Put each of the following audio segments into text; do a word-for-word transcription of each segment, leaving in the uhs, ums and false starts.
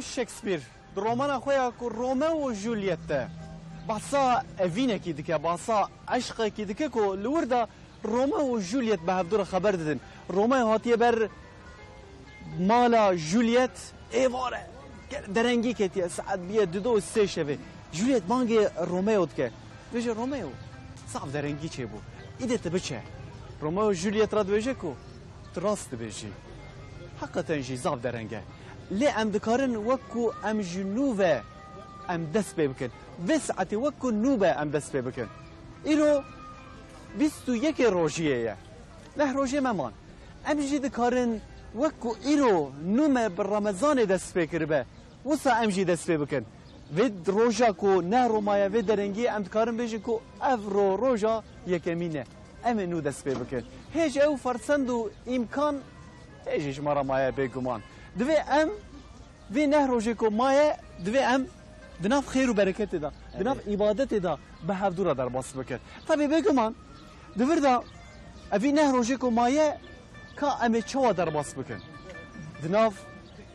Shakespeare di romana xwe ya ku Romeo û Juliet de bahsa evînekî dike, bahsa eşqekî dike ku li wir de Romeo û Juliet bi hevdû re xeber didin. Romeo hatiye ber mala Juliet, êvar e. Derengî ketiye, saet bûye dido û sê şevê. Juliet bangê Romeo dike. Dibêje, Romeo, zaf derengî çêbû. Îdê tu biçe. Romeo Juliet re dibêje ku tu rast dibêjî. Heqeten jî zaf dereng e. Lê em dikarin wek ku em ji nû ve em dest pê bikin. Vê saetê wek ku nû be em dest pê bikin. Îro bîst û yekê rojiyê ye. Neh rojê me man. Em jî dikarin wek ku îro nû me bi Remezanê dest pê kiribe, wisa em jî dest pê bikin. Vê roja ku neh ro maye, vê derengiyê em dikarin bêjin ku ev ro roja yekemîn e. Em ê nû dest pê bikin. Hêj ew fersend û îmkan hêjî ji me re maye bêguman. Divê em vê neh rojê ku maye, divê em di nav xêr û bereketê de, di nav Evet. îbadetê de bi hevdû re derbas bikin. Tabii bêguman, di vir de evî neh rojê ku maye, ka em ê çawa derbas bikin? Di nav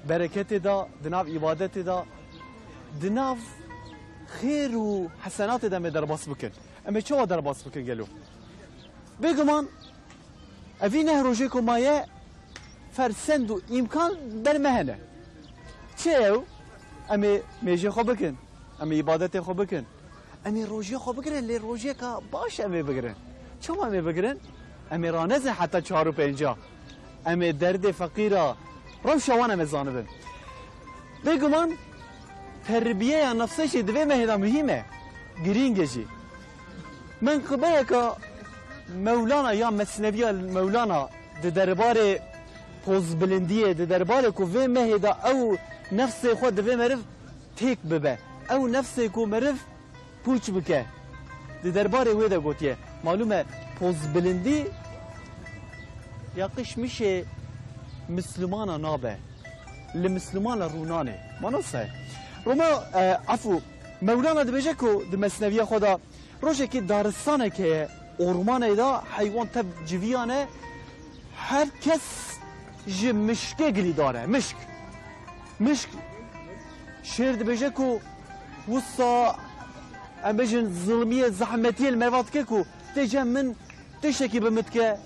bereketê de, di nav îbadetê de, di nav xêr û hesenatê de em ê derbas bikin. Em ê çawa derbas bikin gelo? Bêguman, evî neh rojê ku maye fersend û îmkan ber me hene. Çi ew? Em ê mêjê xwe bikin. Em ê îbadetê xwe bikin. Em ê rojiyê xwe bigirin, lê rojiyeka baş em ê bigirin. Çawa em ê bigirin? Em ê ranezin heta çar û pênca. Em ê derdê feqîra, rewşa wan em ê zanibin. Bêguman terbiyeya nefsê jî di vê mehê de muhîm e, girîng e jî. Menqibeyeka Mewlana ya Mesneviya Mewlana di derbarê pozbilindiyê, di derbarê ku vê mehê de ew nefsê xwe divê meriv têk bibe. Ew nefsê ku meriv pûç bike. Di derbarê wê de gotiye, malûm e, pozbilindî ya qişmişê Mislumana nabe. Li Mislumana rûnanê. Manasa ye. Roma, e, efû, Mewlana dibêje ku di Mesneviya xwe de rojekê daristanek heye, ormanê de heywan tev civiyan e, her kes ji mişkê gilîdar e. Mişk. Mişk. Şêr dibêje ku wisa, em bêjin, zilmiyê, zehmetiyê li merva dike ku tê cem min tiştekî bi min dike,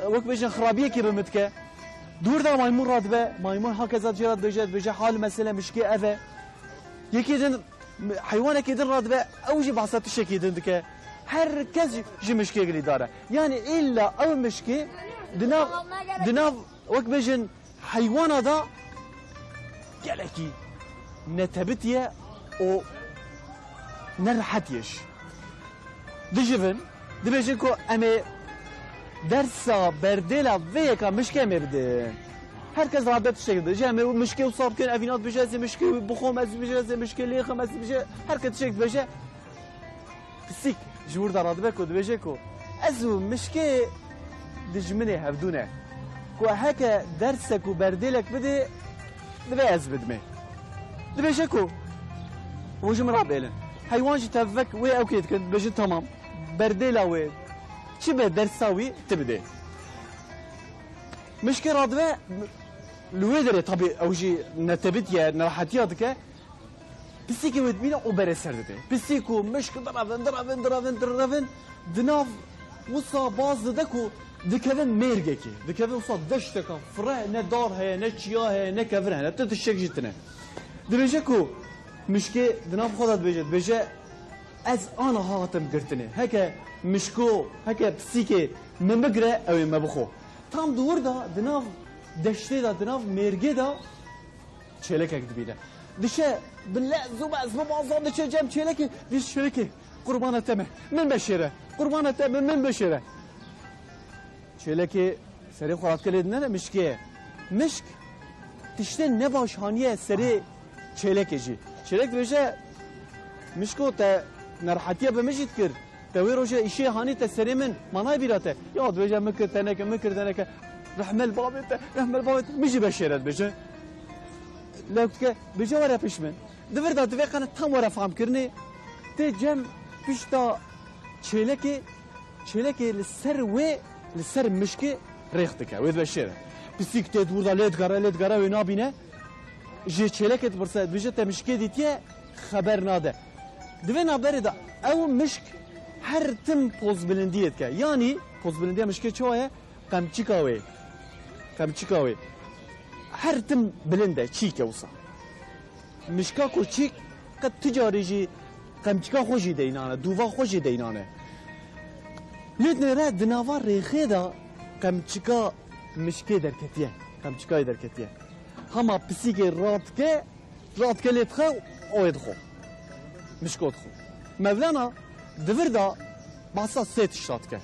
wek bêjin xirabiyekî bi min dike. Dûr de maymun radibe, maymun hakeza jê re dibêje, dibêje hal mesele mişkê ev e. Yekê din, heywanekê din radibe, ew jî behsa tiştekî din dike. Her kes ji, ji mişkê gilîdar e. Yani îlla ew mişkê di nav, di nav, wek bêjin, heywana da gelekî netebitiye û nerehet ye jî. Dijivin, dibêjin ku em ê dersa berdêla vê yeka mişkê em ê bidin. Her kes rabe tiştek dibêje, em ê mişkê wisa bikin, evîna dibêje, ez ê mişkê bixwim, ez dibêje, ez ê mişkê lêxim, ez dibêje, her kes tiştek dibêje. Pisîk ji wir de radibe ku dibêje ku ez û mişkê dijminê hevdû ne. Ku heke dersek û berdêlek bidê, divê ez bidimê. Dibêje ku hûn ji min re bêlin. Heywan jî tevvek wê ewkê dikin, dibêjin tamam. Berdêla wê çi be dersa wî tu bidê. Mişkê radibe li wê derê tabî ew jî netebit ye, nerehetiya dike. Pisîkê wê dibîne û berê ser didê. Pisîk û mişk direvin, direvin, direvin, direvin. Di nav wisa baz dide ku dikevin mêrgekê. Dikevin wisa deşteka fireh, ne dar heye, ne çiya heye, ne kevir hene. Ti tiştek jî tine. Dibêje ku mişkê di nav xwe de dibêje, dibêje, ez aniha hatim girtinê. Heke mişko, heke pisîkê min bigire, ew ê me bixwe. Tam di wir de, di nav deştê de, di nav mêrgê de, çêlekek dibîne. Dişe bi lez û bez, bi bazan diçe cem çêlekê, dibêje çêlekê, qurbana te me, min beşêre. Qurbana te me, min beşêre. Çêlekê serê xwe radike lê dinere mişkê. Mişk tiştê nebaş haniye serê çêlekê jî. Çêlek dibêje, mişko te nerehetiya bi min jî dikir. Te wê roje îşê hanî te serê min, manay bîra te. Ya dibêje min kir te neke, min kir te neke. Rehme li bavê te, rehme li bavê te. Min jî beşêre dibêje. Lewk dike, dibêje were pişt min. Di vir de divê qene tam were famkirinê. Tê cem pişta çêlekê, çêlekê li ser wê, li ser mişkê rêx dike. Wê dibe şêre. Pisîk tê di wir de lê digere, lê digere wê nabîne. Ji çêlekê dipirse, dibêje te mişkê dîtiye, xeber nade. Di vê navberê de ew mişk her tim pozbilindiyê dike. Yanî pozbilindiya mişkê çawa ye? Qemçika wê. Qemçika wê. Her tim bilind e, çîk e wisa. Mişka ku çîk qet ti carî jî qemçika xwe jî deynane, dûva xwe jî deynane. Lê nêre di nava rêxê de qemçika mişkê derketiye, qemçikayê derketiye. Hema pisîkê radike, radike lê dixe û ê dixwe. Mişko dixwe. Mevlana di vir de behsa sê tişta dike.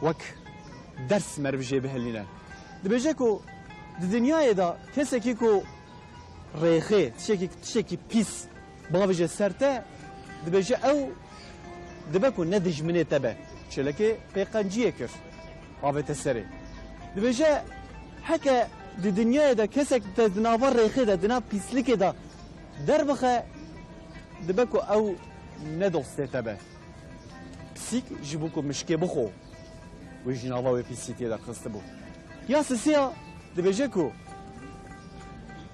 Wek ders meriv jê bihelîne. Dibêje ku di dinyayê de kesekî ku rêxê, tiştekî, tiştekî pîs bavêje ser te, dibêje ew dibe ku ne dijminê te be. Çêlekê pê qenciyê kir, avête serê. Dibêje heke di dinyayê de kesek te di nava rêxê de, di nav pîslikê de derbixe, dibe ku ew ne dostê te be. Pisîk ji bo ku mişkê bixwe, wê ji nava wê pîsîtiyê derxistibû. Ya sisiya dibêje ku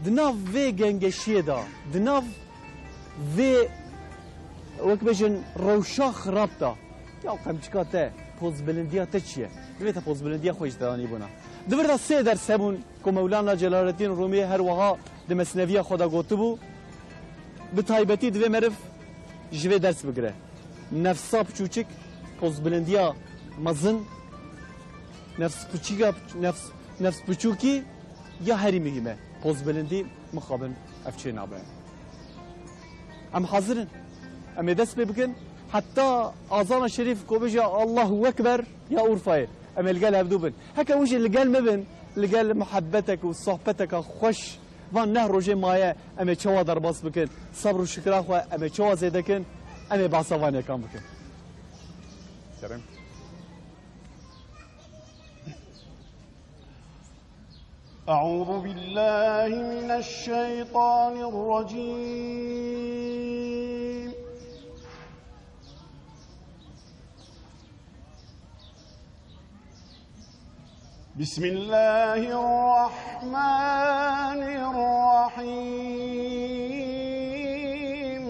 di nav vê gengeşiyê de, di nav vê, wek bêjin, rewşa xirab de, ya qemçika te, pozbilindiya te çi ye? Divê te pozbilindiya xwe jî te danîbûna. Di vir de sê ders hebûn ku Mewlana Celaleddîn Rûmî her wiha di mesneviya xwe de gotibû, bi taybetî divê meriv ji vê ders bigire. Nefsa piçûçik, pozbilindiya mezin, nefs piçîka, nefs, nefs piçûkî ya herî muhîm e. Pozbilindî mixabin ev çê nabe. Em hazir in. Em ê dest pê bikin. Heta azana şerîf ku bêje Allahu Ekber ya Urfayê. Em ê li gel hevdû bin. Heke hûn jî li gel min bin, li gel muhebbetek û sohbeteka xweş van neh rojê maye, em ê çawa derbas bikin? Sebr û şikira xwe em ê çawa zêde kin? Em ê behsa van yekan bikin. Kerem. أعوذ بالله من الشيطان الرجيم. بسم الله الرحمن الرحيم.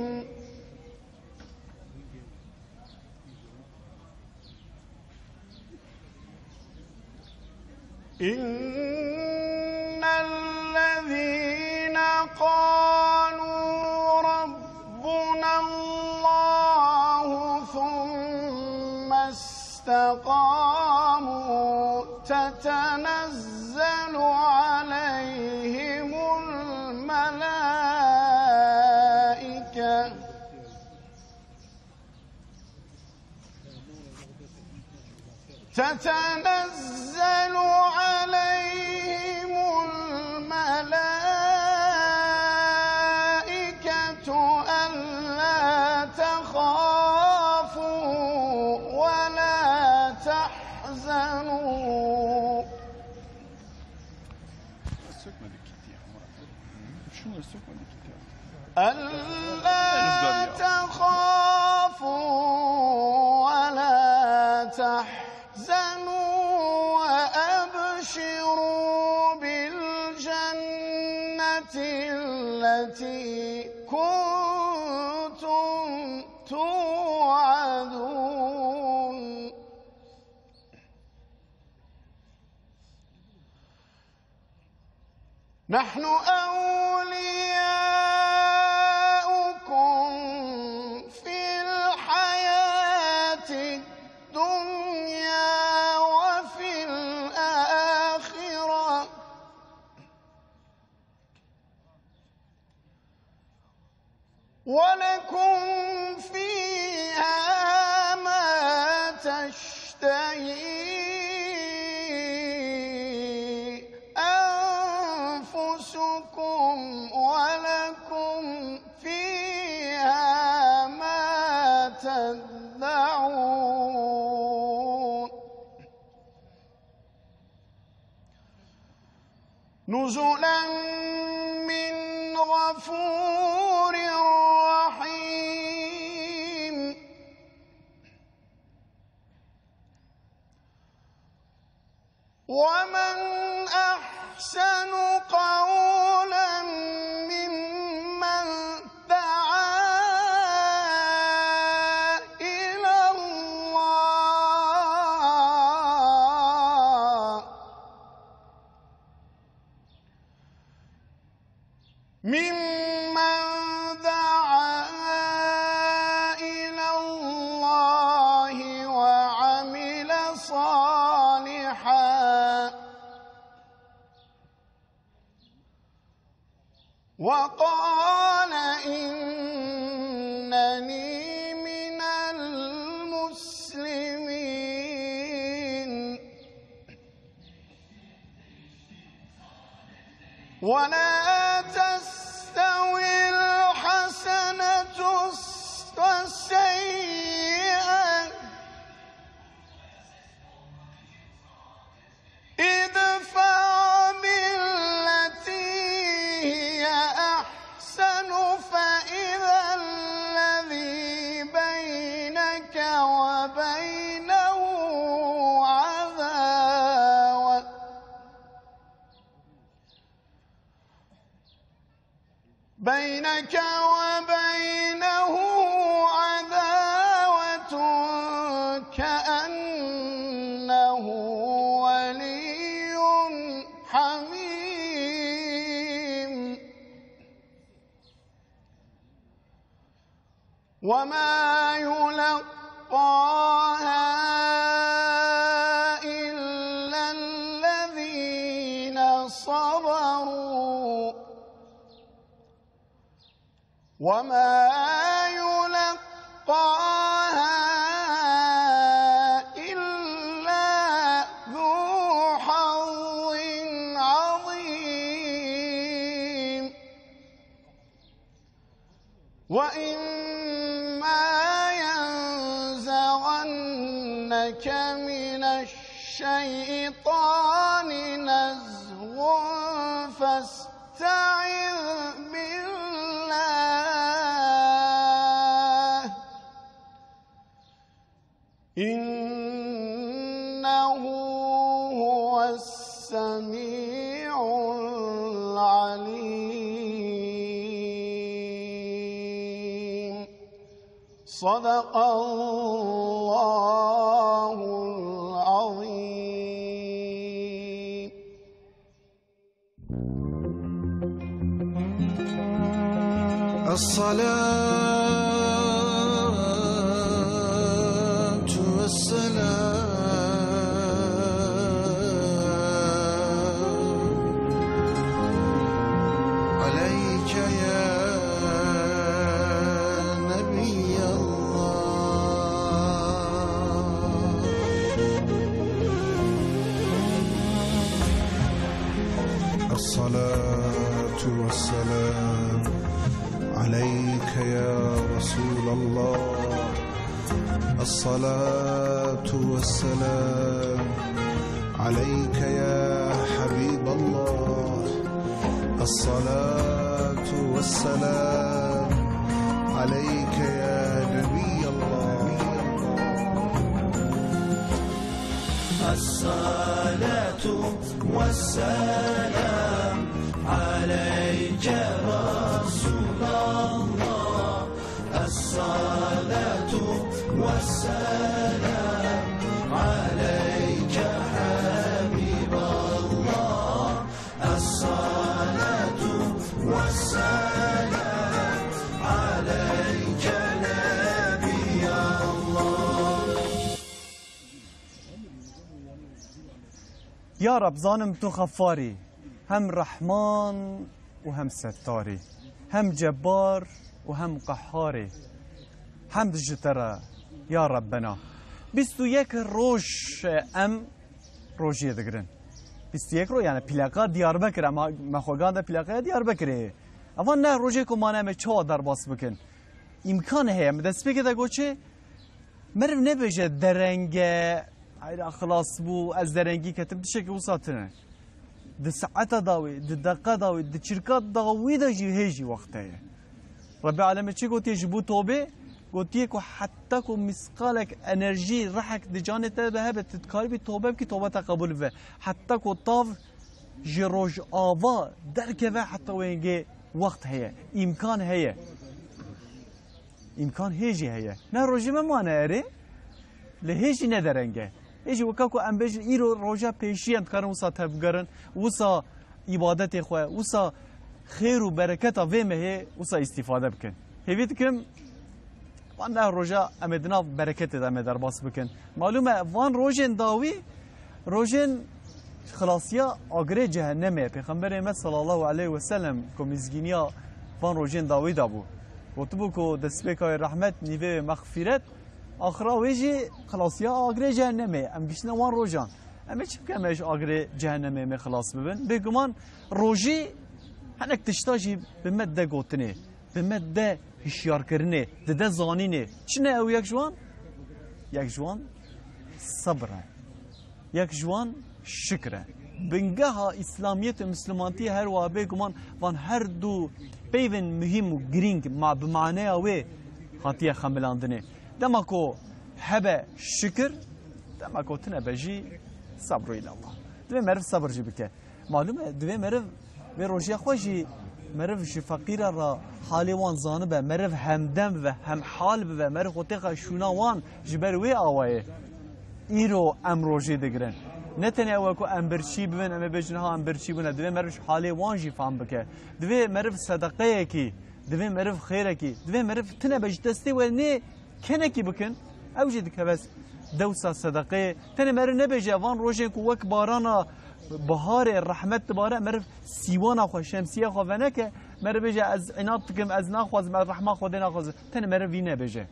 إن الذين قالوا ربنا الله ثم استقاموا تتنزل عليهم الملائكة تتنزل عليهم الملائكة ألا تخافوا ولا تحزنوا. Sökmedik gitti ya, Murat. Şunları sökmedik gitti ya. ألا تخافوا ولا تحزنوا وأبشروا بالجنة التي كنتم توعدون. نحن أولياؤكم في الحياة الدنيا وفي الآخرة، ولكم فيها ما تشتهي أنفسكم ولكم فيها ما تدعون. نزلا من غفور رحيم. ومن أحسن قولا وقال إنني من المسلمين. ولا تستوي الحسنة والسيئة، ادفع بالتي هي أحسن، فإذا الذي بينك وبينه عداوة، بينك وبينه عداوة كأنه ولي حميم. وما يلقاها إلا الذين صبروا، وما يلقاها إلا ذو حظ عظيم. وإما ينزغنك من الشيطان نزغ فاستعذ بالله، إنه هو السميع العليم. صدق الله العظيم. الصلاة والسلام عليك يا نبي الله. الصلاة والسلام عليك يا رسول الله. الصلاة والسلام عليك يا حبيب الله. الصلاة والسلام عليك يا نبي الله. الصلاة والسلام عليك رسول الله. الصلاة والسلام عليك حبيب الله. الصلاة والسلام عليك نبي الله. Ya Reb, zanim tu Xeffarî, hem Rehman û hem Settarî, hem Cebbar û hem Qehharî. Hemd ji te re, ya Rebbena. Bîst û yek roj, e, em rojiyê digirin. Bîst û yek roj, yani plaka Diyarbekir, ema me xwe ganda plakaya Diyarbekirê ye. Eva ne rojê ku mane em ê çawa derbas bikin? Îmkan heye, min destpêkê de got çi? Meriv nebêje dereng e, ayra xilas bû, ez derengî ketim, tiştekî wisa tune. Di saeta dawî, di deqa dawî, di çirka dawî de jî hê jî wext heye. Rebê Alemê çi gotiye ji bo tobê? Gotiye ku heta ku misqalek enerjî, rehek di canê te de hebe, tu dikaribî tobe bikî, toba te qebûl bibe. Heta ku tav ji rojava derkeve, heta wengê wext heye, îmkan heye. Îmkan hê jî heye. Ne rojê me mane erê, lê hê jî ne dereng e. Hê jî weka ku em bêjin îro roja pêşî ye, em dikarin wisa tevbigerin, wisa îbadetê xwe, wisa xêr û bereketa vê mehê wisa îstîfade bikin. Hêvî dikim, van neh roja em ê di nav bereketê de em ê derbas bikin. Malûm e, van rojên dawî, rojên Xilasiya agirê cehennemê. Pêxemberê me sallallahu aleyhi ve sellem ku mizgîniya van rojên dawî da bû. Gotibû ku destpêka wê rehmet, nîvê wê mexfîret, axira wê jî xilasiya agirê cehennemê. Em giştine wan rojan. Em ê çi bikin, em ê ji agirê cehennemê em ê xilas bibin? Bêguman rojî hinek tişta jî bi me dide gotinê, bi me dide hişyarkirinê, dide zanînê. Çi ne ew yek ji wan? Yek ji wan sebir e. Yek ji wan şikir e. Bingeha Îslamiyet û Mislimantiyê her wiha bêguman van her du peyvên muhîm û girîng ma bi maneya wê hatiye xemilandinê. Dema ku hebe şikir, dema ku tune be jî sebr û îlallah. Divê meriv sebr jî bike. Malûm e, divê meriv vê rojiya xwe jî meriv ji feqîra re halê wan zanibe, meriv hemdem bibe, hemhal bibe, meriv xwe têxe şûna wan ji ber wê awayê îro em rojê digirin. Ne tenê ew e ku em birçî bibin, em ê bêjin ha em birçî bûne. Divê meriv ji halê wan jî fam bike. Divê meriv sedeqeyekî, divê meriv xêrekî, divê meriv tune be ji destê we nê kenekî bikin, ew jî dikeve dewsa sedeqeyê. Tenê meriv nebêje van rojên ku wek barana biharê rehmet dibare, meriv sîwana xwe, şemsiya xwe veneke, meriv bêje ez înat dikim, ez naxwazim, ez rehma Xwedê naxwazim. Tenê meriv vî nebêje.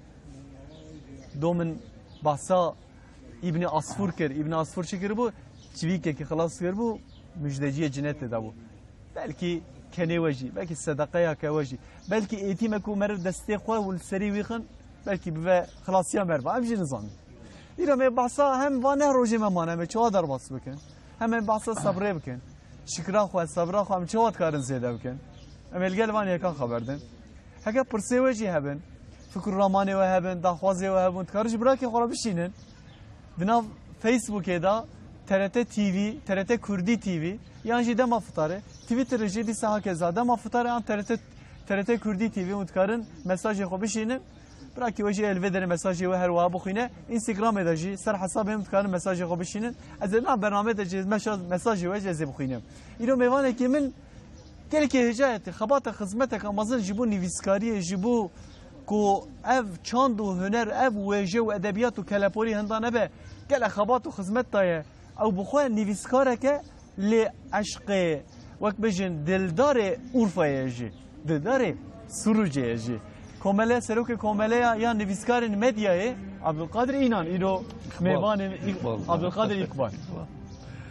Do min bahsa Îbnî Asfûr kir. Îbnî Asfûr çi kiribû? Çivîkekî xilas kiribû, mujdeciyê cinetê dabû. Belkî kenê we jî, belkî sedeqeya ke we jî, belkî êtîmek û meriv destê xwe û li serî wî xin, belkî bibe xilasiya meriva. Em jî nizanin. Îro me behsa hem va neh rojê me mane, em ê çawa derbas bikin? Hem em behsa sebrê bikin. Şikra xwe, sebra xwe em çawa dikarin zêde bikin? Em ê li gel van yekan xeber din. Heke pirsê we jî hebin, fikr û ramanê we hebin, daxwazê we hebin, dikarin ji birakê xwe re bişînin. Di nav Facebookê de T R T T V, T R T Kurdî T V, yan jî dema fitarê, Twitterê jî dîsa hakeza dema fitarê an T R T, T R T Kurdî T V hûn dikarin mesajê xwe bişînin. Birakî we jî ê li vê derê mesajê we her wiha bixwîne. Instagramê de jî ser hesabê min dikarin mesajê xwe bişînin. Ez ê nav bernameyê de jî meşa-, mesajê we jî ez ê bixwînim. Îro mêvanekî min gelekî hêja ye, xebata xizmeteke mezin ji bo nivîskariyê, ji bo ku ev çand û huner, ev wêje û edebiyat û keleporî hinda nebe, gelek xebat û xizmet daye. Ew bi xwe nivîskareke lê eşqê, wek bêjin, dildarê Urfayê ye jî, dildarê Sirûcê ye jî. Komele, serokê komeleya ya nivîskarên medyayê, Abdulkadir Înan, îro Îkbal. Mêvanê Îk-, Îkbal. Abdulkadir Îkbal. Îkbal.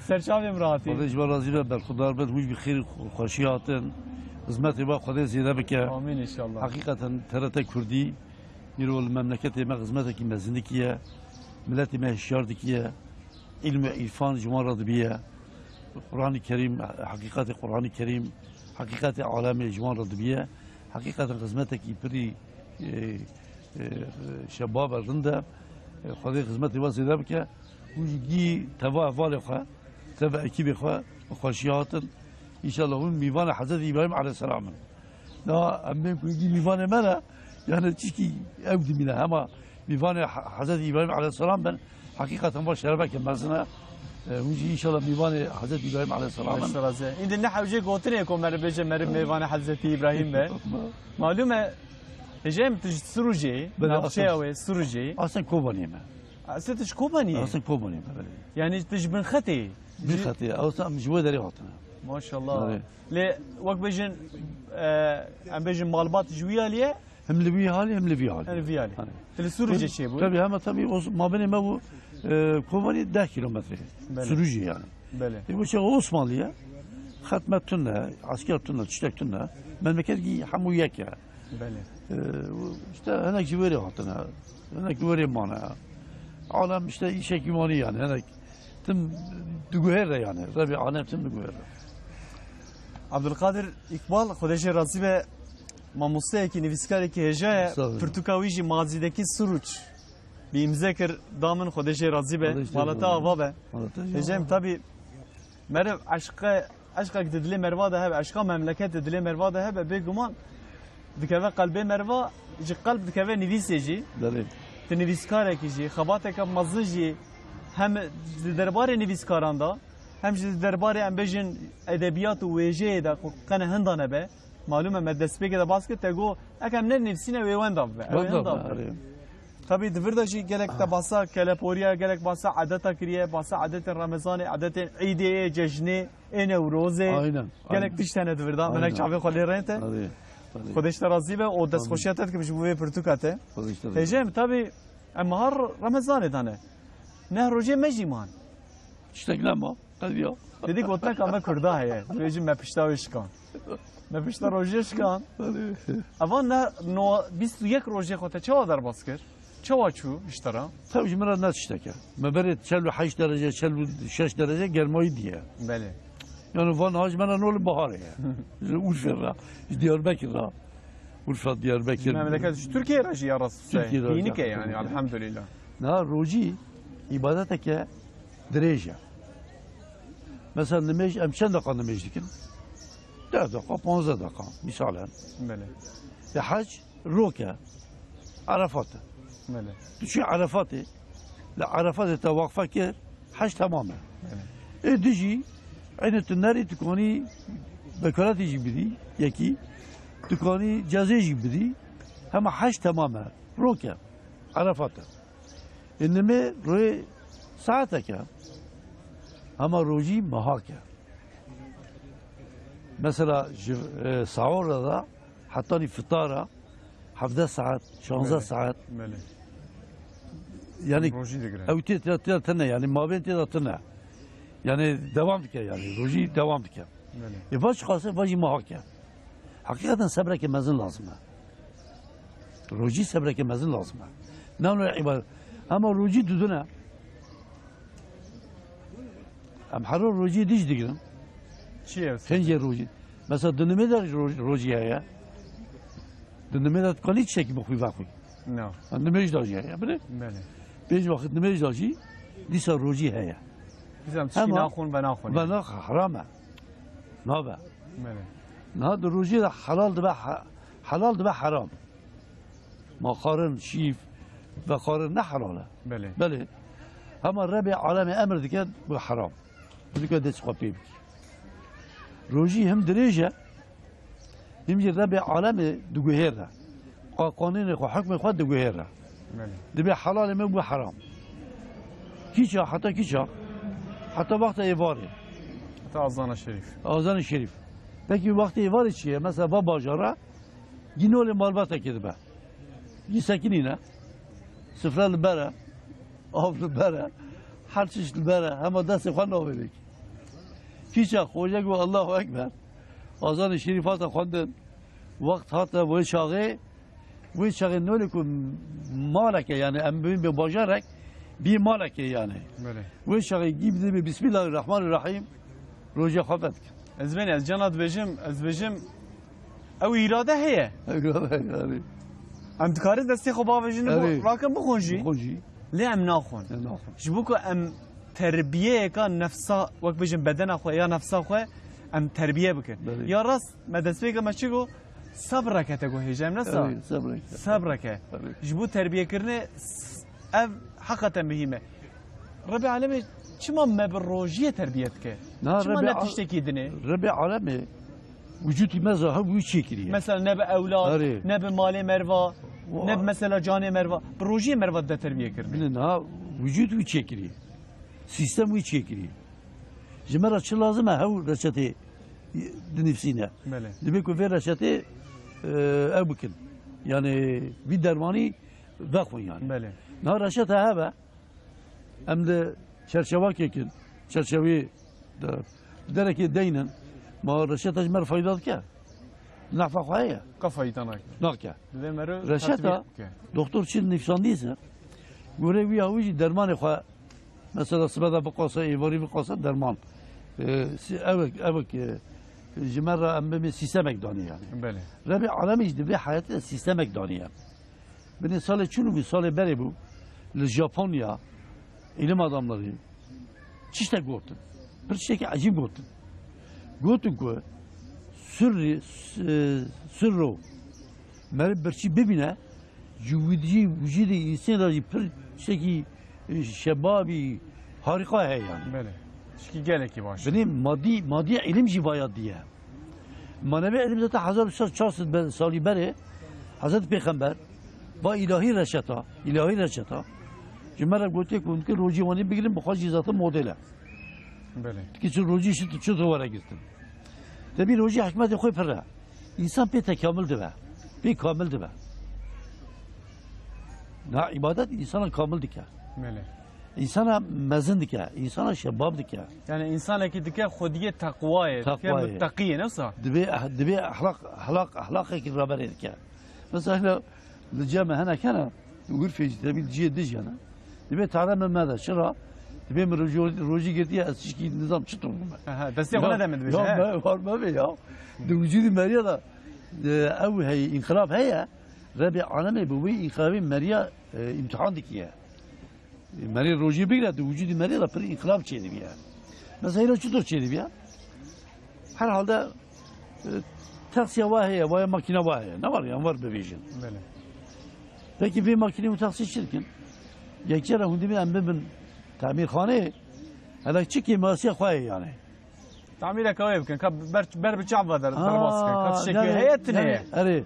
Serçavê min re hatî. Xwedê ji we razî be, berxudar bin, hûn jî bi xêr û xweşî hatin. Xizmetê we Xwedê zêde bike. Amîn înşallah. Heqîqeten T R T Kurdî îro li memleketê me xizmetekî mezin dikiye. Miletê me hişyar dikiye. Îlm û îrfan ji wan re dibiye. Quranî Kerîm, heqîqetê Quranî Kerîm, heqîqetê alemê ji wan re dibiye. Heqîqeten xizmetekî pirî, e, e, şebab e, rind e. E, Xwedê xizmetê we zêde bike. Hûn jî gî teva hevalê xwe, teva ekîbê xwe bi xweşî hatin. Înşallah hûn mîvanê Hezretî Îbrahîm aleyhisselam in. Na em bên ku gî mîvanê me ne, yani çişkî ew dimîne. Hema mîvanê He-, Hezretî Îbrahîm aleyhisselam bin, heqîqeten va şerefeke mezin e. E, hûn jî înşallah mîvanê Hezretî Îbrahîm aleyhisselam in. Beş razî. Îndî ne hewcê gotinê ku meriv bêje meriv mêvanê Hezretî Îbrahîm be. Malûm e, hêjayê min tu ji Sirûcê yî, Belê, navçeya aslen wê Sirûcê yî. Aslen Kobaniyê me. Aslê tu ji Kobaniyê? Aslê Kobaniyê me, belê. Yani tu ji Binxetê yî? Binxetê, ew em ji wê derê hatine. Maşallah. Belê. Lê wek bêjin, e, em bêjin malbat ji wî alî ye? Hem li wî halî, hem li vî halî. Hem li vî halî. Hani. Tu li Sirûcê çêbû? Tabii, hema tabii o mabênê me bû, e, Kobanî deh kilometre. Belê. Sirûcê yani. Belê. E, bu şey Osmanlı ya. Xet me tune, esker tune, tiştek tune. Memleket ki hemû yek ya. Belê. E, işte hinek ji wê rê hatine. Hinek ji wê rê mane. Alem işte îşekî wanî yani. Hinek tim diguhêre yani. Rebî alem tim diguhêre. Abdulkadir Îkbal, Xwedê jê razî be, mamosteyekî, nivîskarekî hêja ye. Sağ olun. Pirtûka wî jî Mazîdeki Suruç bi îmze kir, da min, Xwedê jê razî be. Xwedê jê razî be. Mala te ava be. Mala te jî ava be. Hêjayê min, tabî meriv eşqe, eşqek di dilê meriva de hebe, eşqa memleketê dilê meriva de hebe, bêguman dikeve qelbê meriva, ji qelb dikeve nivîsê jî. Belê. Tu nivîskarekî jî, xebateke mezin jî, hem di derbarê nivîskaran de, hem jî di derbarê, em bêjin, edebiyat û wêjeyê de ku qene hinda nebe. Malûm e, me destpêkê de bas kir, te got, eke em nenivîsîne wê wenda bibe. Ew ê hinda bibe. Erê. Tabî di vir de jî gelek te basa keleporiya, gelek basa edeta kiriye, basa edetên Remezanê, edetên Îdê, ê cejnê, ê Newrozê. Aynen, Gelek aynen. tişt hene di vir de. Aynen. Minek çavê xwe lê rênte. Hadi, hadi. Xwedê ji te razî be û destxweşiya te dikim ji bo vê pirtûka te. Xwedê ji te razî be. Hêjê min, tabî em har Remezanê de ne. Neh rojê me jî man. Tiştek nema. Qediya. Didî gotineka me Kurda heye. Dibêjin me pişta wê şikan. Me pişta rojê şikan. Belê. Evan ne no, bîst û yek rojê xwe te çawa derbas kir? Çawa çû ji te re? Tabii ji min re ne tiştek e. Me berê çel û heşt derece, çel û şeş derece germayî diye. Belê. Yani van ha ji me re nol bihar e. Ji Urfa re, ji Diyarbekir re. Urfa, Diyarbekir. Ji memleket, ji Tirkiye re jî ya rast Tirkiye re hînik e jî. Yani, elhamdülillah. Niha rojî îbadeteke dirêj e. Mesela nimêj, em çend deqa nimêj dikin? Deh deqa, panzdeh deqa, misalen. Belê. Lê hec rok e, Erefat e. Belê. Tu çû Erefatê, li Erefatê te waqfe kir, hec temam e. Belê. Ê dijî, eynî tu nerî, tu kanî bekaretî jî bidî, yekî, tu kanî cezê jî bidî, hema hec temam e. Rok e, Erefat e. Ê nimê rê saetek e. Hema rojî mehak e. Mesela ji, e, sahur re de hetanî fitara hevdeh saet, şanzeh Belê. saet. Belê. Yani Rojî digire. ew tê, tê, tê tine, yani mabên tê de tine. Yani devam dike yani. Rojî devam dike. Belê. E, va çiqas e, va jî mehak e. Heqîqeten sebreke mezin lazim e. Rojî sebreke mezin lazim e. Ne wilo îbadet. Hema rojî didine. Em her rojî dîş digirin. Çi ye? Pêncê rojî. Mesela di nimê de roj-, rojî heye. Di nimê de tu kanî çekî bixwî vexwî. Na. Ha, nimêj de jî heye. Bile. Belê. Pênc wexit nimêj de jî dîsa rojî heye. Dîsa em tiştî Hema naxwin ve naxwin ve yani. nax-, heram e. Nabe. Belê. Niha di rojiyê de helal dibe he-, helal dibe heram. Ma xwarin, şîv, vexwarin ne helal e. Belê. Belê. Hema Rebê alemê emir dike, bu heram. Dike dest xwe pê bikî. Rojî him dirêj e, him jî Rebê alemê diguhêre. Qa-, qanûnê xwe, hukmê xwe diguhêre. Belê. Dibê helalê me bû heram. Kîça, heta kîça? Heta wexta êvarê. Heta azana şerîf. Azanê şerîf. Pekî wextê êvarê çi ye? Mesela va bajara, gî nolê malbatekê dibe. Gî sekinîne. Sifre li ber e. Av li ber e. Her çiş li ber e. Hema destê xwe navêrek. Kîça xocek û Allahu Ekber. Azanê şerîf hate xwendin. Wext hate wê çaxê. Wê çaxê nolê ku maleke yani em bibin bi bajarek, bî maleke yani. Belê. Wê çaxê gî bidê bi Bismillahirrahmanirrahim. Roja xwe vedike. Ez bêne, ez cana dibêjim, ez dibêjim, ew îrade heye. Ew îrade heye, erê. Em dikarin destê xwe bavêjin, Erê. bo rakin bixwin jî. Bixwin jî. Lê em naxwin. Em naxwin. Ji bo ku em terbiyeyeka nefsa, wek bêjin bedena xwe ya nefsa xwe em terbiye bikin. Belê. Ya rast me destpêka me çi got? Sebreke te got hêja em nesa? Erê, sebreke. Sebreke. Erê. Ji bo terbiyekirinê s-, ev heqeten muhîm e. Rebê alemê çima me bi rojiyê terbiye dike? Na, Çima Rebê ne al-, tiştekî dinê? Rebê alemê wicûtî me zahir wî çêkiriye. Mesela ne bi ewlad, Erê. ne bi malê merva, Wa- ne bi mesela canê merva. Bi rojiyê merva dide terbiye kirinê. Bine niha wicût wî çêkiriye. Sîstem wî çêkiriye. Ji me re çi lazim e hew reçetê dinivîsîne. Belê. Dibê ku vê reçetê, e, ew bikin. Yani vî dermanî vexwin yani. Belê. Niha reçete hebe. Em li çerçevakê kin, çerçevê de, derekê deynin, ma reçete ji me re fayda dike? Nehfa xwe heye? Qe fayda nake. Nake. Divê meriv Reçeta, tetbîq bike. Doktor çi nivîsandî se, gorê wî ya wî jî dermanê xwe, mesela sibe de biqase, êvarî biqase derman. E, si-, ew, ew, e, ji me re em bimê sîstemek danî yani. Belê. Rebê alemî jî di vê heyetê de sîstemek danî ye. Binê salê çûn bû, salê berê bû, li Japonya îlim adamları çiştek gotin. Bir tiştekî ecîb gotin. Gotin ku sirrî, s-, e, sirro meriv birçî bibîne, ji wicî-, wicîdê însan re jî pir tiştekî, e, şebabî harika heye yani. Belê. Tişkî gelekî baş. Binê madî, madî îlim jî vaya diye. Manevi îlim zaten hezar û çar sed be-, salî berê Hezretî Pêxember Va îlahî reçeta, îlahî reçeta. Ji me re gotiye ku hûn dikin rojî wanî bigirin, bi xwe jî zaten model e. Belê. Dikin çi rojî şi tu çi were girtin. Te bî rojî hikmetê xwe pir e. Însan pê tekamil dibe. Pê kamil dibe. Na îbadet însana kamil dike. Belê. Însana mezin dike, însana şebab dike. Yani insanekî dike xwediyê teqwayê, dike Teqwayê. Muttaqiyê, ne wisa? Dibê, dibê ehlaq, ehlaq, ehlaqekî raberê dike. Mesela li cem me hinek hene, Urfê jî tevî ciyê dij hene. Dibê tare min mede, çira? Dibê min rojî, rojî girtiye, ez tişkî nizam çi tom bûme. Aha, destê xwe Ya, nede min dibêje, ya he? me, var me be ya. Di wicudî meriya da, e, ew heye, înqilab heye. Rebê alemê bi wê înqilabê meriya, e, îmtihan dikiye. E, merê rojî bigire, di wicudî merê de pir înqilab çêdibiye. Mesela hêla çitur çêdibiye? Herhalde, e, taksiya wa heye, waya makîna wa heye. Ne var yan var bibêjin. Belê. Peki vê makînê û taksî çi dikin? Yekçe re hûn dibin em bibin tamîrxaneyê. Hele çi kêmasiya xwe ye yani. Tamîreke wê bikin. Ka ber, ber bi çav ve der, Ha, derbas bikin. Ka tiştekî yani, heye tine yani, ye. Erê,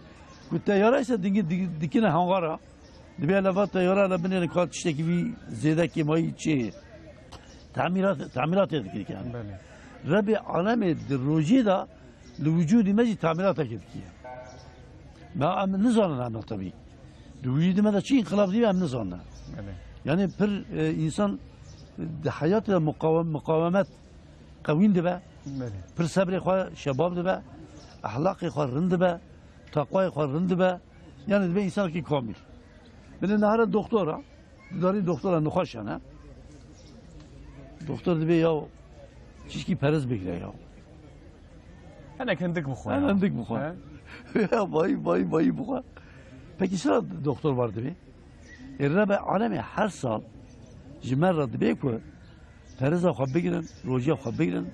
ku teyara ise dingi, di- dikine hangara. Dibê leva teyara le binêrin ka tiştekî vî zêde kêmayî çê. Tamîrat, tamîratê dikir yani. Belê. Rebê alemê di rojê de li wicudî me jî tamîratekê dikiye. Me em nizanin em tevî. Di wicudî me de çi înqilab dibe em nizanin. Belê. Yani pir, e, însan di heyatê de muqawem-, muqawemet qewîn dibe. Belê. Pir sebrê xwe şebab dibe. Ehlaqê xwe rind dibe. Taqwayê xwe rind dibe. Yani dibe însanekî kamîl. Binê nehara doktora, didarî doktora nexweş hene. Doktor dibê ya çişkî periz bigire ya. Hinek hindik bixwe He, ya. hindik bixwe. He? Ya vay, vay, vay bixwe. Peki çira doktor var dibê? Ê Rebê alemê her sal ji me re dibê ku periza xwe bigirin, rojiya xwe bigirin.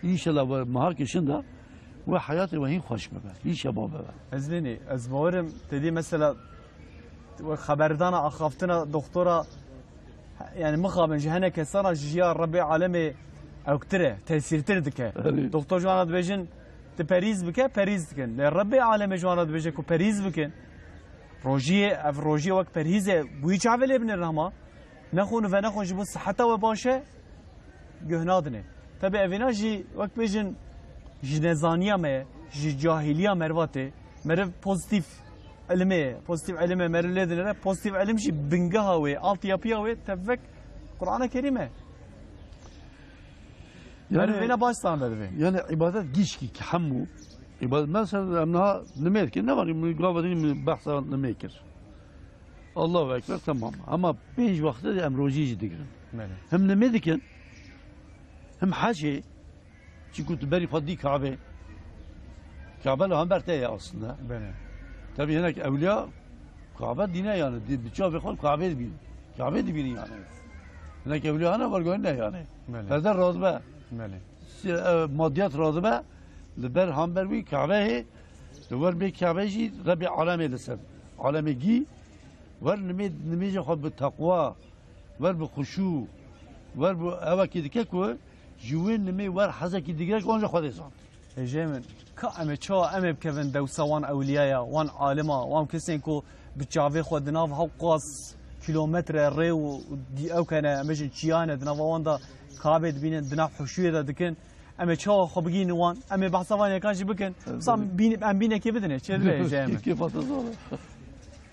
Înşallah we meha kişin de we heyatê we hîn xweş bibe, hîn şebab bibe. Ez nênî, ez bawerim te dî mesela we xeberdana axaftina doktora, yani mixabin ji hene kesana ji ya Rebê alemê ewktir e, tesîrtir dike. Erê. Doktor ji wana dibêjin, tu perîz bike, perîz dikin. Lê Rebê alemê ji wana dibêje ku perîz bikin. Rojiyê, ev rojiyê wek perhîz e, bi wî çavê lê binêrin hema. Nexwin û venexwin ji bo siheta we baş e, guh nadinê. Tebî evîna jî wek bêjin ji nezaniya me ye, ji cahîliya meriva tê. Meriv pozîtîf ilimê ye, pozîtîf ilimê meriv lê dinêre. Pozîtîf ilim jî bingeha wê, altyapıya wê tevek Qur'ana Kerîm e. Meriv Yani, vêna baş zan derivê. Yani ibadet gişkî ki hemû. İbadet, mesela em niha nimê dikin, ne var? Min gava din min behsa nimê kir. Allahu Ekber, tamam. Ama pênc wextê de em rojî jî digirin. Belê. Hem nimê dikin, hem hecê, çiku tu berî xwe dî Kabe. Kabe li hember te ye aslında. Belê. Tabii hinek ewliya Kabe dîne yani, di, bi çavê xwe Kabe dibînin. Kabe dibînin yani. Hinek ewliya hene vergoyne yani. Belê. Perde razibe. Belê. Si-, e, madiyat razibe. Li ber hember wî Kabe hê. Li wer bê Kabe jî Rebê alemê li ser. Alemê gî. Wer nimê, nimêjê xwe bi teqwa, wer bi xuşû, wer bi evekî dike ku ji wê nimê wer hezekî digire ku anca Xwedê zan. Hêjê min, ka em ê çawa em ê bikevin dewsa wan ewliyaya, wan alima, wan kesên ku bi çavê xwe di nav hewqas kilometre rê û dî-, ew kene, em bêjin çiyane, di nava wan de Kabê dibînin, di nav huşûyê de dikin. Em ê çawa xwe bigihînin wan? Em ê behsa van yekan jî bikin. Wisa bîn-, em bînekê bidinê, çê divê hêjê min. Kêfa te zor e.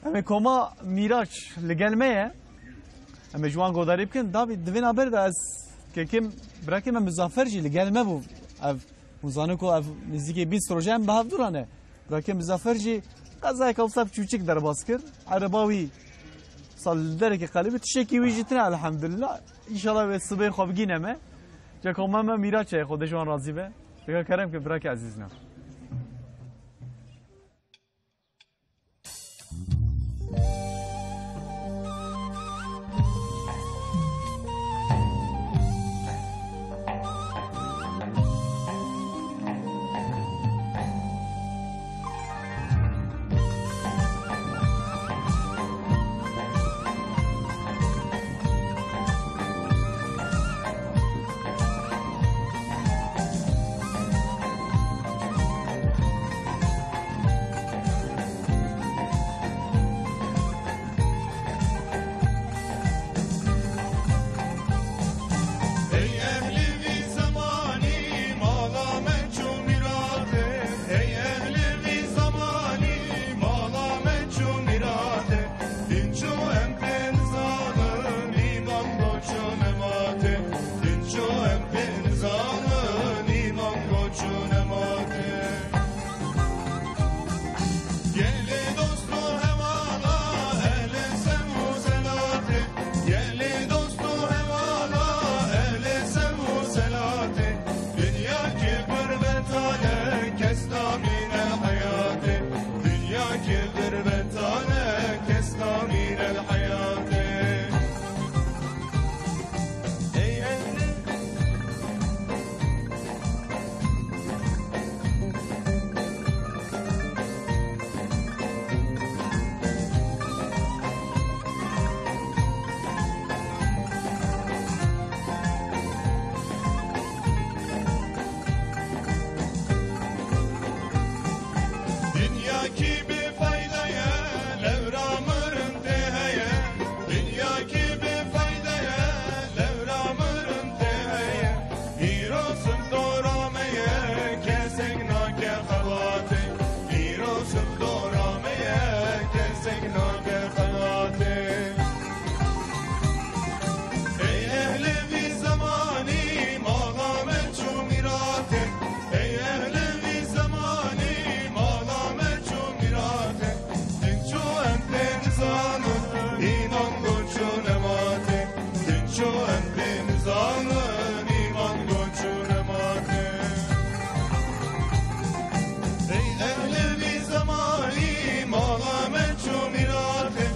Em ê koma Mîraç li gel me ye. Em ê ji wan godarî bikin. Dabî di vê navber de ez kekê, birakê me Muzaffer jî li gel me bû. Ev, hûn zanin ku ev nêzîkê bîst roj e em bi hev dû re ne. Birakê Muzaffer jî qezayeke wisa biçûçik derbas kir. Ereba wî sal li derekê qelibî, tiştekî wî jî tine elhamdulillah. Înşallah wê sibê xwe bigîne me. Ceko me me Mîraç e, Xwedê ji wan razî be. Rêka kerem ke birakê ezîz ne. Gelê dost û hevala, ehlê sev û selatê, dinya kê pir betale, kes namîne heyatê, dinya kê pir betale, kes namîne heyatê. Ey ehlê Dinya kî bêfayde ye, lewra mirin tê heye. Dinya kî bêfayde ye, lewra mirin tê heye. Îro sif dora me ye, kesek nake xebatê. Îro sif dora me ye, kesek nake xebatê. Ey ehlê vî zemanî, mala me çû mîratê. Ey ehlê vî zemanî, mala me çû mîratê. Din çû em pê nizanin, îman got çû nematê. Din çû em pê nizanin, îman got çû nematê. Ey ehlê vî zemanî, mala me çû mîratê.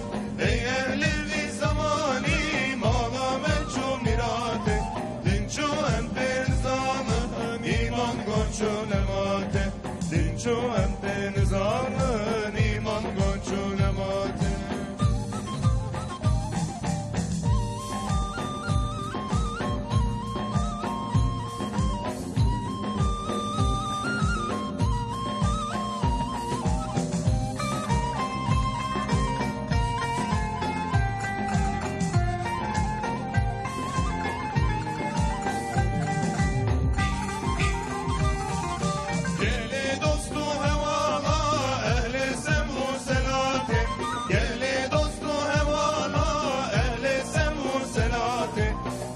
Ey ehlê vî zemanî, mala me çû mîratê. Din çû em pê nizanin, îman got çû nematê. Din çû em pê nizanin, îman got çû nematê. Gelê dost û hevala, ehlê sev û selatê. Gelê dost û hevala, ehlê sev û selatê.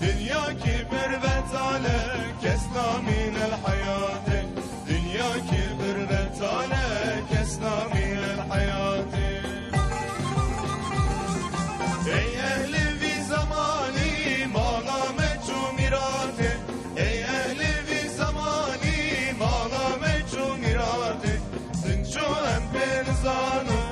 Dinya kî pir betale, kes namîne heyatê. Dinya kî pir betale, kes namîne heyatê. Ey ehlê vî zemanî, mala me çû mîratê. Ey ehlê vî zemanî, mala me çû mîratê. Din çû em pê nizanin,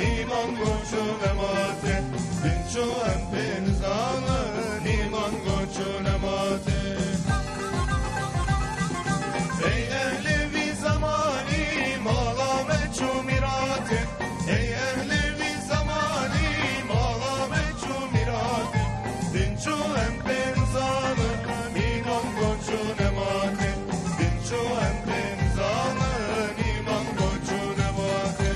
îman got çû nematê. Din çû em pê nizanin, îman got çû nematê. Ey ehlê vî zemanî, mala me çû mîratê. Ey ehlê vî zemanî, mala me çû mîratê. Din çû em pê nizanin, îman got çû nematê. Din çû em pê nizanin, îman got çû nematê.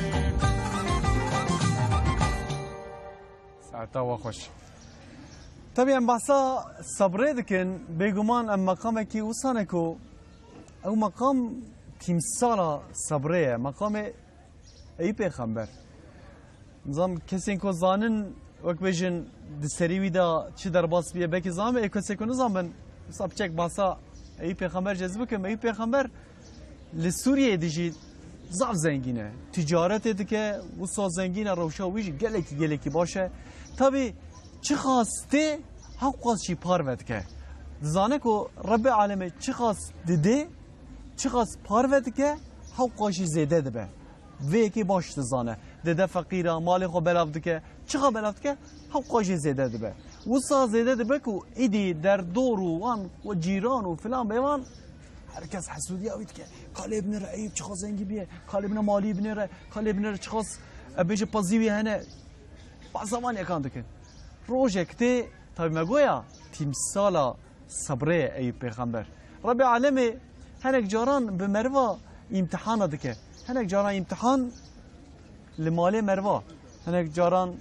Saeta we xweş. Tabii em bahsa sebrê dikin, bêguman em meqamekî wisa ne ku ew meqam tîmsala sebrê ye, meqamê Eyûb pêxember. Nizam kesên ku zanin, wek bêjin, di serî wî de çi derbas bûye, belkî zanin, ê kesê ku nizanbin, wisa piçek bahsa Eyûb pêxember jê ez bikim. Eyûb pêxember li Sûriyeyê dijî zaf zengîn e. Ticaretê dike, wisa zengîn e, rewşa wî jî gelekî, gelekî baş e. Tabî çiqas tê, hewqas jî parve dike. Dizane ku Rebbê Alemê çiqas didê, çiqas parve dike, hewqas jî zêde dibe. Vê yekê baş dizane. Dide feqîra, malê xwe belav dike. Çiqa belav dike, hewqa jê zêde dibe. Wisa zêde dibe ku îdî derdor û wan û cîran û filan bêvan, her kes hesûdiya wî dike. Ka lê binêre Eyûb çiqa zengî bûye, ka lê bine malî binêre, ka lê binêre çiqas, e, bêje pezî wî hene. Bahsa van yekan dikin. Rojek tê, tabî me goya, tîmsala sebrê ye Eyûb pêxember. Rebbê Alemê hinek caran bi meriva îmtihana dike. Hinek caran îmtihan li malê meriva, hinek caran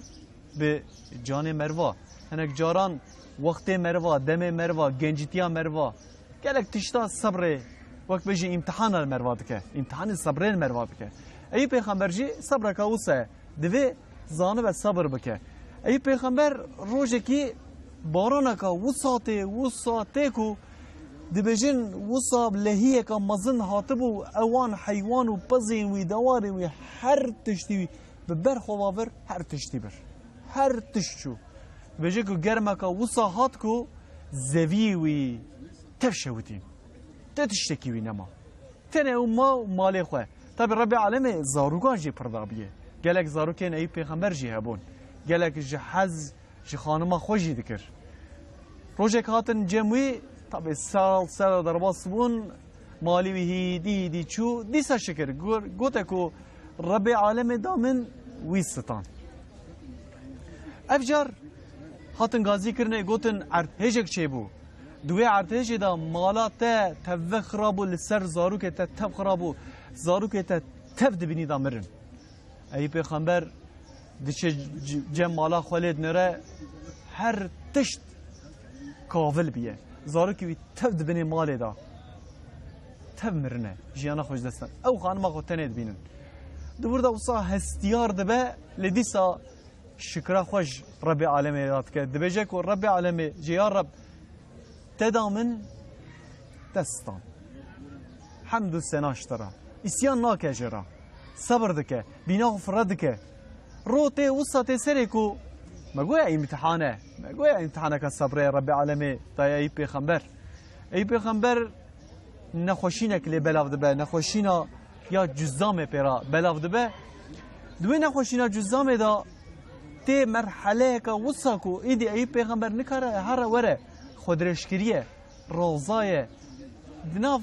bi canê meriva, hinek caran wextê meriva, demê meriva, gencîtiya meriva. Gelek tişta sebrê, wek bêjî îmtihana li meriva dike. Îmtihanê sebrê li meriva dike. Eyûb pêxember jî sebreka wisa ye. Divê zanibe sebir bike. Eyûb pêxember rojekî baraneka wisa tê, wisa tê ku dibêjin wisa lehiyeka mezin hatibû, ewan heywan û pezên wî, dewarên wî, her tiştî wî bi ber xwe va vir, her tiştî bir. Her tişt çû. Dibêje ku germeka wisa hat ku zeviyê wî tev şewitî. Te tiştekî wî nema. Tenê ew ma û malê xwe. Tabî Rebbê Alemê zarokan jî pir dabiye. Gelek zarokên Eyûb pêxember jî hebûn. Gelek ji hez ji xanima xwe jî dikir. Rojek hatin cem wî, tabî sal sera derbas bûn, malî wî hîdî hîdî çû, dîsa şikir gur-, gote ku Rebbê Alemê da min, wî sitan. Ev car hatin gazî kirinê, gotin erdhêjek çêbû. Di wê erdhêjê de mala te tev ve xirabû, li ser zarokê te tev xirabû, zarokê te tev dibînî de mirin. Eyûb pêxember diçe c-, cem mala xwe lê dinêre, her tişt kavil biye. Zarokê wî tev di binê malê de. Tev mirine, jiyana xwe ji dest dan. Ew xanima xwe tenê dibînin. Di wir de wisa hestiyar dibe, lê dîsa şikira xwe ji Rebbê Alemê re dike. Dibêje ku Rebbê Alemê jê ya Reb, te da min, te stan. Hemd û sena ji te re. Îsyan nake jê re. Sebir dike. Bîna xwe firre dike. Ro tê wisa tê serê ku me goya îmtihan e. Me goya îmtihaneke sebrê ye Rebbê Alemê daye Eyûb pêxember. Eyûb pêxember nexweşînek lê belav dibe. Nexweşîna ya cuzamê pê re belav dibe. Di wê nexweşîna cuzamê de tê merheleyeke wisa ku îdî Eyûb pêxember nikare here were, xwe dirêj kiriye, roza ye. Di nav,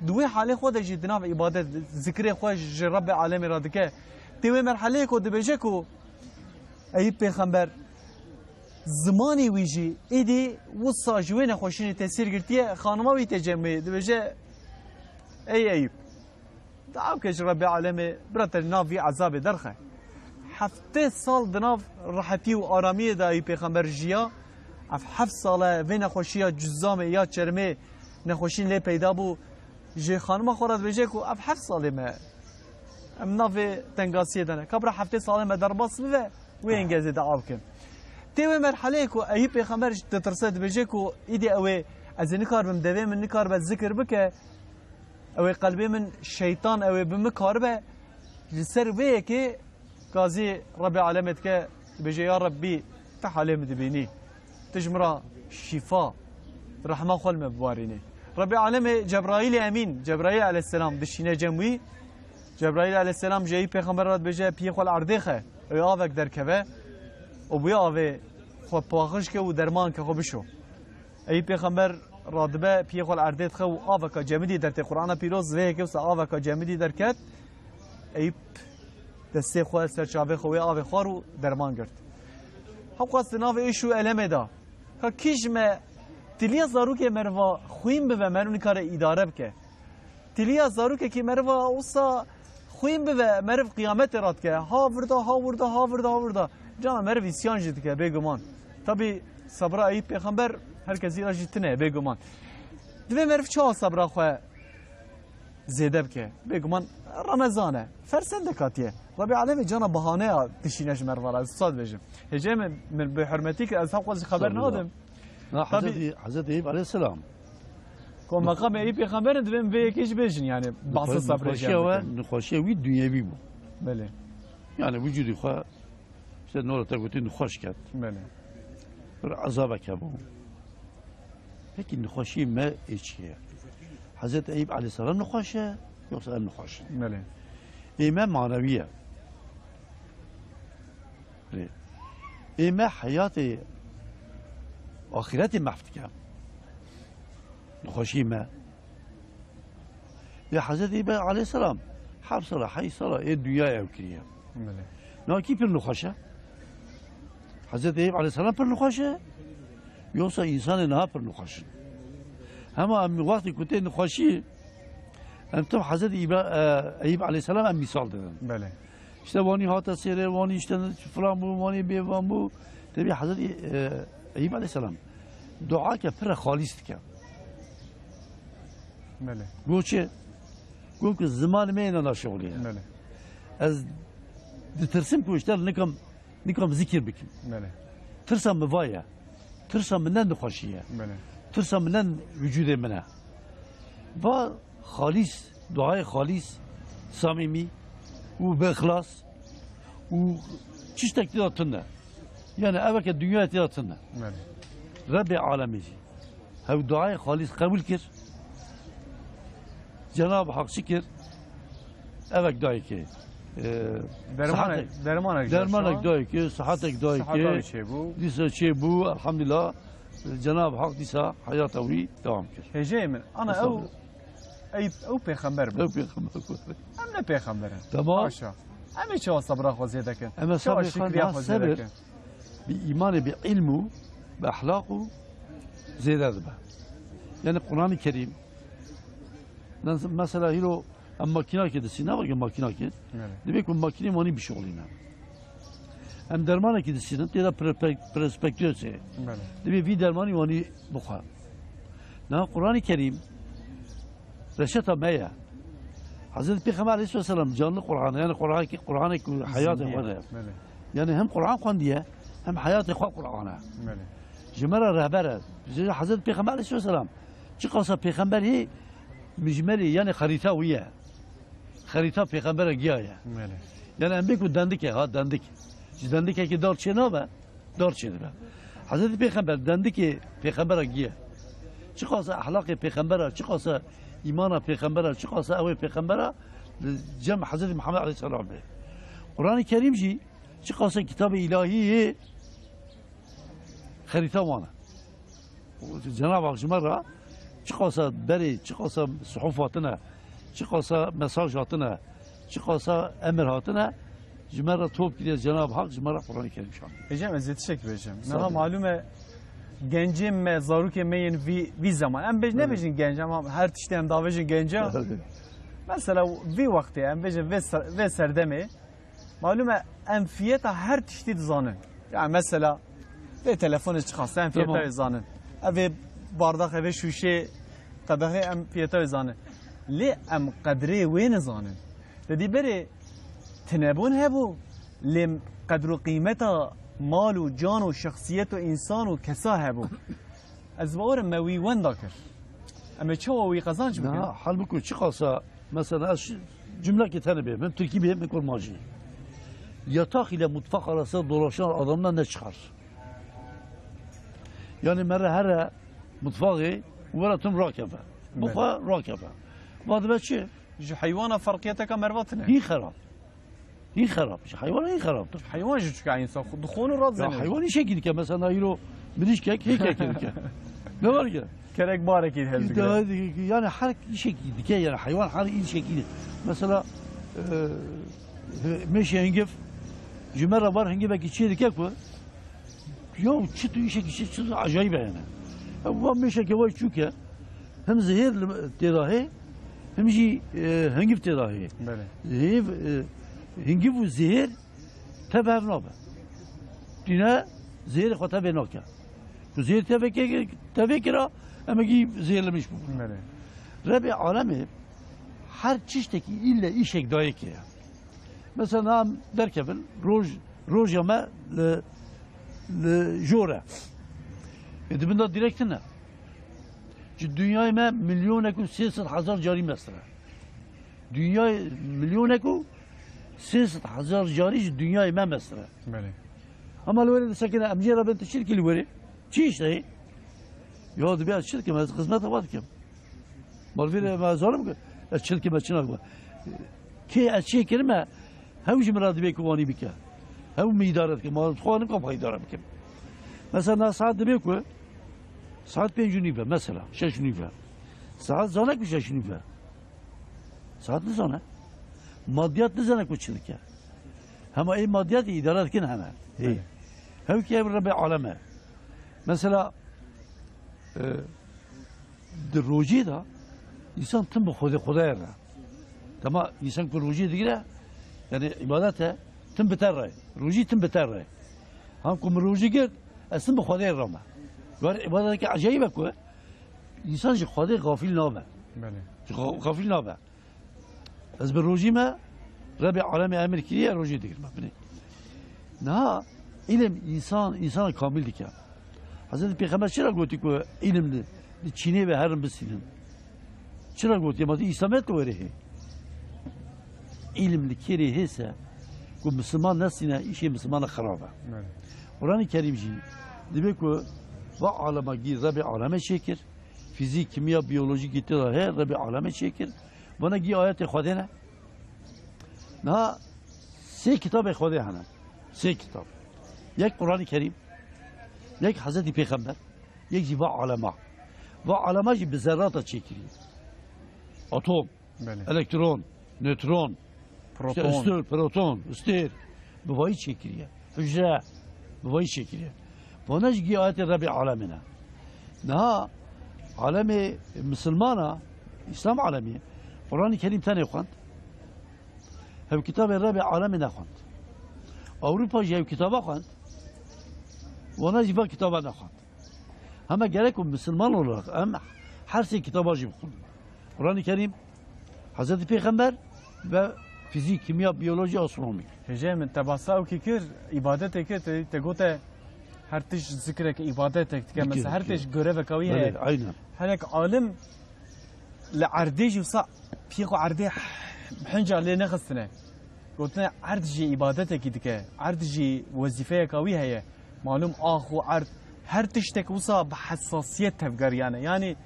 di wê halê xwe de jî di nav îbadet, zikrê xwe ji Rebbê Alemê re dike. Tê wê merheleyê ku dibêje ku Eyûb pêxember zimanê wî jî êdî wisa ji wê nexweşînê tesîr girtiye, xanima wî tê cem wê, dibêje, Ey Eyûb, dua bike ji Rebbê Alemê, bira te li nav vî ezabê derxe. Heftê sal di nav rehetî û aramiyê de Eyûb pêxember jiya. Ev heft sal e vê nexweşiya cuzamê ya çermê nexweşîn lê peyda bû. Ji xanima xwe re dibêje ku ev heft salê me, em navê tengasiyê de ne. Ka bira heftê salê me derbas bibe, wê engezê dua bikin. Tê wê merheleyê ku Eyûb pêxember ditirse, dibêje ku îdî ew ê, ez ê nikaribim, devê min nikaribe zikir bike, ew ê qelbê min şeytan ew ê bi min karibe, ji ser vê yekê gazî Rebbê Alemê dike, dibêje, Ya Rebbî, te halê min dibînî. Tu ji min re şîfa, rehma xwe li me bibarînî. Rebbê Alemê Cebraîlê Emîn, Cebraîl aleyhisselam dişîne cem wî. Cebraîl aleyhisselam ji Eyûb pêxember re dibêje, piyê xwe li erdê xe, ew ê avek derkeve û bi wê avê xwe paxij ke û derman ke xwe bişo. Eyûb pêxember radibe, piyê xwe li erdê dixe û aveka cemidî dertê. Qur'ana pîroz vê yekê wisa aveka cemidî derket. Eyûb destê xwe ser çavê xwe wê avê xwar û derman girt. Hewqas di navê êş û elemê de. Ka kî ji me tiliya zarokê meriva xwîn bibe, meriv nikare îdare bike. Tiliya zarokekî meriva wisa xwîn bibe, meriv qiyametê radike. Ha virda, ha wirda, ha virda, ha wirda. Cana meriv îsyan jî dike, bêguman. Tabî sebra Eyûb pêxember her kesî re jî tune ye, bêguman. Divê meriv çawa sebra xwe zêde bike? Bêguman Remezan e. Fersendek hatiye. Rebî Alemê cana bahaneya dişîne ji meriva re. Ez wisa dibêjim. Hêjê min, min bi hurmetî kir, ez hewqas ji xeber Estağfurullah. nadim. Na, Tabii. Hazreti, Hazreti Eyüp aleyhisselam. Ku meqamê Eyüp pêxember in, divê em vê yekê jî bêjin, yani, bahsa Nixwe-, sabrê nixweşiya jî we, bikin. Nixweşiya wî dunyevî bû. Belê. Yani, vücudî xwe, işte, nora te gotî nixweş ket. Belê. Bir ezabeke bû. Peki, nixweşiyê me ê çi ye? Hazreti Eyüp aleyhisselam nixweş e, yoksa em nixweş in? Belê. Ê me manevî ye. Ê me heyatê axîretê mehf dike. Nixweşî me. Ê Hezretî Îbrahîm aleyhisselam heft sala, heşt sala ê dinyayê ew kiriye. Belê. Niha kî pir nixweş e? Hezretî Eyüp aleyhisselam pir nixweş e? Yoksa însanê niha pir nixweş in? Hema em wextê ku tê nixweşî, em tim Hezretî Îbra-, e, Eyüp aleyhisselam em mîsal didin. Belê. İşte wanî hate sêrê, wanî işte filan bû, wanî bêvan bû. Tebî Hezretî, e, Eyüp aleyhisselam duake pire xalîs dike. Belê. Got çi? Got ku zimanê me êna naşixulî ye. Belê. Ez ditirsim ku işte nikim, nikim zikir bikim. Belê. Tirsa min va ye. Tirsa min ne nixweşî ye. Belê. Tirsa min ne vücudê min e. Va xalîs, duayê xalîs, samîmî û bi ixlas û tiştek tê de tune. Yani eveke dünya tê tine. Belê. Rebê alemê jî. Hew duayê xalîs qebûl kir. Cenab Hak çi kir? Evek dayê ki, e, Dermanek, sihetek, dermanek dermanek jî dayê ki, sihetek dayê siheta ki, wî çêbû. Dîsa çêbû, elhamdülillah. Cenab Hak dîsa heyata wî devam kir. Hêjeyê min, ana ew, Estağfurullah. Ey, ew pêxember bû. Ew pêxember bû. Em ne pêxember in. Tamam. Haşa. Em ê çawa sebra xwe zêde kin? Em ê Çawa sebrê xwe şikriya na xwe zêde sebir. Kin? Bi îmanê, bi ilm û bi ehlaq û zêde dibe. Yani Kur'an-ı Kerim, mes-, mesela hîro em makînakê disîne, weke makînakê, Evet. Divê ku makînê wanî bişuxulîne. Em dermanekî disînin, tê de pre-, pre-, prospektiyosê. Belê. Divê vî dermanî wanî bixwe. Niha Kur'an-ı Kerim reçeta me ye. Hezretî Pêxember aleyhisselam canlı Kur'an e, yani Kur'an ki, Kur'an ku heyatê Zindî ye. Xwe de. Belê. Yani hem Kur'an xwendiye, hem heyatê xwe Kur'an e. Belê. Ji me re rehber e. Ji Hezretî Pêxember aleyhisselam çiqasa pêxember hê, mijmelê, yani xerîta wî ye. Xerîta pêxembera giya ye. Belê. Yani em bê ku dendik e, ha dendik. Ji dendikekî dar çê nabe, dar çê dibe. Hezretî Pêxember dendikê pêxembera giya. Çiqasa ehlaqê pêxembera, çiqasa îmana pêxembera, çiqasa ewê pêxembera, li cem Hezretî Muhammed aleyhisselam be. Kur'an-ı Kerim jî çiqasa kitabê îlahî yê xerîta wan e. Cenab Hak ji me re çiqasa berê, çiqasa suhuf hatine, çiqasa mesaj hatine, çiqasa emir hatine, ji me re top kiriye Cenab Hak, ji me re Kur'an-ı Kerim şandiye. Hêjam, ez ê tiştek bêjim. Sağ Niha ol. Malum e, gencê me, zarokê me yên vî, vî zeman. Em bêj-, Evet. nebêjin genc, ama her tiştê em davêjin genca. Evet. Mesela vî wextê, em bêjin vê ser-, vê serdemê, Malum e, em fiyeta her tiştî dizanin. Ya mesela, vê telefonê çiqas e, em fiyeta Tamam. wê zanin. Ev ê bardaxê, vê şûşê, qedexê em fiyeta wê zanin. Lê em qedrê wê nizanin. Te dî berê tinebûn hebû, lê qedr û qîmeta mal û can û şexsiyet û însan û kesa hebû. Ez bawer im me wî wenda kir. Em ê çawa wî qezenc bikin? Niha, halbuki çiqasa, mesela ez şi-, cümlekê tenê bê, min Tirkî bê, min Kurmancî. Yatak ile mutfak arasında dolaşan adamdan ne çıkar? Yani mere here mutfaxê, wera tim rakeve. Bu Evet. xwe rakeve. Va dibe çi? Ji heywana ferqiyeteka merva tine. Hî xerab. Hîn xerab. Ji heywana hîn xerabtir. Heywan jî çuka însan xwe dixwin û Ya radizêne. Heywan îşekî dike. Mesela îro mirîşkek hêkekê dike. Ne var ki? Kerek barekî hildikire. Yani her îşekî dike yani heywan her îşekî. Mesela, e, mêşe hingiv ji me re var hingivekî çê dike ku Ya çi tu îşekî çi, çi acayîb e yani. Ev va mêşeke vay çûke, hem zehêr li tê de hê, hem jî, e, hingiv tê de hê. Belê. Hêv, e, hingiv û zehêr tev hev nabe. Tîne zehêrê xwe tevê nake. Ku zehêr tevê ke-, tevê kira, em ê gî zehêrlemiş bû. Belê. Rebê alemê her tiştekî îlle îşek dayê keye. Mesela, niha em derkevin, roj, roja me li, li jor e. Ê, di bin de direkt tune. Ji dinyayê me milyonek û sê sed hezar carî mestir e. Dinyayê milyonek û sê sed hezar carî ji dinyayê me mestir e. Belê. Ama li werê disekine, em jê re bin tu çi dikî li werê? Çi îş de ye? Ya dibe ez çi dikim, ez xizmeta we dikim. Malvîrê me zalim ki, ez çi dikim, ez çi nakim. Kê ez çê kirime, hew ji min re divê ku wanî bike. Hew min îdare dike, ma xwe nikim xwe îdare bikim. Mesela na saet dibe ku, saet pênc û nîv e, mesela, şeş û nîv e. Saet zane ku şeş û nîv e. Saet nizane. Madiyat nizane ku çi dike. Hema ê madiyatê îdare dikin hene. Ê. Belê. Hew ki ev Rebê alem e. Mesela, e, di rojê de însan tim bi Xwedê, Xwedayê re. Dema însan ku rojê digire, yani îbadet e, tim bi te re. Rojî tim bi te re. Ha ku min rojî girt, ez tim bi Xwedê re me. Wer îbadeteke ecayîb e ku însan ji Xwedê xafîl nabe. Belê. Ji xwe xafîl nabe. Ez bi rojî me, Rebê alemê emir kiriye, rojî digirme. Binê. Niha îlim însan, însana kamîl dike. Hezretî Pêxember çira gotî ku îlim li, li çînê ve herin bisînin? Çira gotî? Ma tu Îslamiyet li werê hê. Îlim li kêrê hê se ku Misliman nesîne, îşê Mislimana xirab e. Evet. Quranê Kerîm jî dibê ku va alema gî Rebê alemê çêkir, fîzîk, kîmya, biyolojî gî tê de heye, Rebê alemê çêkir. Vana gî ayetê Xwedê ne. Niha sê kitabê Xwedê hene. Sê kitab. Yek Quranê Kerîm, yek Hezretî Pêxember, yek jî va alema. Va alema jî bi zerrata çêkiriye. Atom, Belê. elektron, newtron, işte Proton. Üstür, proton, üstêr, bi vayî çêkiriye. Hücre, bi vayî çêkiriye. Vana jî gî ayetê Rebê alemê ne. Niha alemê misilmana, Îslam alemî, Quranê Kerîm tenê xwend. Hev kitabê Rebê alemê nexwend. Ewropa jî hev kitaba xwend. Wana jî va kitaba nexwend. Hema gerek û misilman olarak em her sê kitaba jî bixwin. Quranê Kerîm, Hezretî Pêxember ve fîzîk, kîmya, biyolojî, astronomî. Hêjayê min, te basa ew kî kir, îbadetê kir, te, te gote her tişt zikrek, îbadetek dike. Dike, Mesela her dike. tişt göreveka wî Belê, heye. aynen. Hinek alim li erdê jî wisa piyê xwe erdê hinca lê nexistine. Gotine erd jî îbadetekî dike. Erd jî wezîfeyeka wî heye. Malûm ax û erd, her tiştek wisa bi hesasiyet tevgeriyane. Yanî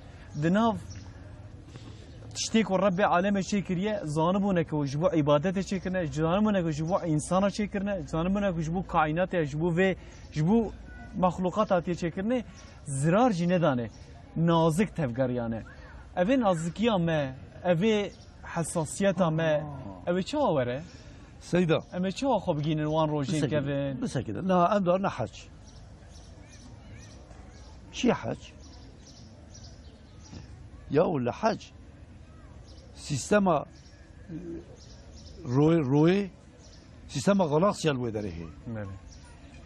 di nav tiştê ku Rebbê alemê çêkiriye, zanibûne ku ji bo îbadetê çêkirine, zanibûne ku ji bo însana çêkirine, zanibûne ku ji bo kaînatê, ji bo vê, ji bo mexlûqat hatiye çêkirinê, zirar jî nedane. Nazik tevgeriyane. Evê nazikiya me, evê hesasiyeta me, Aa. ew ê çawa were? Seyda. Em ê çawa xwe bigînin wan rojên Bisekine, kevin? bisekine. Na, em dar ne hec. Çi hec? Ya û li hec sîstema, e, royê, royê, sîstema galaksiya li wê derê heye. Belê.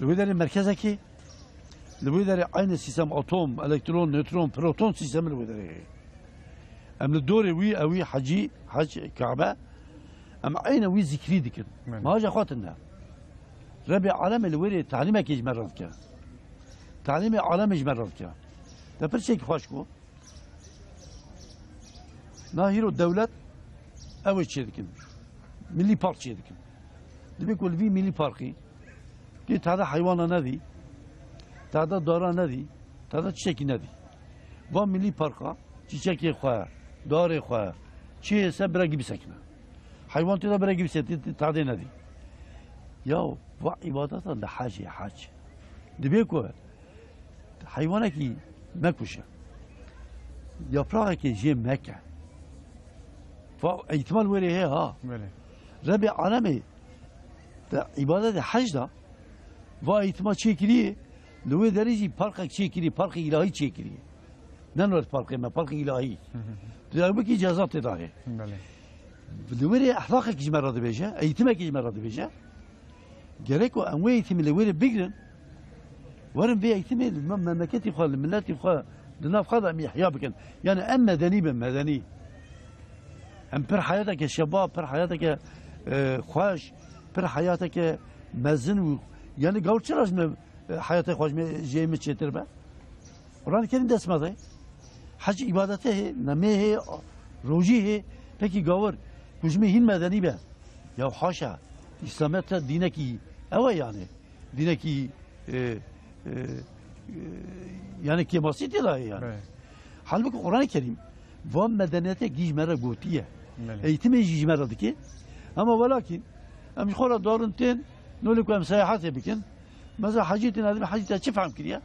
Li wê derê merkezekê, li wê derê aynı sîstem atom, elektron, newtron, proton sîstemi li wê derê heye. Em li dorê wî, ewî hecî, hec, Kabe, em aynı wî zikrî dikin. Belê. Mahaca xwe tinde. Rebê alemê li wê derê talîmekê ji me re dike. Talîmê alemê ji me re dike. Te pirsek xweş ku, Na hîro dewlet ew ê çêdikin. Milî park çêdikin. Dibê ku li vî milî parkî tê tehde heywana nedî, tehde dara nedî, tehde çiçekî nedî. Va milî parka çiçekê xwe, darê xwe, çiyê se bira gî bisekine. Heywan tê de bira gî bisekine, tê, tê tehdê nedî. Ya va îbadeta li hecê hec. Dibê ku Heywanekî mekuşe. Yapraxekê jê meke. Va îhtimal wêrê heye ha. Belê. Rebê alemê te îbadetê hec da. Va îhtimal çêkirî, li wê derê jî parkek çêkirî, parkê îlahî çêkirî. Ne nur parkê me, parkê îlahî. Hı hı. Tu ew bikî ceza tê dahê. Belê. Li wê rê ehlaqek ji me re dibêje, eğitimekî ji me re dibêje. Gerek ku em wê eğitimî li wê rê bigrin, werin vê eğitimê li me-, memleketî xwe, li miletî xwe, li nav xwe de em îhya bikin. Yani em medenî bin, medenî. Em pir heyateke şeba, pir heyateke, e, xweş, pir heyateke mezin û, yani gawir çira ji me, e, heyatê xwe ji me, jê min çêtir be? Quran-ê Kerîm dest me de. Hec îbadete hê, nemê hê, rojî hê. Pekî gawir ku ji me hîn medenî be. Ya haşa, Îslamiyet dînekî ew e yani. Dînekî, e, e, e, yani kêmasî tê de heye yani. Evet. Halbuki Quran-ê Kerîm van medeniyete gî ji me re gotiye. Evet. Eğitimê jî ji me re dike. Ama welakin em ji xwe re darin tên, nolê ku em seyahatê bikin. Mesela hecî têne dibê hecî te çi fehm kiriye?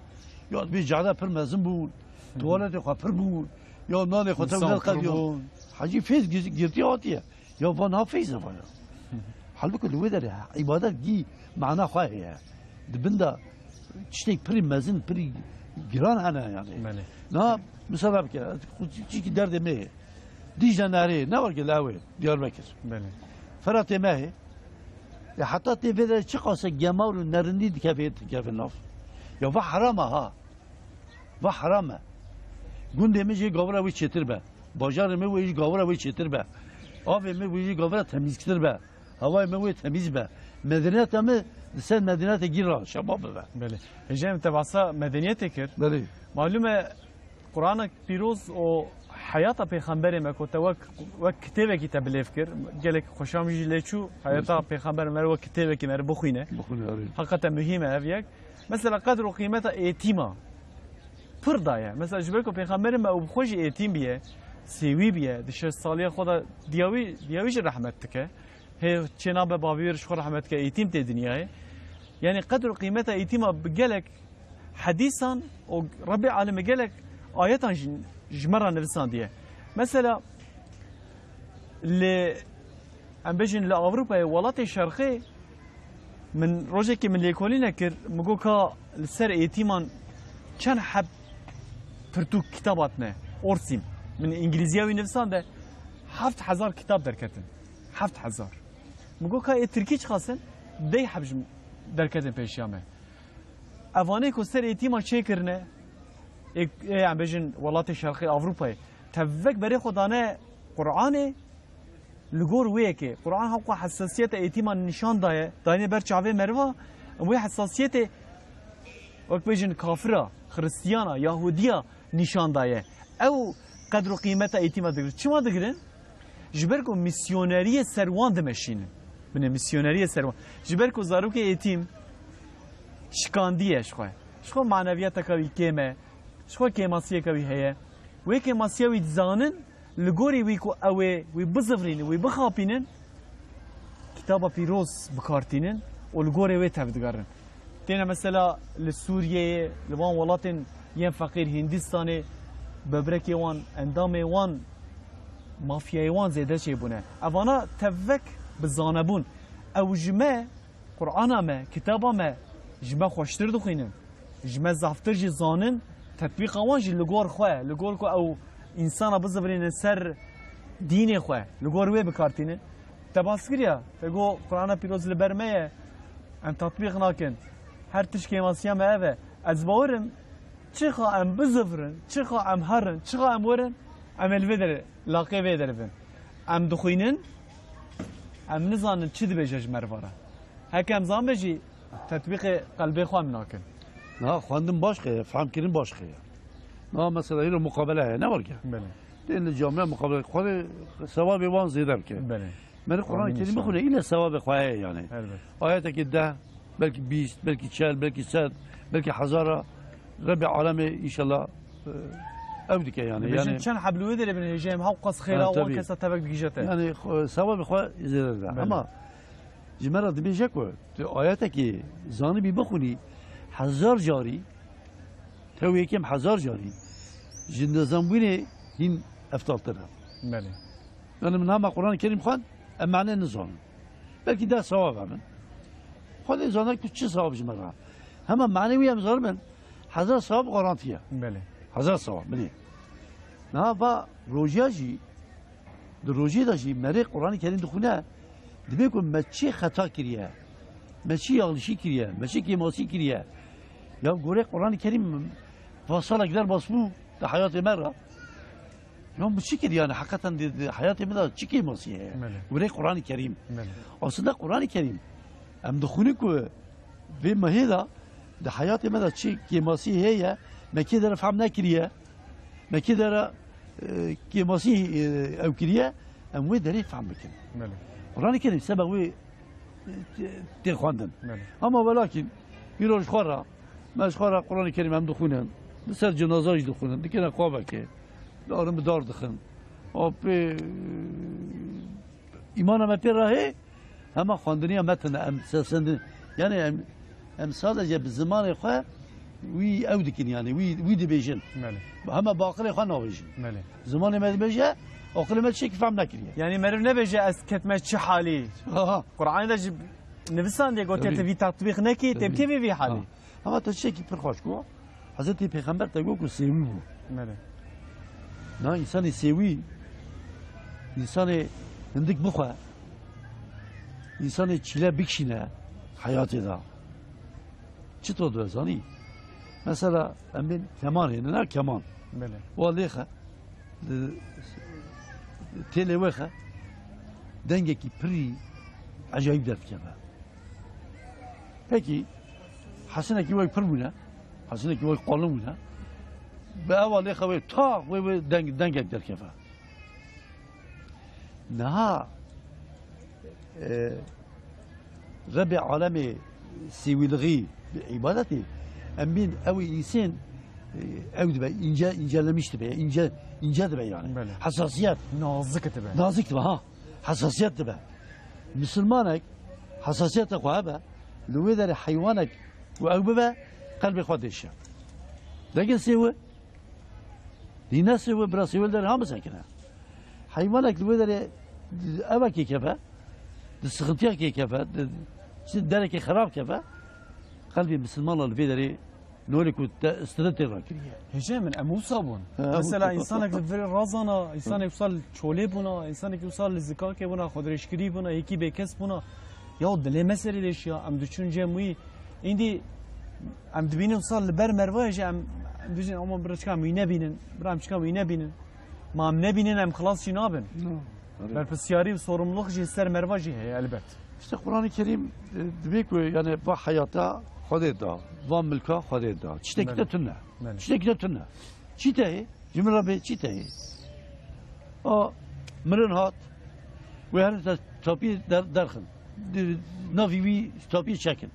Ya dibê cade pir mezin bûn, tuwaletê xwe pir bûn, ya nalê xwe tev Însan pir qediyan. bûn. Hecî fêz giz-, girtiye hatiye. Ya van ha feyz e vaya. Halbuki li wê derê îbadet gî mana xwe heye. Di bin de tiştek pirî mezin, pirî giran hene yani. Belê. Na, misala bike, çîkî derdê me heye. Dîcle Nehrê, ne weke li ew ê, Diyarbekir. Belê. Feratê me hê. E, heta tê vê de çiqas e gemar û nerindî dikeve, dikeve nav. Ya va heram e ha. Va heram e. Gundê min jê gavira wê çêtir be. Bajarê min wê jî gavira wê çêtir be. Avê min wê jî gavira temîztir be. Hewayê min wê temîz be. Medeniyeta min li ser medeniyetê gî ra şema bibe. Belê. Hêjayê min, te basa medeniyetê kir. Belê. Malûm e, Qur'anek pîroz û heyata pêxemberê me ku te wek, wek kitêbekî te bi lêv kir. Gelek xweşa min jî lê çû. Heyata Belê. pêxemberê me re wek kitêbekî me re bixwîne. Bixwîne, erê. Heqîqeten muhîm e ev yek. Mesela qedr û qîmeta êtîma pir daye. Mesela ji ber ku Pêxemberê me û bi xwe jî êtîm biye, sêwî biye, di şeş saliya xwe de diya wî, diya wî jî rehmet dike. Hê çê nabe bavê wê ji xwe rehmet dike, êtîm tê dinyayê. Yanî qedr û qîmeta êtîma bi gelek hedîsan û Rebbê Alemê gelek ayetan ji, ji me re nivisandiye. Mesela li, em bêjin li Ewropayê, welatê şerqê, min rojekê min lêkolîne kir, min got ka li ser êtîman çend heb pirtûk kitaba tine, Orsîm. Min îngilîziya wî nivisande, heft hezar kitab derketin. Heft hezar. Min got ka ê tirkî çiqas in, deh heb ji derketin pêşiya me. Evanê ku ser êtîma çêkirine, ê, ê, em bêjin welatê şerqê Ewropayê, tevek berê xwe dane Qur'anê, li gor wê yekê. Qur'an hewqa hesasiyeta êtîman nîşan daye, dayine ber çavê meriva, em wê hesasiyetê wek bêjin kafira, xiristiyana, yahudiya nîşan daye. Ew qedr û qîmeta êtîma digirin. Çima digirin? Ji ber ku misyoneriyê ser wan dimeşînin. Binê misyoneriyê ser wan. Ji ber ku zarokê êtîm şikandiye ji xwe. Ji xwe maneviyeteke wî kêm e. Ji xwe kêmasiyeke wî heye. Wê kêmasiya wî dizanin, li gorî wî ku ew ê wî bizivirînin, wî bixapînin, Kitaba Pîroz bikartînin û li gorê wê tevdigerin. Têne mesela li Sûriyeyê, li van welatên yên feqîr, Hîndistanê, böbrekê wan, endamê wan, mafyayê wan zêde çêbûne. Evana tevek bi zane bûn. Ew ji me, Qur'ana me, kitaba me, ji me xweştir dixwînin. Ji me zaftir jî zanin, tetbîqa wan jî li gor xwe, li gor ku ew însana bizivirînin ser dînê xwe, li gor wê bikartînin. Te bas kiriya, te got, Qur'ana Pîroz li ber me ye, em tatbîq nakin. Her tişt kêmasiya me ev e. Ez bawerim, çiqa em bizivirin, çiqa em herin, çiqa em werin, em ê li vê derê, laqê vê derê bin. Em dixwînin, em nizanin çi dibêje ji me re vara. Heke em zanbe jî, tetbîqê qelbê xwe em nakin. Niha xwendin başqe ye, fehmkirin başqe ye. Niha mesela îro muqabele heye, ne were ke? Belê. Tên li camiya muqabele xwe de sewabê wan zêde bike. Belê. Merê Qur'an-ı Amîn Kerîm inşallah. Bixwîne, île sewabê xwe heye yani. Elbet. Ayetekî deh, belkî bîst, belkî çel, belkî sed, belkî hezara Rebê alemê inşallah, e, ew dike yani. Dibêjin yani çend heb li wê derê bin hêjê em hewqas xêra Ha, wan tabii. Kesa tevek digihîje te. Yani, xwe, sewabê xwe zêde dibe. Belê. Ama ji me re dibêje ku tu ayetekî zanibî bixwînî hezar carî, tew yekêm hezar carî, ji nizanbûnê hîn eftaltir e. Belê. Yani min hema Qur'an-ı Kerîm xwend, em mane nizanin. Belkî deh sewab hemin. Xwedê zane ku çi sewab ji me re. Hema mane wî em zanibin, hezar sewab garantiye. Belê. Hezar sewab, bilî. Niha va rojiya jî, di rojê de jî merê Qur'an-ı Kerîm dixwîne, dibê ku me çi xeta kiriye, me çi yanlişî kiriye, me çi kêmasî kiriye. Ya gorê Qur'an-ı Kerîm va salek derbas bû di heyatê me re. Ya min çi kir yani, heqeten di, di heyatê min de çi kêmasî heye? Belê. Gorê Qur'an-ı Kerîm. Belê. Aslında Qur'an-ı Kerîm, em dixwînin ku vê mehê de di heyatê me de çi kêmasî heye, me kê dere fehm nekiriye, me kê dere, e, kêmasî, e, ew kiriye, em wê derê fehm bikin. Belê. Qur'an-ı Kerîm sebe wê, e, tê, tê xwendin. Belê. Ama welakîn, îro ji xwe re, me ji xwe re Qur'an-ı Kerîm em dixwînin, li ser cenaza jî dixwînin, dikine xwabekê, darin bi dar dixin. O pê, îmana me pê re hê, hema xwendiniya me tune, em sesendin. Yani em, em sadece bi zimanê xwe wî ew dikin yani, wî, wî dibêjin. Belê. Hema bi aqilê xwe nabêjin. Belê. Zimanê me dibêje, aqilê me tiştekî fehm nekiriye. Yani meriv nebêje ez ketime çi halî. Aha. Qur'anê de jî nivisandiye gotiye Tabii. Te vî tatbîq nekî, Tabii. Tê bikevî vî halî. Ha. Ama te tiştekî pir xweş got. Hezretî Pêxember te got ku sêwî bû. Belê. Na însanê sêwî, însanê hindik bixwe, însanê çîle bikişîne heyatê de. Çito dibe zanî? Mesela em bên keman hêne, ne keman. Belê. Wa lêxe, li, têlê wêxe, dengekî pirî ecayîb derdikeve. Pekî, hesinekî wek pir bûne, hesinekî wek qalin bûne, bi ewa lêxe wê ta wê, wê deng, dengek derkeve. Niha, e, Rebê alemê sêwîlixî bi îbadetê, Em bên ew ê însên, e, ew dibe, ince, incelemiş dibe, ince, ince dibe yani. Belê. Hesasiyet. Nazik dibe. Nazik dibe, ha. Hesasiyet dibe. Misilmanek hesasiyeta xwe hebe, li wê derê heywanek ku ew bibe, qelbê xwe dêşe. Degin sêwe, dîne sêwe, bira sêwe li derê ha bisekine. Heywanek li wê derê evekê keve, di sıxıntiyekê keve, di derekê xerab keve, qelbê misilmana li vê derê nolê ku te strete rakiriye. Hêje min, em wisa bûn. He, em Mesela wisa bûn. Însanek li vir razana, însanek wisa li çolê bûna, însanek wisa li zikakê bûna, xwedirêjkirî bûna, yekî bêkes bûna. Ya dilê me serê deşiya, em diçûn cem wî. Îndî em dibînin wisa li ber mervayê jî em, em dibînin ama bira çika em wî nebînin, bira em çika em wî nebînin. Ma em nebînin em xilas jî nabin. No. Berpirsiyarî û sorumluluk jî ser merva jî heye elbet. İşte Kur'an-ı Kerim, e, dibê ku yani va heyata Xwedê da, va milka Xwedê da. Çitekî Belê. te tune. Belê. Çitekî te tune. Çi te hê? Ji min re bê çi te hê? A mirin hat. Wê herin te tapî der-, derxin. Di-, navî wî tapî çekin.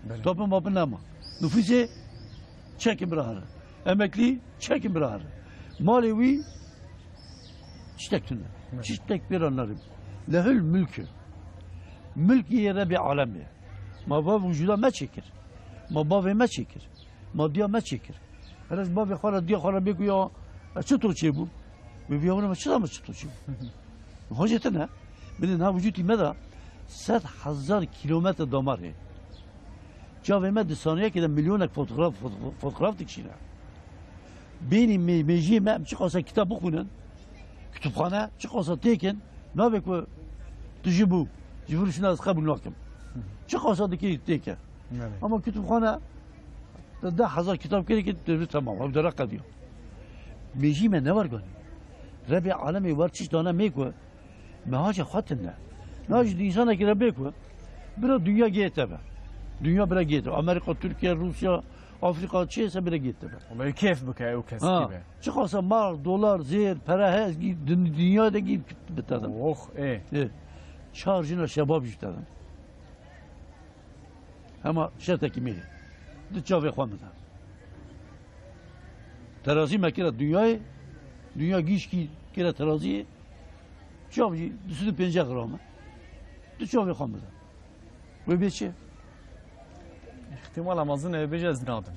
Belê. Tapî mapî nema. Nufusê çekin bira herin. Emeklî çekin bira herin. Malê wî çitek tune. Belê. Çitek pêra narim. Lehül mülkü. Milkî yê Rebê alemê. Ma va vücuda me çêkir. Ma bavê me çêkir. Ma diya me çêkir. Her ez bavê xwe re, diya xwe re bê ku ya, e, çito çêbû? Wê viya wina me çi zame çito çêbû? Hocê te ne? Binê niha vücutî me de sed hezar kilometre damar hê. Çavê me di saniyekê de milyonek fotograf, foto-, fotograf dikişîne. Bênî mê-, mêjiyê me em çiqasa kitap bixwînin, kütüphane çiqasa têkin, nabê ku tu ji bû, ji vir şuna ez qebûl nakim. Çiqasa dikê têke. Evet. Ama kütüphane de deh hezar kitap kêrî ki tu tamam, ew dere qediya. Mêjî me ne werganî. Rebê alemê wer çiş dane mê ku me haca xwe tinde. Na ji însanekî re bê ku bira dünya gê te be. Dünya bira gê te be. Amerika, Türkiye, Rusya, Afrika çi ise bira gê te be. Wala keyf bike ew kes Ha, gibi. Çiqasa mal, dolar, zêr, pere heye, gî-, dün-, dünya de gî bite de. Oh, ê. Ê. Çar jina şebab jî te de. Hema şertekî mêrê. Di çavê xwe min de. Terazî me kira dinyayê, dinya gîşkî kira teraziyê. Çav jî du sed û pêncî gram e. Di çavê xwe min de. Wê bê çi? Îhtimala mezin e bêje ez nadim.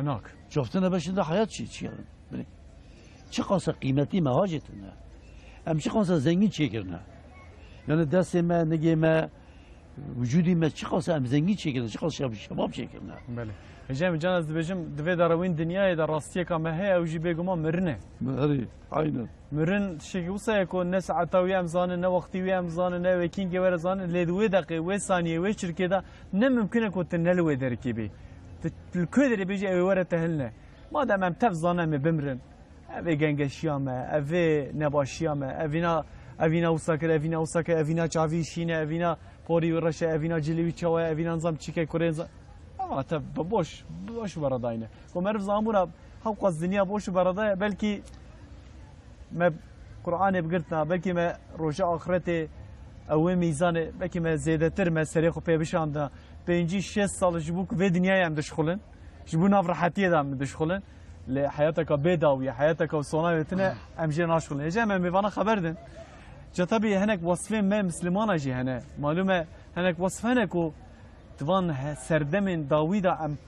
Enak. Çaftine beşinde hayat çi, çi yani? Bilin. Çiqasa qîmetî me hacetine. Em çiqasa zengîn çêkirine. Yani destê me, nigê me, Wicûdî me çiqas em zengîn çêkirine, çiqas şeb-, şebab çêkirine. Belê. Hêja min can ez dibêjim, di vê derewîn dinyayê de rastiyeka me heye, ew jî bêguman mirin e. Herî, aynen. Mirin tiştekî wisa ye ku ne saeta wî em zanin, ne wextî wî em zanin, ne wê kîngê were zanin, lê di wê deqê, wê saniyê, wê çirkê de ne mimkun e ku tu ne li wê derikê bî. Tu li ku derê bêjî ew ê were te hilne. Madem em tev zanin em ê bimirin, Ev ê gengeşiya me, ev ê nebaşiya me, evîna, evîna wisa kir, evîna wisa kir, evîna çavî şîn e, evîna porî wî reş e, evîna cilê wî çawa ye, evîna nizam çîke kurê nizam. Ama te bi boş, boş beredayne. Ku meriv zanbûna hewqas dinya boş û bereda ye, belkî me Qur'anê bigirtina, belkî me roja axretê ew ê mîzanê, belkî me zêdetir me serê xwe pê bişandina. Pêncî şêst sal ji bo ku vê dinyayê em dişxulin. Ji bo nav rehetiyê de em dişxulin. Lê heyateka bê dawî ye, heyateka sona wê tune, em jê naşxulin. Hêje em, em ê vana xeber din. Ca tebî hinek wesfên me Mislimana jî hene. Malûm e, hinek wesf hene ku di van he-, serdemên dawî de em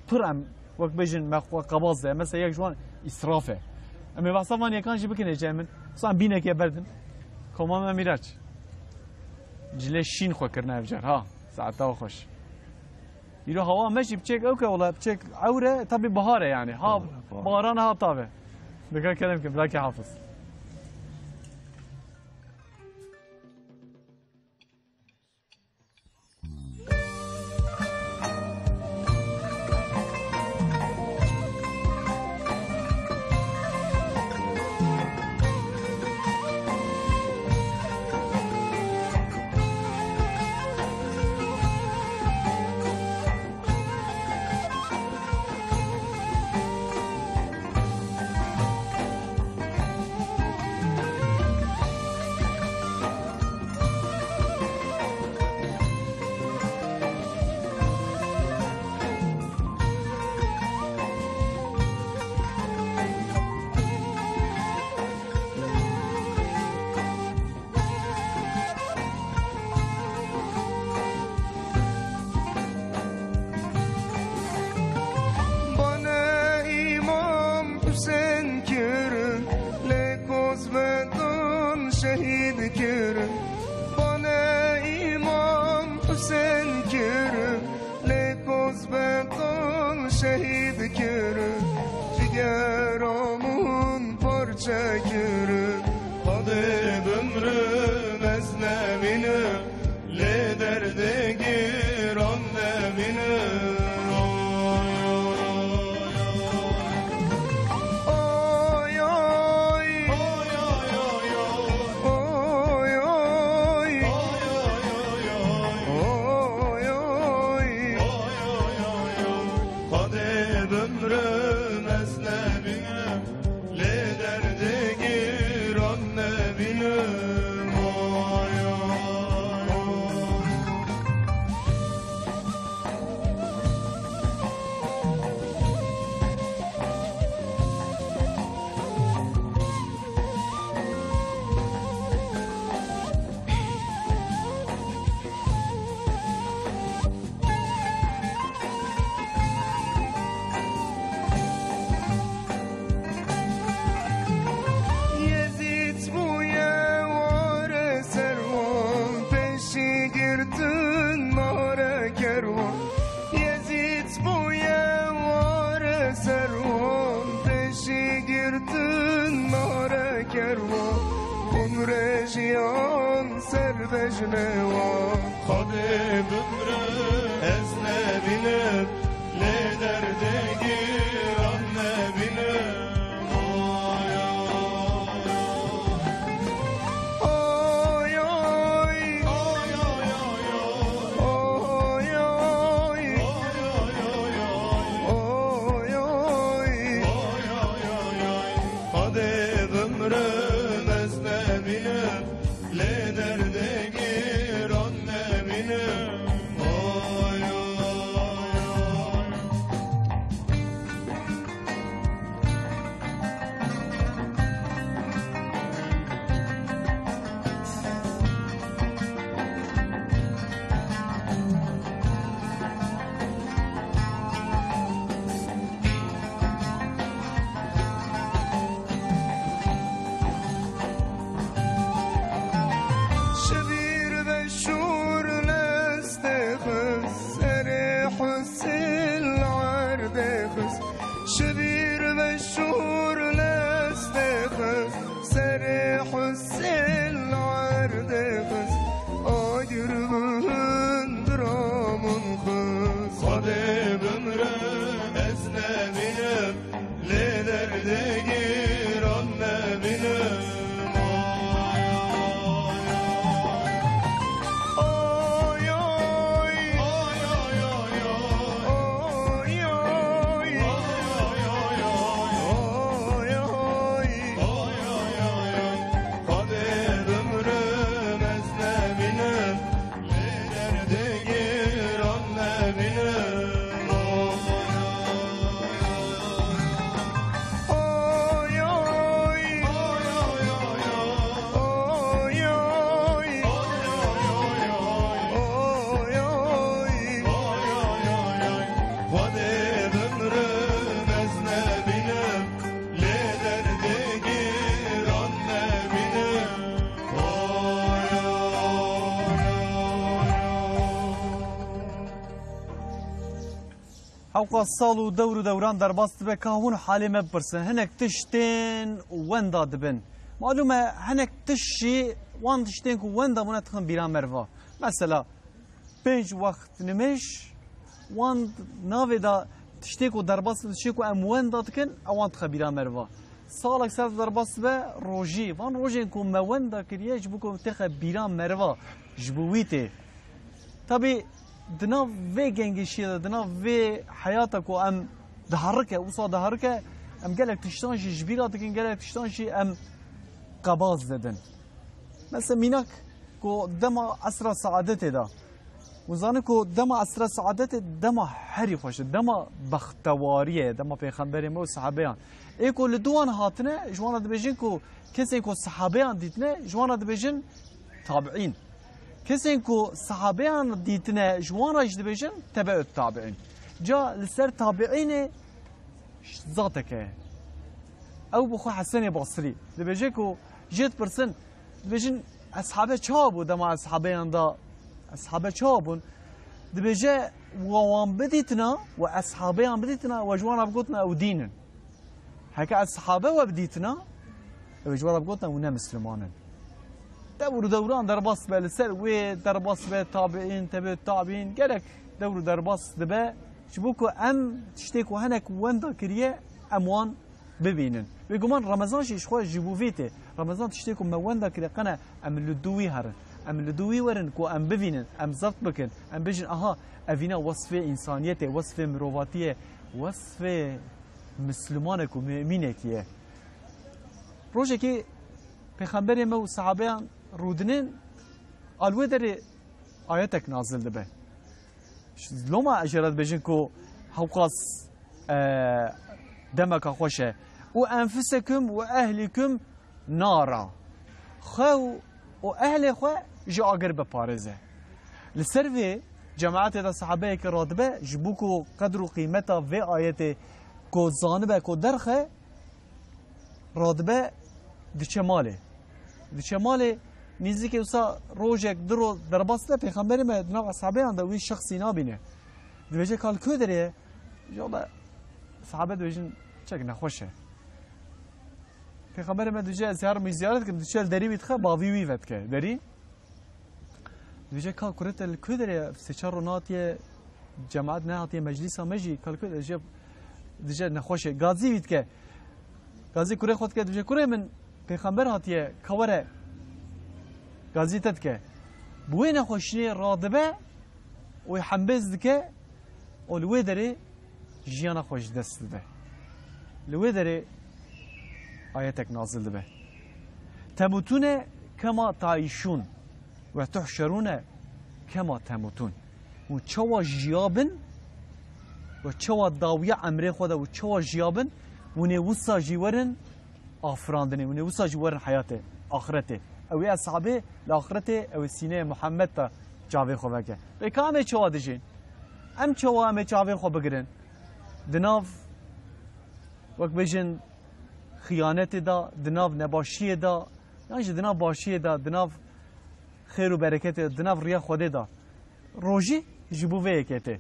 pir em, wek bêjin, me xwe qebaz de. Mesela yek ji wan îsraf e. Em ê behsa van yekan jî bikin hêje min. Mesela em bînekê berdin. Koma me Mîraç. Cilê şîn xwe kirine ev car, ha. Saeta xweş. Îro hewa me jî piçek ew ke, wela piçek ewr e, tabî bahar e yani. Ha, bahar, bahar. Baran ha tav e. Dika kerem ke, bilakî Hafiz. Husên kirin, lê kozbeton şehîd kirin. Bane Îmam Husên kirin, lê kozbeton şehîd kirin. Cigera min parçe kirin. Xwedê bimrim ez nebînim. Lê derdê giran nebînim. Oy, oy. Oy, oy. Oy, oy. Oy, oy. Xwedê bimrim ez nebînim. Lê derdê giran nebînim, oy, oy. Yezîd bûye ware ser wan, pêşî girtin mare kerwan. Yezîd bûye ware ser wan, pêşî girtin mare kerwan. Umre jiyan ser bejnê wan. Xwedê bimrim ez nebînim. Lê derdê giran nebînim. Oy, oy. Oy, oy. Oy, oy, oy, oy. Oy, oy. Oy, oy. Oy, oy. Oy, oy, oy, oy. Xwedê bimrim ez nebînim. Lê derdê giran nebînim. Oy, oy, oy. Şibîr ve şûr lestê xist, serê Husên li erdê xist. Şibîr ve şûr lestê xist, serê Husên li erdê xist. Agir bi hundiran min xist. Xwedê bimrim ez nebînim. Lê derdê giran nebînim. Oy, oy. Oy, oy, oy, oy. Oy, oy. Oy, oy. Oy, oy, oy, oy. Xwedê bimrim ez nebînim. Lê derdê giran nebînim. Oy, oy. Oy, oy. Oy, oy. Xwedê bimrim ez nebînim. Lê derdê giran nebînim. Hewqa sal û dewr û dewran derbas dibe, ka hûn halê me bipirsin. Hinek tiştên wenda dibin. Malûm e, hinek tişt jî wan tiştên ku wenda bûne dixin bîra me re va. Mesela, pênc wext nimêj, wan navê de tiştê ku derbas dibe, tiştê ku em wenda dikin, ewan dixe bîra me re va. Salek ser derbas dibe rojî. Van rojên ku me wenda kiriye, ji bo ku têxe bîra me re va, ji bo wî tê. Tabî di nav vê gengîşiyê de, di nav vê heyata ku em diherike, wisa diherike, em gelek tiştan jî ji bîra dikin, gelek tiştan jî em qebaz didin. Mesela mînak ku dema esra saadetê de, hûn zanin ku dema esra saadetê dema herî xweş e, dema bextewariyê ye, dema pêxemberê me û sahabeyan. Ê ku li dû wan hatine, ji wan re dibêjin ku kesên ku sahabeyan dîtine, ji wan re dibêjin tabiîn. Kesên ku sahabeyan dîtine, ji wan re jî dibêjin tebeut tabiîn. Ca li ser tabiînê zateke ye. Ew bi xwe Hesenê Basrî dibêje ku jê dipirsin, dibêjin, eshabe çawa bû dema eshabeyan da, eshabe çawa bûn? Dibêje, we wan bidîtina, we eshabeyan bidîtina, we ji wan re bigotina ew dîn in. Heke eshabe we bidîtina, ew ji we re bigotina ew ne misliman in. Dewr û dewran derbas dibe, li ser wê derbas dibe, tabiîn, tebe tabiîn, gelek dewr û derbas dibe. Ji bo ku em tiştê ku hinek wenda kiriye, em wan bibînin. Bêguman Remezan jî ji xwe ji bo vê tê. Remezan tiştê ku me wenda kire, qene em li dû wî herin. Em li dû wî werin ku em bivînin, em zebt bikin, em bêjin, aha, evîna wesfê însaniyetê, wesfê mirovatiyê, wesfê mislimanek û mumînekî ye. Rojekê Pêxemberê me û sehabeyan rûdinin, a li wê derê ayetek nazil dibe. Loma ez jê re dibêjin ku hewqas, e, demeka xweş e. "Û enfusekum û ehlikum nara." Xwe û, û ehlê xwe ji agir biparêze. Li ser vê cemaetê de sehabeyekî radibe, ji bo ku qedr û qîmeta vê ayetê ku zanibe ku derxe, radibe diçe malê. Diçe malê, nîzikê wisa rojek, du roj derbas de, Pêxemberê me di nav eshabeyan de wî şexsî nabîne. Dibêje, "Ka li ku derê ye?" Ji wele sahabe dibêjin, "Çek nexweş e." Pêxemberê me dibêje, "Ez her min ziyaret kim." Diçe li derî wî dixe, bavî wî vedike derî. Dibêje, "Ka kure, te li ku derê ye? Sê çar roj nehatiye, cemaet nehatiye meclîsa me jî, ka li ku derê?" Dibêje, "Nexweş e." Gazî wî dike. Gazî kurê xwe dike, dibêje, "Kurê min, Pêxember hatiye, ka were." Gazî te dike. Bi wê nexweşiyê radibe û hembêz dike û li wê derê jiyana xwe ji dest dide. Li wê derê ayetek nazil dibe. "Temutune kema taîşûn ve tuhşerûne kema temutûn." Hûn çawa jiya bin û çawa dawiya emrê xwe de û çawa jiya bin, hûn ê wisa jî werin afirandinê, hûn ê wisa jî werin heyatê, axretê. Ew ê eshabê li axretê, ew ê sîneyê Muhammed de çavê xwe veke. Pêka em ê çawa dijîn? Em çawa em ê çavê xwe bigirin? Di nav, wek bêjin, xiyanetê de, di nav nebaşiyê de, yan jî di nav başiyê de, di nav xêr û bereketê de, di nav riya Xwedê de. Rojî ji bo vê yekê tê.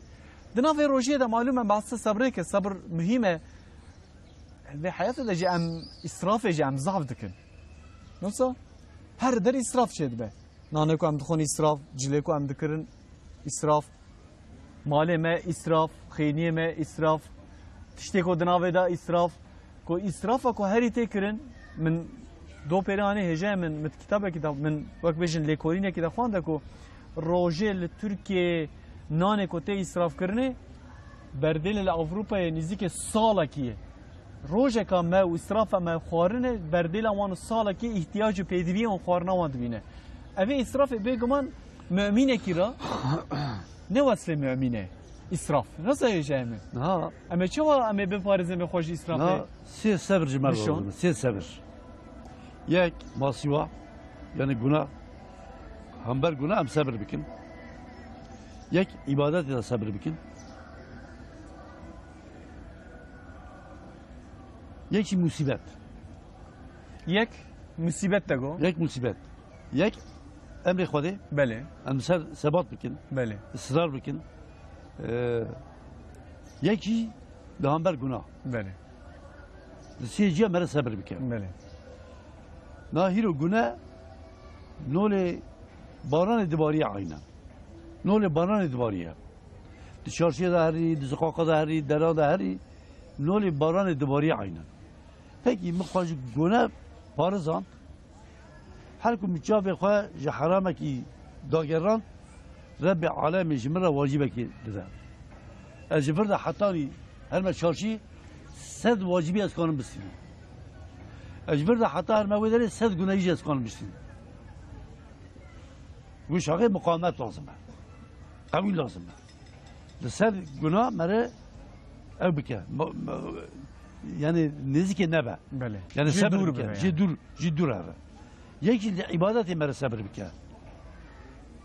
Di nav vê rojiyê de malûm e, behsa sebrê ke, sebr muhîm e. Vê heyatê de jî em îsrafê jî em zaf dikin. Nasıl? Her der îsraf çêdibe. Nanê ku em dixwin îsraf, cilê ku em dikirin îsraf, malê me îsraf, xêniyê me îsraf, tiştê ku di navê de îsraf, ku îsrafa ku herî tê kirin, min do pêre anî hêjayê min, min kitabekî de, min wek bêjin lêkolînekî de xwende ku rojê li Tirkiyeyê nanê ku tê îsrafkirinê, berdêlê li Ewropayê nîzîkê salekî ye. Rojeka me û îsrafa me xwarinê, berdêla wan û salekî îhtiyacê pêdiviyê û xwarina wan dibîne. Evê îsrafê bêguman mumînekî re ne wesfê mumîn e. Îsraf. Nasıl hêjayê min? Ha. Em ê çawa em ê biparêzin vê xwe ji îsrafê? Na, sê sebir ji me re lazim e. Sê sebir. Yek, masiwa, yani guna. Hember guna em sebir bikin. Yek, îbadetê de sebir bikin. Yek jî musîbet. Yek musîbet de go. Yek musîbet. Yek emrê Xwedê. Belê. Em ser sebat bikin. Belê. Israr bikin. Ee, yek jî li hember guna. Belê. Li sê ciya mere sebir bike. Belê. Na hîro gune nolê baranê dibarî ye aynen. Nolê baranê dibarî ye. Di çarşiyê de herî, di ziqaqa de herî, dera de herî, nolê baranê dibarî ye aynen. Pekî min xwe ji gune parizand, her ku min çavê xwe ji heramekî dagerand, Rebbê alemê ji min re wacibekê dide. Ez ji vir de hetanî herme çarşî sed wacibî ez kanim bistînim. Ez ji vir de heta herme wê derê sed guneyî jî ez kanim bistînim. Wî şaxê muqawemet lazim e. Qewî lazim e. Li ser guna mere ew bike. Ma-, ma-, yani nêzîkê nebe. Belê. Yani jê sebir dûr bike. Bibe yani. Jê dûr, jê dûr heve. Yek jî li îbadetê mere sebir bike.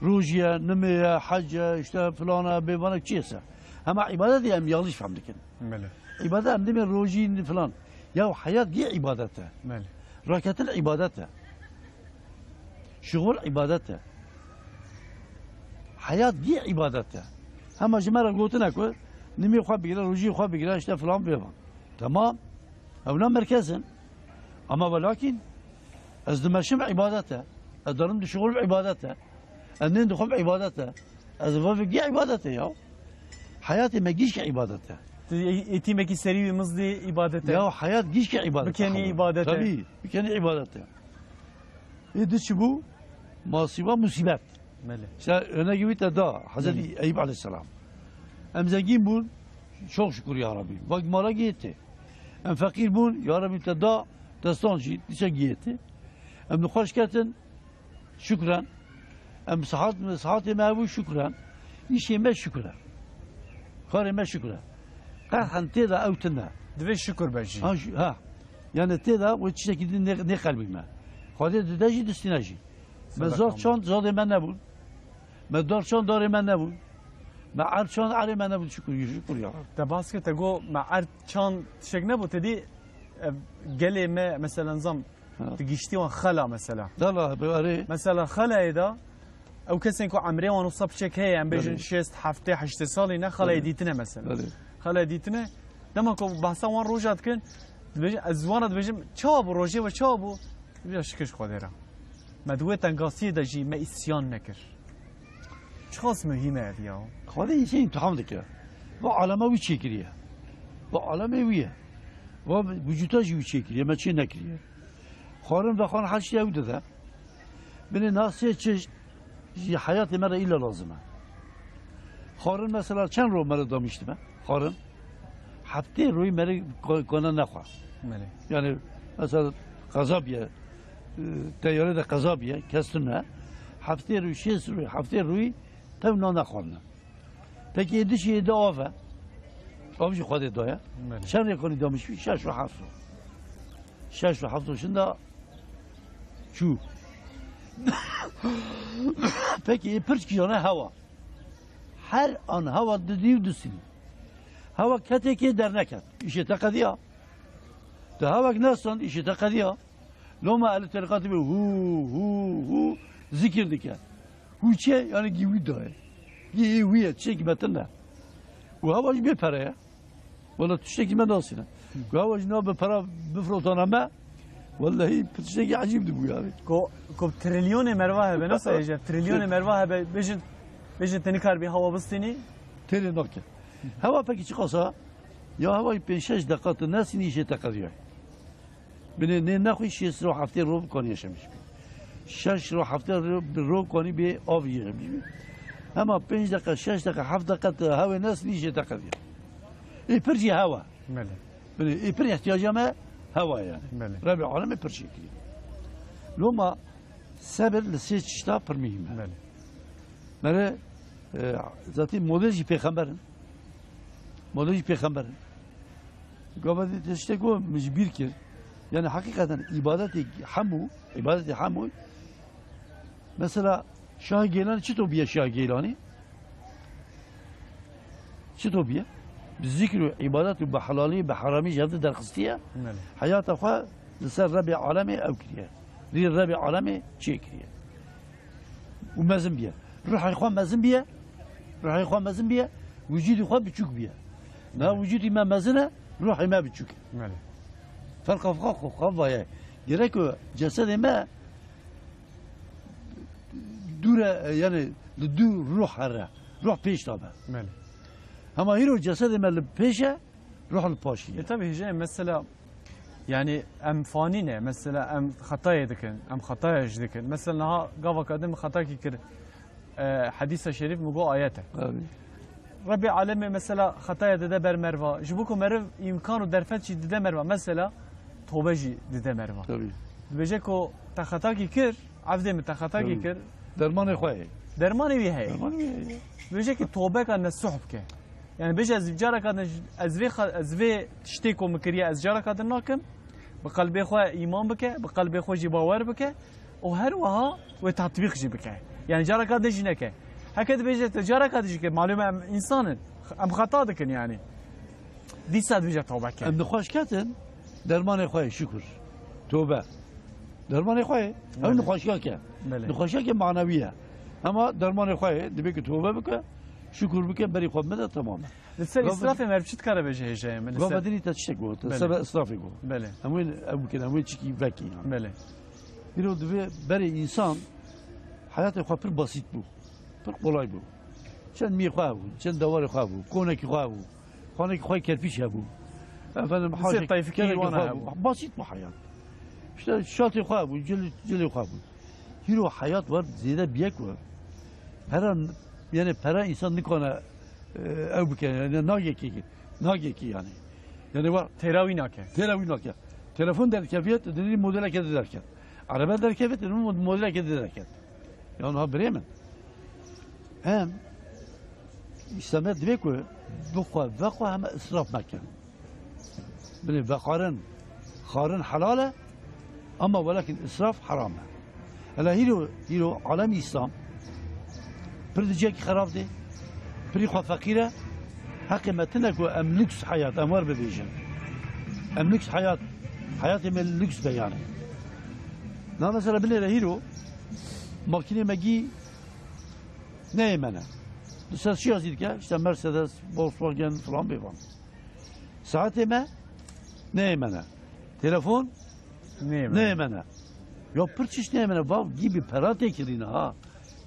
Rojî ye, nimê ye, hec e, işte filan e, bêvanek çi yese. Hema îbadetê em yanlış fehm dikin. Belê. Îbadet em dibê rojî filan. Ya heyat gî îbadet e. Belê. Raketin îbadet e. Şixul îbadet e. Heyat gî îbadet e. Hema ji me re gotine ku nimî xwe bigire, rojî xwe bigire, işte filan bêvan. Tamam. Ew ne merkez in. Ama welakîn ez dimeşim îbadet e. Ez darim dişixulim îbadet e. Ez nên dixwim îbadet e. Ez vavê gî îbadet e ya. Heyatê me gîşkî îbadet e. Tu ê-, êtîmekî serî wî mizdî îbadet e. Ya heyat gîşkî îbadet e. Bikenî îbadet e. Tabii, bikenî îbadet e. Ê di çi bû? Masiba musîbet. Belê. Sen örnek wî te da Hezretî Belê. Eyüp aleyhisselam. Em zengîn bûn, çok şükür ya Rabbi. Vak mala giyeti. Em feqîr bûn, ya Rabbi te da destan jî, diçe giyeti. Em nixweş ketin, şükren. Em sihat, sihatê me hebû, şükren. Îşê me şükre. Karê me şükre. Qerhen tê de ew tune. Divê şükür be jî. Ha, şu, ha. Yani tê de wê tiştekî din nê, nê qelbî me. Xwedê dide jî, distîne jî. Me Sadaka zar çand zadê me nebûn. Me dar çand darê me nebûn. Me erd çand erê me nebûn. Şükür, şükür ya. Te bas kir, te got me erd çand tiştek nebû, te dî, e, gelê me, mesela, nizam, Ha. Tu giştî wan xela mesela. Dala, be, erê. Mesela xelayê de ew kesên ku emrê wan wisa piçek heye, em bêjin Belê. şêst, heftê, heştê salî ne, xelayê Belê. dîtine mesela. Belê. Xelayê dîtine, dema ku behsa wan roja dikin, dibêjin, ez wan re dibêjim, çawa bû rojê we, çawa bû? Dibêje, şikir ji Xwedê re. Me di wê tengasiyê de jî me îsyan nekir. Çiqas muhîm e ev ya. Xwedê însan îmtihan dike. Va alema wî çêkiriye. Va alemê wî ye. Va vücuta jî wî çêkiriye, me çê nekiriye. Xwarin vexwan her şey ew dide. Binê na sê çeşt ji heyatê me re îlla lazim e. Xwarin mesela çend roj me re damiştime? Xwarin. Heftê rojî me re ko-, kona nexwe. Belê. Yani mesela qeza biye, e, teyare de qeza biye, kes tune. Heftê rojî, şêst rojî, heftê rojî tev na nexwarine. Peki ê dişî ê de av e. Av jî Xwedê daye. Belê. Çend rêkonî damiş bî? Şeş û heft roj. Şeş û heft roj şinda çû. Peki ê pirç kîjane hewa. Her an hewa didî û distînî. Hewa ketê kê derneket. Îşê te qediya. Tu hewek nestand, îşê te qediya. Loma eli terqatî bê hû, hû, hû zikir dike. Hû çi ye? Yani gî wî daye. Gî ê wî ye, tiştekî metin ne. Û hewa jî bê pere ye. Wala tiştekî me nasîne. Ku hewa jî na bi pera bifrotana me, wellehî tiştekî ecîb dibû yani. Ku, ku trilyonê merva hebe, nasıl hêje? Trilyonê merva hebe, bêjin, bêjin te nikaribî hewa bistînî? Têrê nake. Hewa pekî çiqas e? Ya hewa pênc şeş deqa tu nesînî, îşê te qediyaye. Binê nê nexwî şêst roj heftê roj bikanî yaşamiş bî. Şeş roj heftê roj, roj kanî bê av yaşamiş bî. Hema pênc deqa, şeş deqa, heft deqa tu hewê nesînî, îşê te qediya. Ê pir jî hewa. Belê. Binê ê pir ihtiyaca me hewa yani. Belê. Rebê alemê pir çêkiriye. Loma sebir li sê çişta pir muhîm e. Belê. Mere, e, zatî model jî pêxember in. Model jî pêxember in. Gava dî tiştek ku min ji bîr kir. Yani hakikaten îbadetê hemû, îbadetê hemû. Mesela Şahê Geylanî çito bûye Şahê Geylanî? Çito bûye? Bi zikr û îbadet û bi helalî, bi heramî ji hev de derxistiye. Belê. Heyata xwe li ser Rebê alemê ew kiriye. Rî Rebê alemê çê kiriye. Û mezin bûye. Ruhê xwe mezin bûye. Ruhê xwe mezin bûye. Wicûdî xwe biçûk bûye. Niha Belê. Wicûdî me mezin e, ruhê me biçûk e. Belê. Ferqa xwe xwe xwe vaye. Gerek ku cesedê me dûre, yani li dû ruh here. Ruh pêş de be. Belê. Hema hîro cesedê me li pêş e, ruh li paşî ye. E, tabii, hêje, mesela, yani, em fanî ne, mesela, em xetayê dikin, em xetaya jî dikin. Mesela, niha gavaka din min xetakî kir, e, hedîsa şerîf min got ayet e. Tabii. Rebê alemê, mesela, xetaya dide ber merva. Ji bo ku meriv îmkan û derfet jî dide merva. Mesela, tobe jî dide merva. Tabii. Dibêje ku te xetakî kir, evdê min te xetakî Tabii. kir. Dermanê xwe heye. Dermanê wî heye. Dermanê wî heye. Dibêje ki tobeka nesuh bike. Yani bêje ez careka din, ez vê xa-, ez vê tiştê ku min kiriye ez careka din nakim. Bi qelbê xwe îman bike, bi qelbê xwe jî bawer bike. Û her wiha wê tatbîq jî bike. Yani careka din jî neke. Heke dibêje te careka din jî ke, malûm e em însan in. Em xeta dikin yani. Dîsa dibêje tawbe ke. Em nixweş ketin, Dermanê xwe ye, şukur. Tobe. Dermanê xwe ye. Ew Belê. nexweşiyek e. Belê. Nexweşiyeke manewî ye. Ema dermanê xwe ye, divê ku tobe bike, şukur bike, berî xwe bide, temam e. Li ser Gava îsrafê me çi dikare bêje hêjayê me? Li Gava ser dinî te tiştek got, te Belê. sebe îsrafê got. Belê. Em wê ew bikin, em wê çikî vekî yani. Belê. Îro divê berê însan heyatê xwe pir basît bû. Pir kolay bû. Çend miyê xwe hebû, çend dewarê xwe hebû, konekî xwe hebû. Xanekî xwe kerpîç hebû. Efendim, Dizê haşê tayfikî kerekî wana xwe hebû. hebû. Basît bû heyat. İşte şatê xwe hebû, cilê, cilê xwe hebû. Hîro heyat var zêde biye ku. Pera, yani pera insan nikane, e, ew bike, yani nagekî, nagekî yani. Yani var Têra wî nake. Têra wî nake. Telefon derkeviye, tu dinî modeleke de derket. Araba derkeviye, tu dinî modeleke de derket. Yani ha birê min. Em, îslamiyet divê ku bixwe, vexwe heme israf mekin. Binê veqarin, xwarin helal e, ama welakin israf heram e. Hela hîro, hîro alem îslam, pir di cihekî xerab de, pirî xwe feqîr e, heqê me tune ku em lüks heyat, em wer bibêjin. Em lüks heyat, heyatê me lüks be yani. Na mesela binêre hîro, makînê me gî neyê me ne. Li ser çi yazî dike? İşte Mercedes, Volkswagen falan bêvan. Saetê me neyê me ne. Telefon Neyê me ne. neyê me ne. Ya pir çiş neyê me ne. Vav gibi pera tê kirîne ha.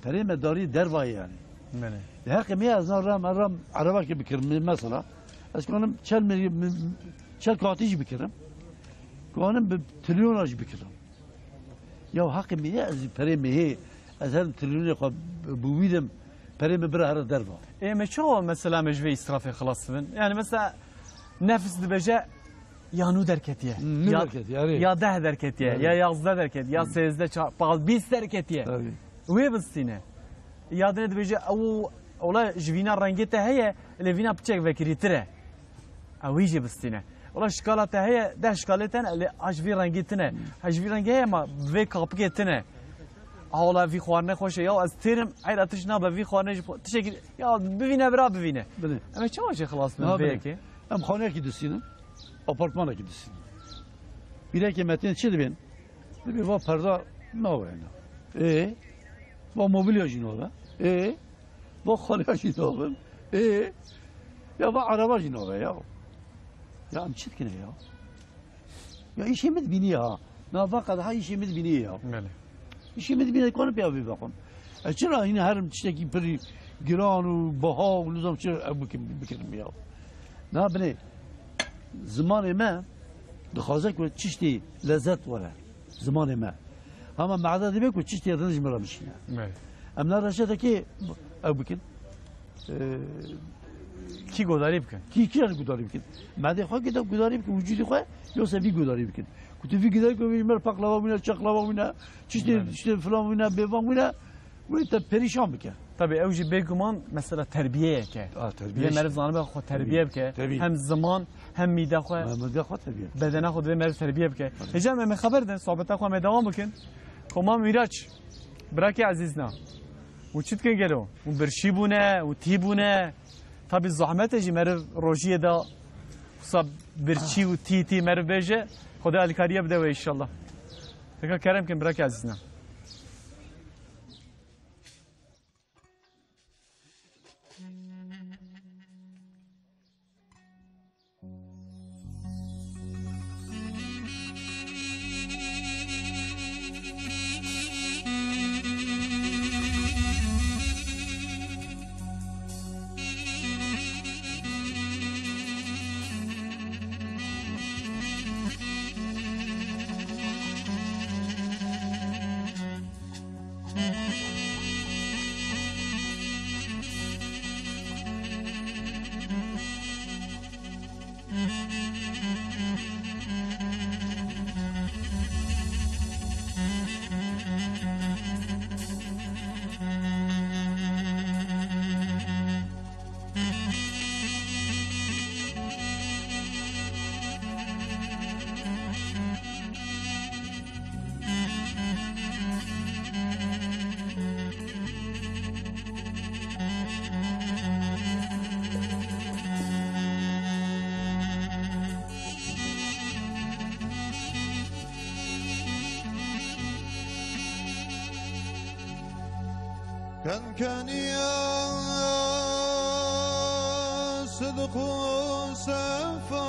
Perê me darî dervayê yani. Belê. Li heqê me ez na ram, ez ram erebakê bikirim me-, mesela. Ez kanim çel me-, me-, çel katî jî bikirim. Kanim bi trilyona jî bikirim. Ya heqê me hê, ez perê me hê, ez herim trilyonê xwe bi wî dim, perê me bira here derva. Ê me çawa mesela me ji vê îsrafê xilas dibin? Yani mesela nefs dibêje ya nû derketiye. Hmm, nû Ya, derketiye, erê. ya deh derketiye, Erê. ya yazdeh derketiye, ya Hı. sêzdeh, çar, pal, bîst derketiye. Tabii. Wê bistîne. Ya dine dibêje ew ola ji vîna rengê te heye, lê vîna piçek vekirîtir e. Ew wî jî bistîne. Ola şikala te heye, deh şikalê te ne, lê a ji vî rengî tine. Hmm. Ha ji vî rengî heye ma vê kapikê tine. Ha ola vî xwarine xweş e. Ya ez têrim, eyra tişt nabe vî xwarine jî xwe-, tiştekî, ya bivîne bira bivîne. Bilê. Em ê çawa jê xilas bin Na vê bilê. yekê? Em xaneyekî distînin, apartmanekî distînin. Bîrekê me tên çi dibên? Dibê va perda naveyne. Ê? Va mobilya jî nave. Ê? Va xaliya jî navin. Ê? Ya va araba jî nave ya. Ya em çi dikine ya? Ya îşê min dibînî ha. Na va qedeha îşê min dibînî ya. Belê. Îşê min dibînî, konim pê vê vexwim. Ez çira hîne herim tiştekî pir giran û biha û nizam çi ew bikim, bikirim ya. Na binê zimanê me dixwaze ku tiştê lezet were. Zimanê me. Hema mehda dibe ku çiştê rind ji min re bişîne. Evet. Em ne reşetekê ew bikin. Ee, Kî godarî bikin? Kî, kî re gudarî bikin? Medê xwe kê de gudarî bikin, wicûdê xwe, yoksa vî gudarî bikin. Ku tu vî gudarî ku vî mer paklava wîne, çaklava wîne, çiştê, Evet. çiştê filan wîne, bêvan wîne, wê te perîşan bike. Tabii ew jî bêguman mesela terbiyeyek e. A, terbiye Vê işte. meriv zanibe xwe terbiye Tabii, bike. tabii. Hem ziman, hem mîde xwe, Me-, mide xwe terbiye. bedena xwe divê meriv terbiye bike. Hêja me, me xeber de, sohbeta xwe me dewam bikin. Komam Mîraç, birakê ezîz na. Û çi dikin gelo? Û birçî bûne, û tî bûne. Tabii zahmet e jî meriv rojiyê de wisa birçî û tî, tî meriv bêje. Xwedê alîkariye bide we inşallah. Teka kerem kin birakê ezîz na. Kenkeniya sidq û sefa.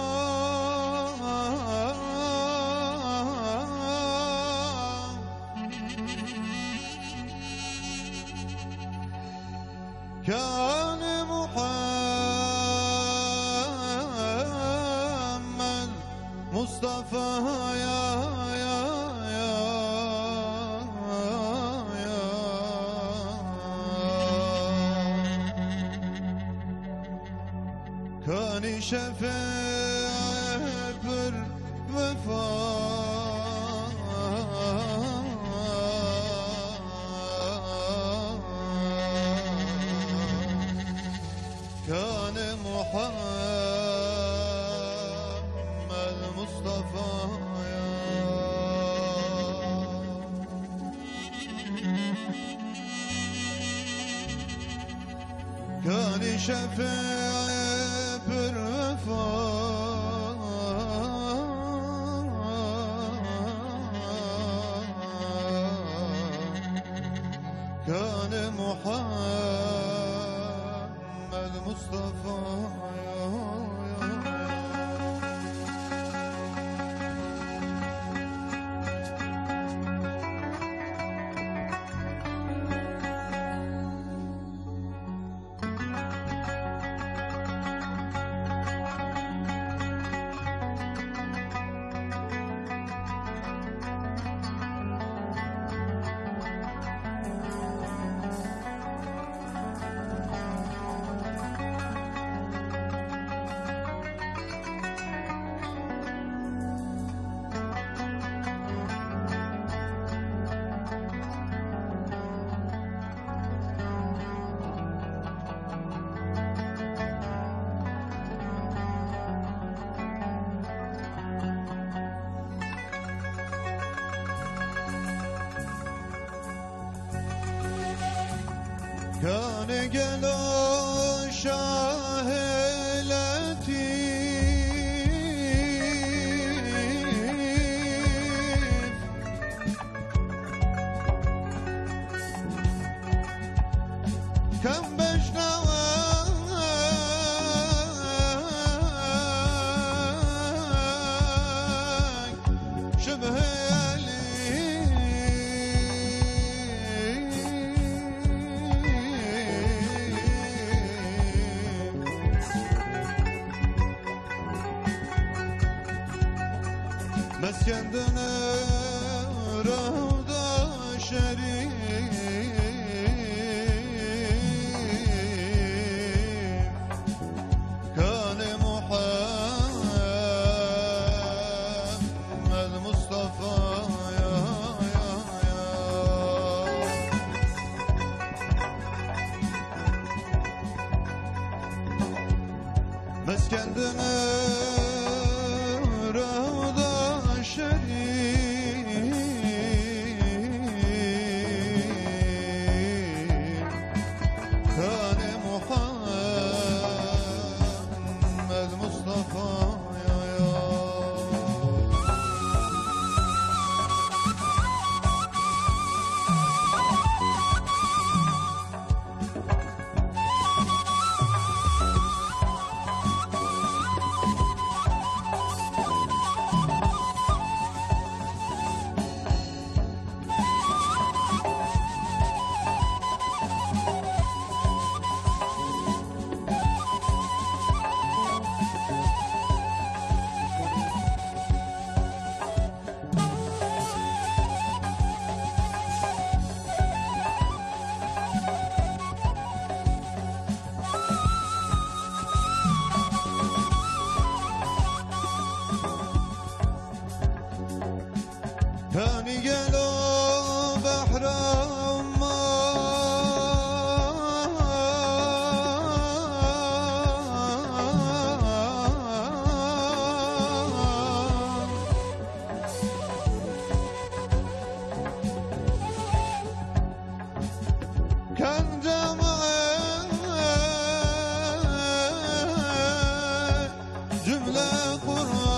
Kanê Muhammed Mustafa ya, ya, ya, ya. Kanî şefê pir wefa. Kanê Muhammed Mustafa ya. Kanî şefê pir wefa. Kanê Muhammed Mustafa ya. Kanê gelo şahê letîf. Kam beşnawe şibhê Elî. Meskendine rewda şerîf. Kanê Muhammed Mustafa ya, ya, ya. Meskendine rewda şerîf. Kanê Muhammed Mustafa ya, ya. Kanî gelo behra Cümle Kur'an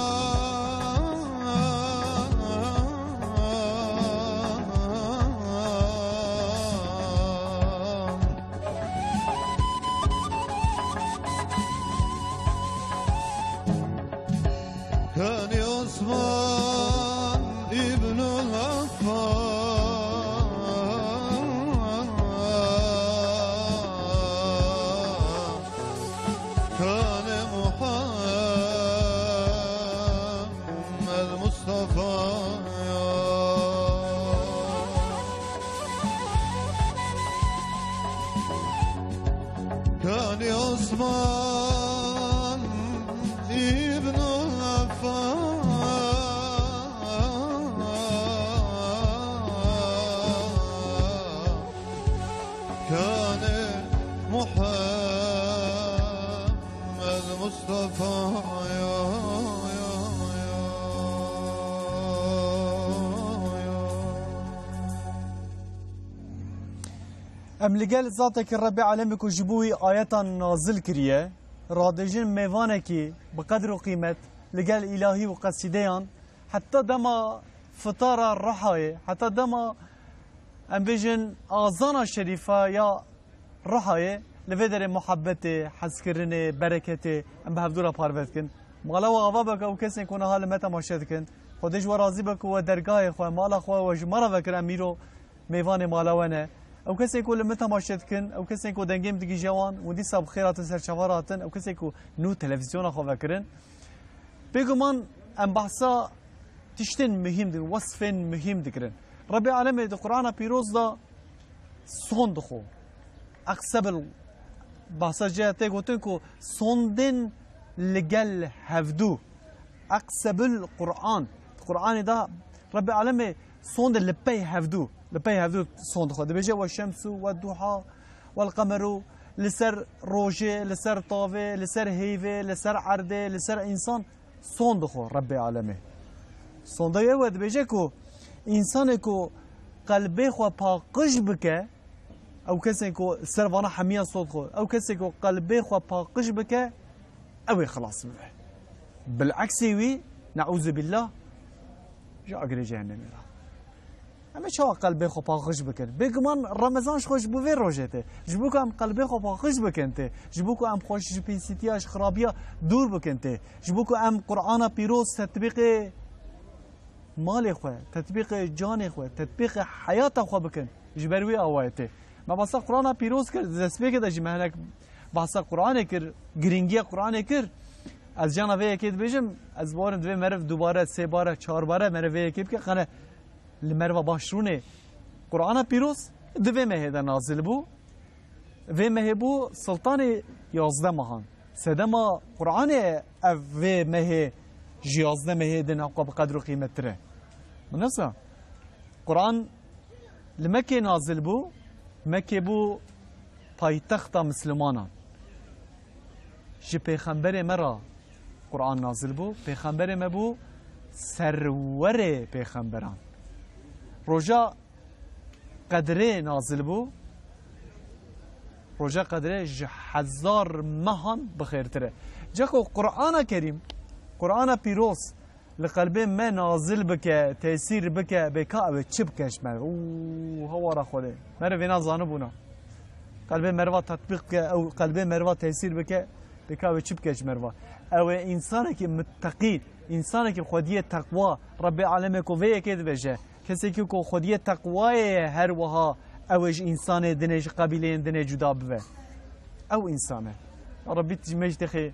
Em li gel zatekî Rebbê Alemê ku ji bo wî ayetan nazil kiriye, radêjin mêvanekî bi qedr û qîmet li gel îlahî û qesîdeyan, heta dema fitara Rihayê, heta dema, em bêjin, azana şerîfe ya Rihayê, li vê derê muhebbetê, hezkirinê, bereketê em bi hevdû re parve dikin. Mala we ava be ku ew kesên ku niha li me temaşe dikin, Xwedê ji we razî be ku we dergahê xwe, mala xwe we ji me re vekir, em îro mêvanê mala we ne. Ew kesên ku li min temaşe dikin, ew kesên ku dengê min digihîje wan, hûn dîsa bi xêr hatin, ser çava re hatin, ew kesên ku nû televîzyona xwe vekirin. Bêguman em behsa tiştên muhîm dikin, wesfên muhîm dikirin. Rebbê Alemê di Qur'ana Pîroz de sond dixwe. Eksebil, behsa jê tê gotin ku sondên li gel hevdû. Eksebil Qur'an. Qur'anê de Rebbê Alemê sonde li pey hevdû. Li pey hevdû sond dixwe. Dibêje: "Ve şemsu ve duha, vel qemeru", li ser rojê, li ser tavê, li ser heyvê, li ser erdê, li ser însan sond dixwe Rebbê Alemê. Sonda ew e, dibêje ku însanê ku qelbê xwe paqij bike, ew kesên ku ser vana hemiya sond dixwe, ew kesê ku qelbê xwe paqij bike, ew ê xilas bibe. Bileksê wî, neûzubîllah, ji agirê cehennemê re. Em ê çawa qelbê xwe paqij bikin? Bêguman Remezan ji xwe ji bo vê rojê tê. Ji bo ku em qelbê xwe paqij bikin tê. Ji bo ku em xwe ji pîsîtiya, ji xirabiya dûr bikin tê. Ji bo ku em Qur'ana pîroz tetbîqê malê xwe, tetbîqê canê xwe, tetbîqê heyata xwe bikin. Ji ber wê awayê tê. Me behsa Qur'ana pîroz kir, di destpêkê de jî me hinek behsa Qur'anê kir, girîngiya Qur'anê kir. Ez cana vê yekê dibêjim, ez bawerim divê meriv dubare, sêbare, çarbare meriv vê yekê bike, qene li meriva baş rûnê. Qur'ana pîroz di vê mehê de nazil bû. Vê mehê bû siltanê yazdeh mehan. Sedema Qur'anê ev vê mehê ji yazdeh mehê din hewqa bi qedr û qîmettir e. Min nesa. Qur'an li Mekkê nazil bû. Mekkê bû paytexta Mislimanan. Ji pêxemberê me re Qur'an nazil bû. Pêxemberê me bû serwerê pêxemberan. Roja Qedrê nazil bû. Roja Qedrê ji hezar mehan bi xêrtir e. Ca ku Qur'ana Kerîm, Qur'ana Pîroz li qelbê me nazil bike, tesîr bike, bê ka ew ê çi bike ji me? Û hewara Xwedê. Meriv vêna zanibûna. Qelbê meriva tetbîq bike, ew qelbê meriva tesîr bike, bê ka ew ê çi bike ji meriva? Ew ê însanekî mitteqî, însanekî xwediyê teqwa, Rebbê Alemê ku vê yekê dibêje, Kesekî ku xwediyê teqwayê ye, her wiha ew ê ji însanê dinê, ji qebîleyên dinê cuda bibe. Ew însan e. Ya Rebbî, tu ji me jî têxê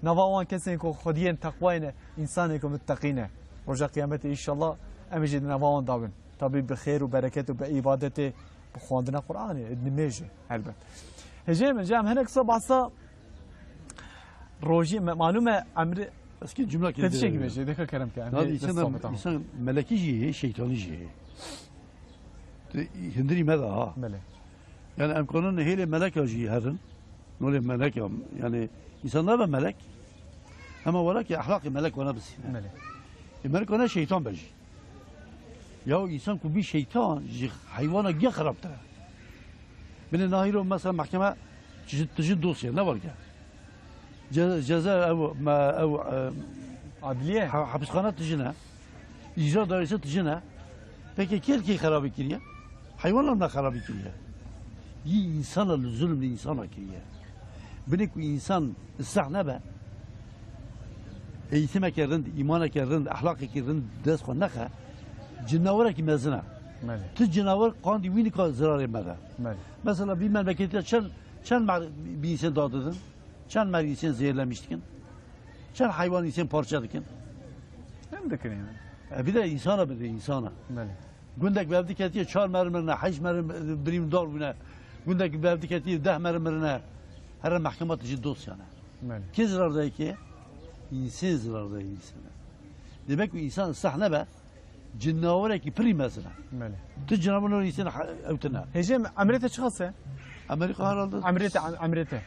nava wan kesên ku xwediyên teqwayê ne, însanên ku mitteqî ne. Roja Qiyametê înşallah em ê jî di nava wan de bin. Tabî bi xêr û bereket û bi îbadetê, bi xwendina Qur'anê, nimêjê helbet. Hêjê min, cem hinek qisa behsa Rojî me, malûm e, emrê... Ez kê cumla kê... Te tiştekî bêje, deka kerem ke, em Nadi, ê insan, dest sohbeta. Însan melekî jî heye, şeytanî jî heye. Tu hindirî me de ha. Belê. Yani em kanin hêlê meleka jî herin. Nolê meleka, yani insan nabe melek. Ama wala ki ehlaqê melek wana bisîne. Belê. E, melek wana şeytan be jî. Ya însan ku bî şeytan, ji heywana giya xirabtir e. Binê nahîro mesela mehkeme tijin, tijin dosye ne werge. Ce-, ceza ew, me, ew, e, Adliye. ha-, hapisxane tijin e. İcra dairesi tijin e. Peki kê li kê xerabî kiriye? Heywanlar ne xerabî kiriye? Yî însana li zulm li însana kiriye. Binê ku însan isleh nebe, eğitimeke rind, îmaneke rind, ehlaqekî rind dest xwe nexe, cinawerekî mezin e. Belê. Tu cinawer qandî wî nika zirarê me de. Belê. Mesela bir memlekette çend, çend mer bir insan dadidin, çend mer insan zehirlemiş dikin, çend hayvan insan parça dikin. Hem dikin yani. E, bir de insana, bir de insana. Belê. Gundek bi hev diketiye, çar meri mirine, heşt meri birîndar bûne. Gundek bi hev diketiye, deh meri mirine. Here mehkema tijî dosyane. Belê. Kê zirar daye kê? Însê zirar daye însana. Demek ku însan ıslah nebe, cinawerekî pirî mezin e. Belê. Tu cinawer nor însan ha-, ewtine. Hêjê, emrê te çiqas e? Amerîka herhalde... Emrê te, emrê te?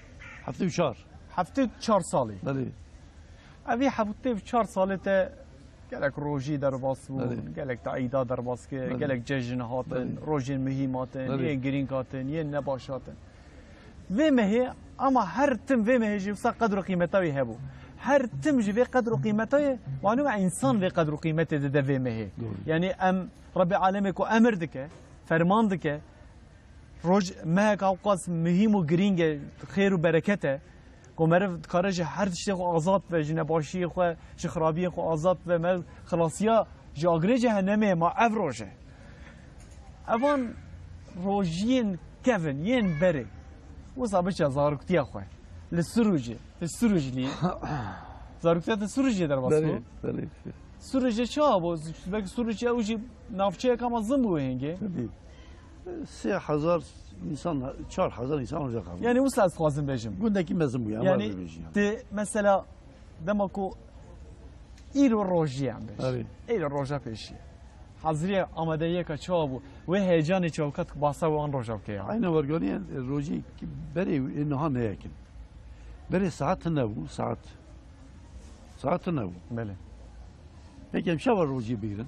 Heftê û çar. Heftê û çar salî. Belê. Evî heftê û çar salê te Gelek rojî derbas bûn, Belê. gelek teîda derbas kir, Belê. gelek cejn hatin, Belê. rojên muhîm hatin, Belê. yên girîng hatin, yên nebaş hatin. Vê mehê, ama her tim vê mehê jî wisa qedr û qîmeta wî hebû. Her tim jî vê qedr û qîmeta wê, wan wê însan vê qedr û qîmetê dide vê mehê. Doğru. Yani em Rebê alemê ku emir dike, ferman dike, roj mehek ewqas muhîm û girîng e, xêr û bereket e. Ku meriv dikare ji her tiştê xwe azad be, ji nebaşiyê xwe, ji xirabiyê xwe azad be, meriv xilasiya ji agirê cehennemê ma ev roj e. Evan rojiyên kevin, yên berê, wisa biçe zaroktiya xwe. Li Sirûcê, li Sirûclî. Zaroktiya te Sirûcê derbas Belê, bû? belê. Sirûcê çawa bû? Belkî Sirûcê ew jî navçeyek ama zin bû hingê. Tabii. Sê hezar insan, çar hezar insan orada kaldı. Yani wisa ez dixwazim bêjim. Gundekî mezin bû ya, Yani, var bêjî yani. Te mesela dema ku îro rojî em bêjin. Erê. Îro roja pêşî. Haziriye amadeyiyeka çawa bû? Wê heyecanê çawa kat basa wan roja bike ya. Ayna werganî rojî ki berê ê niha neyekin. Berê saet ne bû, saet. Saet ne bû. Belê. Peki em çawa rojî bîrin?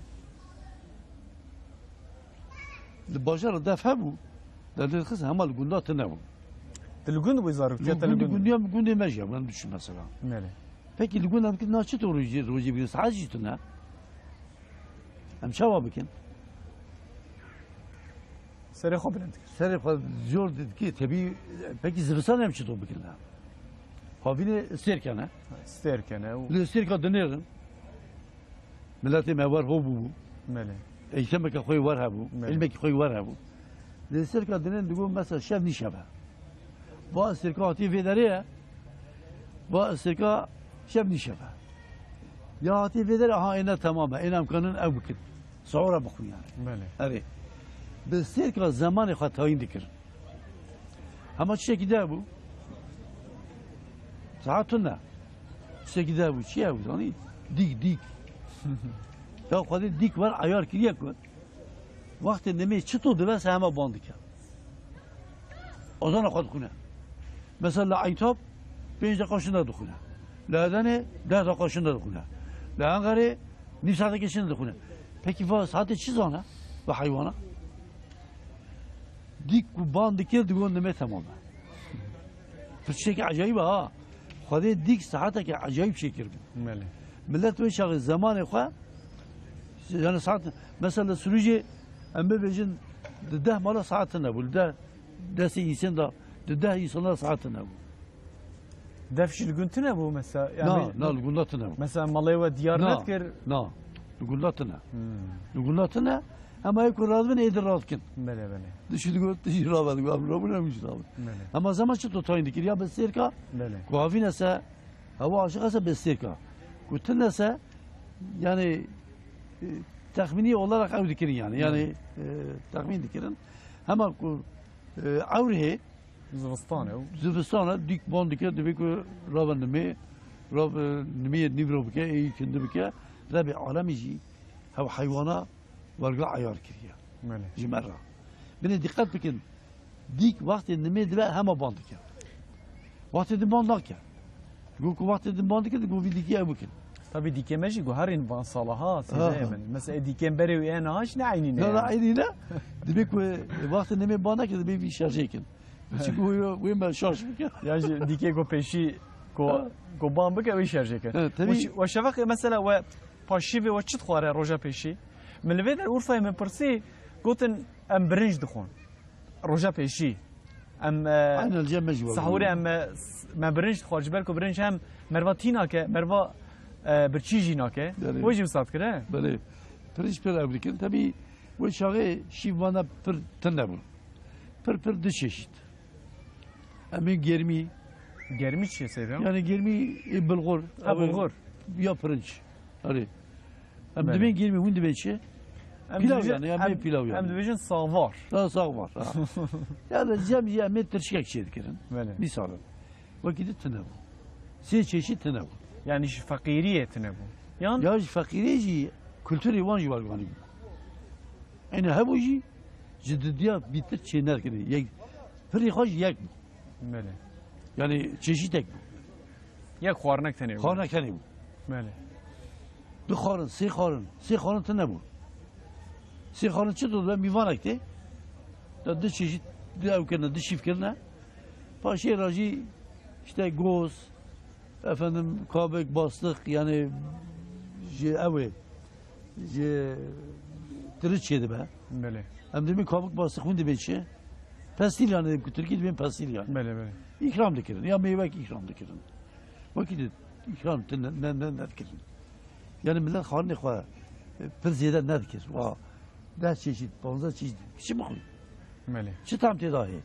Li bajara def hebû, derdê xist hema li gunda tune bû. Di li gund bû zaroktiya te li Gundî, gund. gundî, gundê me jî, em düşün mesela. Belê. Peki li gund em kit na çi to rojî, rojî bîrin, saet jî tune. Em çawa bikin? Serê xwe bilind dikir. Serê xwe zor dikir, tebî, peki zivistan em çi to bikin la? Havînê stêrkene. Stêrkene û Li stêrka dinêrin. Miletê me wer ho bûbû. Belê. Eğitimeke xwe wer hebû. Belê. Ilmekî xwe wer hebû. Lê sirka dinin digo mesela şev nîşeve. Va sirka hatî vê derê ye. Va sirka şev nîşeve. Ya hatî vê derê, aha êne temam e. Êne em kanin ew bikin. Sahura bixwin yani. Belê. Erê. Bi sirka zemanê xwe tayîn dikir. Hema tiştekî de bû. Saet tune. Tiştekî de bû. Çi ye ew zanî? Dîk, dîk. Ya Xwedê dîk wer eyar kiriye ku wextê nimê çi to dibe se hema ban dike. Azana xwe dixwine. Mesela li Eytab pênc deqa şinde dixwine. Li Edenê deh deqa şinde dixwine. Li Enqerê nîv saetekê şinde dixwine. Pekî va saetê çi zane? Ve heywana? Dîk ku ban dikir, digot nimê temam e. Pir tiştekî ecayîb e ha. Xwedê dîk saeteke ecayîb çêkiribû. Belê. Millet wê çaxê zemanê xwe, yani saet, mesela Sirûcê em bibêjin di deh mala saet tune bû, li deh, destê îsên de, di deh îsana saet tune bû. Def jî li gund tune bû mesela? Na, Yani na, li gunda tune bû. Mesela malê we diyar Na, nedikir? Na, li gunda tune. Hmm. Li gunda tune, hema yê ku radibin ê di radikin. Belê, belê. Dişî digot, dişî rabe digot, em rabûn, em jî rabûn. Belê. Hema zeman çi to tayîn dikir? Ya bi sêrka, Belê. ku havîne se, hewa aşiq se bi sêrka. Ku tune se, yani, e, texmînî olarak ew dikirin yani. Yani, Belê. e, texmîn dikirin. Hema ku, e, ewrihê, Zivistan e. Zivistan e, dîk ban dike, divê ku rabe nimê, rabe nimiyê nîvro bike, êyî kindi bike, Rebê alemî jî hev heywana werga eyar kiriye. Belê. Ji me re. Binê dîqet bikin, dîk wextê nimê dibe hema ban dike. Wextê din ban nake. Digo ku wextê din ban dike, digo vî dîkê ew bikin. Tabî dîkê me jî guherîn van sala ha, Ha, sêzeyê ha. min. Mesela ê dîkên berê wî ê niha jî ne eynî ne Ya da yani. eynî ne. Dibê ku wextê nimê ban nake, dibê vî şerjê kin. Çi ku wê, wê me şarj bike. Ya jî dîkê ku pêşî ku, Ha. ku ban bike wî şerjê kin. Ha, tabii. We şi-, we şevaqê mesela we paşîvê we çi dixware roja pêşî? Min li vê der Urfayê min pirsî, gotin em birinc dixwin. Roja pêşî. Em, e, Aynen, cem me jî we sahurê bû. em, e, s-, me birinc dixwar, ji ber ku birinc hem merva tî nake, merva, e, birçî jî nake. Belê. Wê jî wisa dikir, he? Belê. Pirinç pir ew dikin. Tabii, wê çaxê şîv vana pir tune bûn. Pir pir du çeşît. Em ê germî. Germî çi ye Seyda? Yani germî ê bilxor. Ha, Ew ê bilxor. Ya pirinç. Erê. Em Belê. dibên germî, hûn dibên çi? Em Pilav dibêjin, yani, em em, bê pilav yani. em dibêjin saxvar. Ha, saxvar, ha. Yani cem jî em ê tirşikek çê dikirin. Belê. Misal. Wekî di tune bû. Sê çeşît tune bû. Yani ji feqîriyê tune bû. Yan Ya ji feqîrê jî kulturê wan jî werganî bû. Ene hebû jî ji didiya bîtir çê nedikirin. Yek, pirî xwe jî yek bû. Belê. Yani çeşîtek bû. Yek xwarinek tenê bû. Xwarinek tenê bû. Belê. Du xwarin, sê xwarin, sê xwarin tune bû. Sê xwarin çi dibe? Mîvanek tê. Da du çeşît, du ew kirine, du şîv kirine. Paşê re jî işte goz, efendim, kabik, bastık, yani ji ew ê, ji tiriç çêdibe. Belê. Em dibên kabik, bastık hûn dibên çi? Pestil yani, ku Tirkî dibên pestil yani. Belê, belê. Îkram dikirin, ya mêwek îkram dikirin. Wekî di îkram tune, ne, ne, nedikirin. Yani millet xwarinê xwe, e, pir zêde nedikir. Wa deh çeşît, panzdeh çeşît, çi bixwî? Belê. Çi tam tê de hê?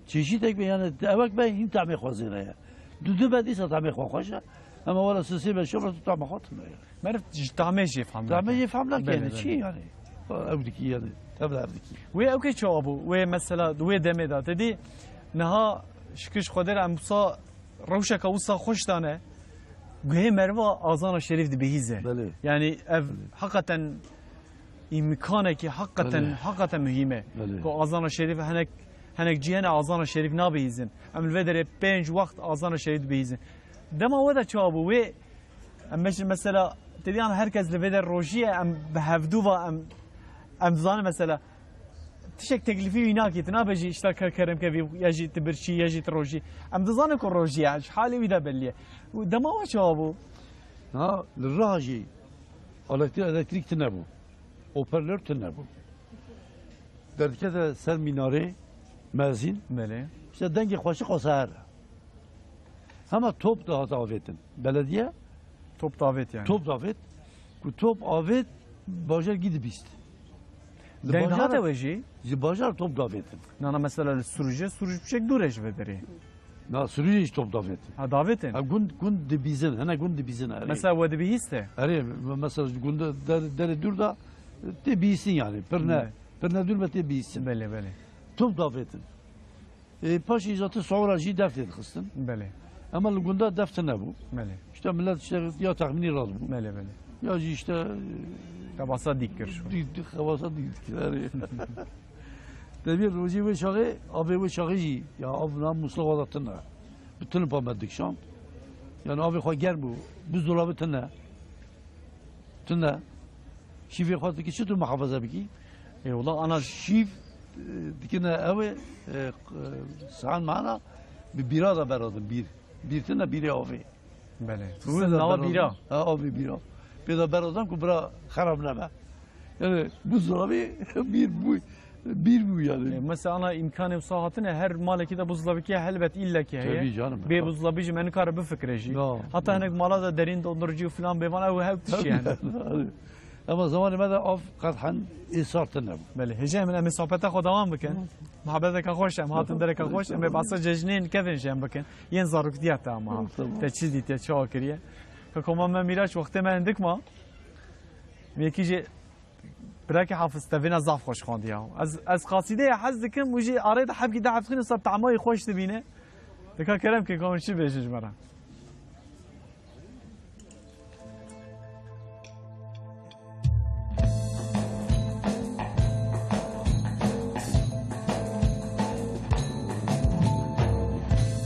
Çeşîtek be, yani ewek be, hîn tamê xwe zêde ye. Du du be, dîsa tamê xwe xweş e. Ama wala sisê be, şobe, tu tamê xwe tune ye. Meriv ji tamê jê fehm Tamê nake. Jê fehm nake, Belê, yani çi belê. Yani? Ew dikî yani, tevle ev dikî. Wê ew kê çawa bû? Wê mesela di wê demê de. Te dî niha şikir ji Xwedê re em wisa rewşeke wisa xweş dane. Guhê meriva azana şerîf dibihîze. Belê. Yani ev Belê. Hakikaten îmkanekî hakikaten, Belê. Hakikaten muhîm e. Belê. Ku azana şerîf henek, henek cî hene azana şerîf nabihîzin. Em li vê derê pênc wext azana şerîf dibihîzin. Dema we de çawa bû? Wê em meş-, mesela, te diyan herkes li vê de rojî ye, em bi hevdû va, em, em dizanin mesela, tiştek teklîfî wî nakî, tu nabêjî, işte ke-, kerem kevî, ya jî tu birçî, ya jî tu rojî. Em dizanin ku rojî ye, ji halê wî de bellî ye. Û dema we çawa bû? Ha, li Riha jî elektri-, elektrîk tune bû. Hoparlör tune bû. Derdikete ser mînarê mezin. Belê. İşte dengê xweşik o seher. Hema top dihat avêtin. Belediye Top davêt yani. Top davêt. Ku top avêt, bajar gî dibîst. Li Deng bajar, dihate we jî? Ji bajar top davêtin. Nana mesela li Sirûcê, Sirûc piçek dûr e ji vê derê. Na, Sirûcê jî top davêtin. Ha, davêtin? Ha, gund, gund dibîzin, hene gund dibîzin, erê. Mesela we dibihîste? Erê, mesela ji gunda der-, derê dûr da tê bîstin yani. Pirne, Belê. Pirne dûr be tê bîstin. Belê, belê. Top davêtin. E, paşê zaten sahura jî def tê dixistin. Belê. Ama li gunda def tune bû. Belê. İşte millet işte ya texmînî radibû. Belê, belê. Ya jî işte, e, Xebasa dîk kir şu. Dî-, dî-, xebasa dîk dikir, erê. Te bir rojî wê çaxê, avê wê çaxê jî, ya av na Muslava da tune. Bi tilipa me dikişand. Yani avê xwe germ bû. Buzdolabî tune. Tune. Şîvê xwe dikî çi tu muhafaza bikî? Ê, wela ana Şîv, e, dikine ew ê, e, q-, sahan mana bi bîra da beradin bîr. Bîr tune bîrê avê. Belê. Wê da nava beradin. Bîra. Ha, avê bîra. Pê da beradin ku bira xerab nebe. Yani buzdolabî bîr bû. Bîr bû yani. E, mesela ana îmkanê wisa hatine, her malekî de buzdolabî heye, helbet îlle ki heye. Tabii canım. Bê buzdolabî jî me nikare bifikire jî. Ya. Heta hinek mala de derîn dondurucu filan bê van, ew hew tişt yani. Ama zamanê me de av qedhen ê sar tune bû. Belê, hêja min em ê sohbeta xwe dewam bikin. Hı. Muhabbeteke xweş em hatin dereke xweş, em ê behsa cejnên kevin jî em bikin. Yên zaroktiya te ama. Hı, tamam. Te çi dîtiye, çawa kiriye. Ka koma me Mîraç wextê me hindik ma. Yekî jî Birakî Hafiz, te vêna zaf xweş xwendiya. Ez, ez qasîdeyê hez dikim û jî arê de hebkî de hebxîn wisa bi temayî xweş dibîne. Dika kerem ke, ka hûn çi bêjin ji me re?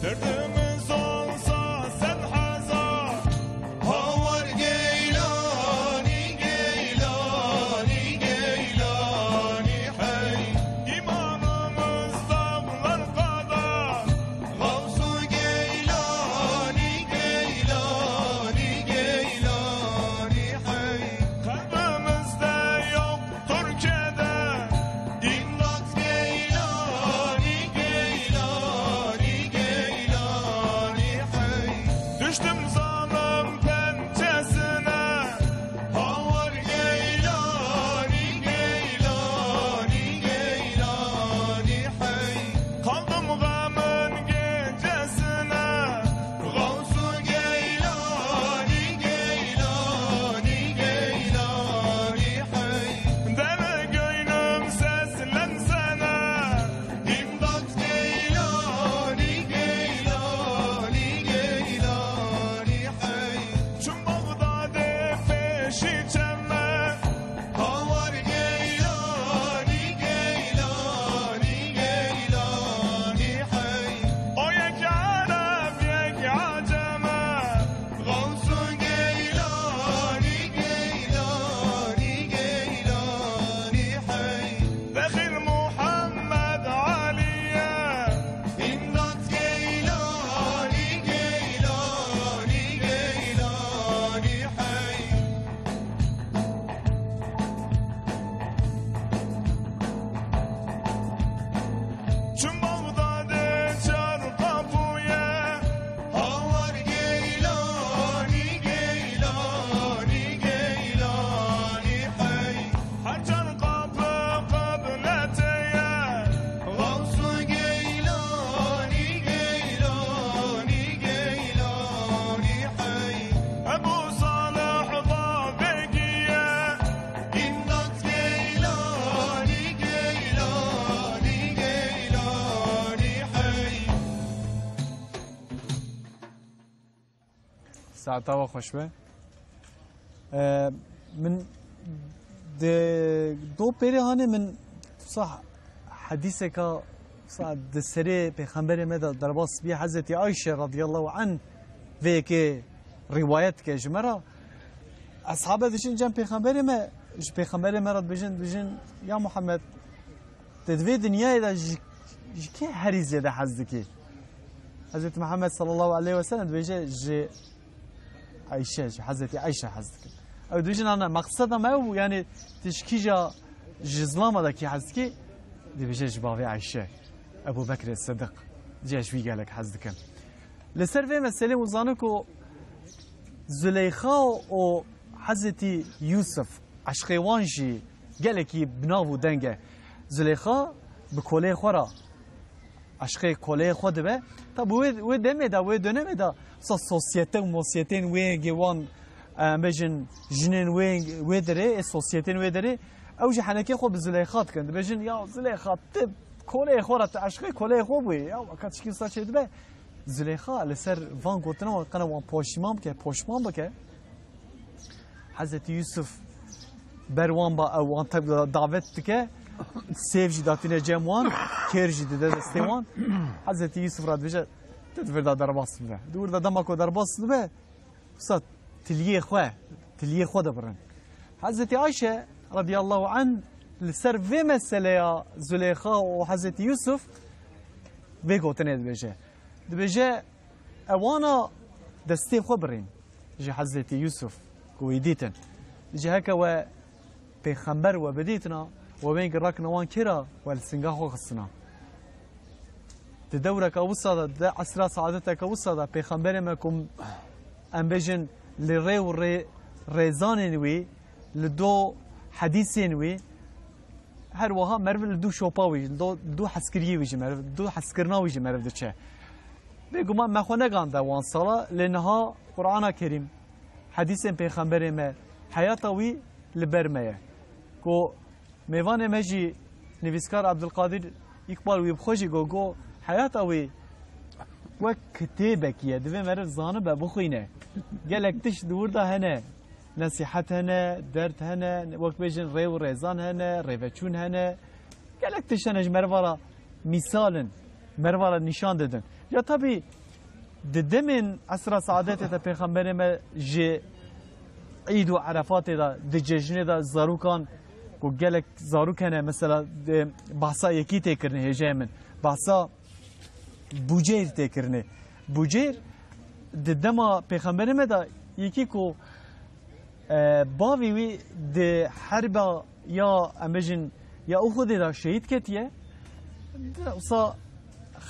Derdimiz olsa sen hazar. Havar Geylanî, Geylanî, Geylanî hey. İmanımız dağlar kadar. Gavsu Geylanî, Saeta we xweş be. Ee, min di do pêrê hanê min sa hedîseka sa di serê pêxemberê me de derbas bî Hezretî Ayşe radiyallahu anh vê yekê rîwayet dike ji me re. Eshabe diçin cem pêxemberê me, ji pêxemberê me re dibêjin, dibêjin, ya Muhammed, te di vê dinyayê de ji, ji kê herî zêde hez dikî? Hezretî Muhammed sallallahu aleyhi ve sellem dibêje, ji Ayşe, ji Hezretî Ayşe hez dikim. Ew dibêjin, ana, meqseda me ew bû, yani, tu ji kîja ji zilama de kî hez dikî? Dibêje, ji bavê Ayşe, Ebu Bekrê Sidiq. Dibêje, ji wî gelek hez dikim. Li ser vê meselê hûn zanin ku Zuleyxa û Hezretî Yusuf, eşqê wan jî gelekî bi nav û deng e. Zuleyxa bi koleyê xwe re eşqê koleyê xwe dibe. Tabi wê, wê demê de, wê dönemê de, mesela sosyete û mosyetên wê yekê wan, em bêjin, jinên wê, wê derê, ê sosyetên wê derê, ew jî henekê xwe bi Zuleyxa dikin. Dibêjin, ya Zuleyxa, tu koleyê xwe re, tu eşqê koleyê xwe bûyî. Ya weka tişkî wisa çêdibe. Zuleyxa li ser van gotina wan, qena wan poşîman bike, poşman bike. Hezretî Yusuf ber wan ba ew wan tevgera davet dike. Sêv jî datîne cem wan, kêr jî dide destê wan. Hezretî Yusuf re dibêje, tu di vir de derbas bibe. Di wir de dema ku derbas dibe, wisa tiliyê xwe, tiliyê xwe dibirin. Hezretî Ayşe radiyallahu anh li ser vê meseleya Zuleyxa û Hezretî Yusuf vê gotinê dibêje. Dibêje, ewana destê xwe birîn ji Hezretî Yusuf ku wî dîtin. Ji heke we pêxember we bidîtina, we wêng rakine wan kêra, we li singa xwe xistina. Di dewreka wisa de, di esra saadeteke wisa de, pêxemberê me ku em bêjin li rê û rê-, rêzanên wî, li do hedîsên wî, her wiha meriv li dû şopa wî, li do, dû hezkiriyê wî jî meriv, dû hezkirina wî jî meriv diçe. Bêguman me xwe negande wan sala, lê niha Qur'ana Kerîm, hedîsên pêxemberê me, heyata wî li ber me ye. Ku mêvanê me jî nivîskar Abdulkadir Îkbal wî bi xwe jî got, got, heyata wî wek kitêbekî ye, divê meriv zanibe, bixwîne. Gelek tişt di wir de hene. Nesîhet hene, derd hene, wek bêjin rê û rêzan hene, rêveçûn hene. Gelek tişt hene ji meriva re mîsal in, meriva re nîşan didin. Ya tabî di demên esra saadetê de pêxemberê me ji Îd û Erefatê de, di cejnê de zarokan ku gelek zarok hene, mesela, di bahsa yekî tê kirinê hêjayê min. Bahsa Buceyr tê kirinê. Buceyr di dema pêxemberê me de yekî ku, e, bavê wî di herba ya, em bêjin, ya Uhudê de şehîd ketiye. Di wisa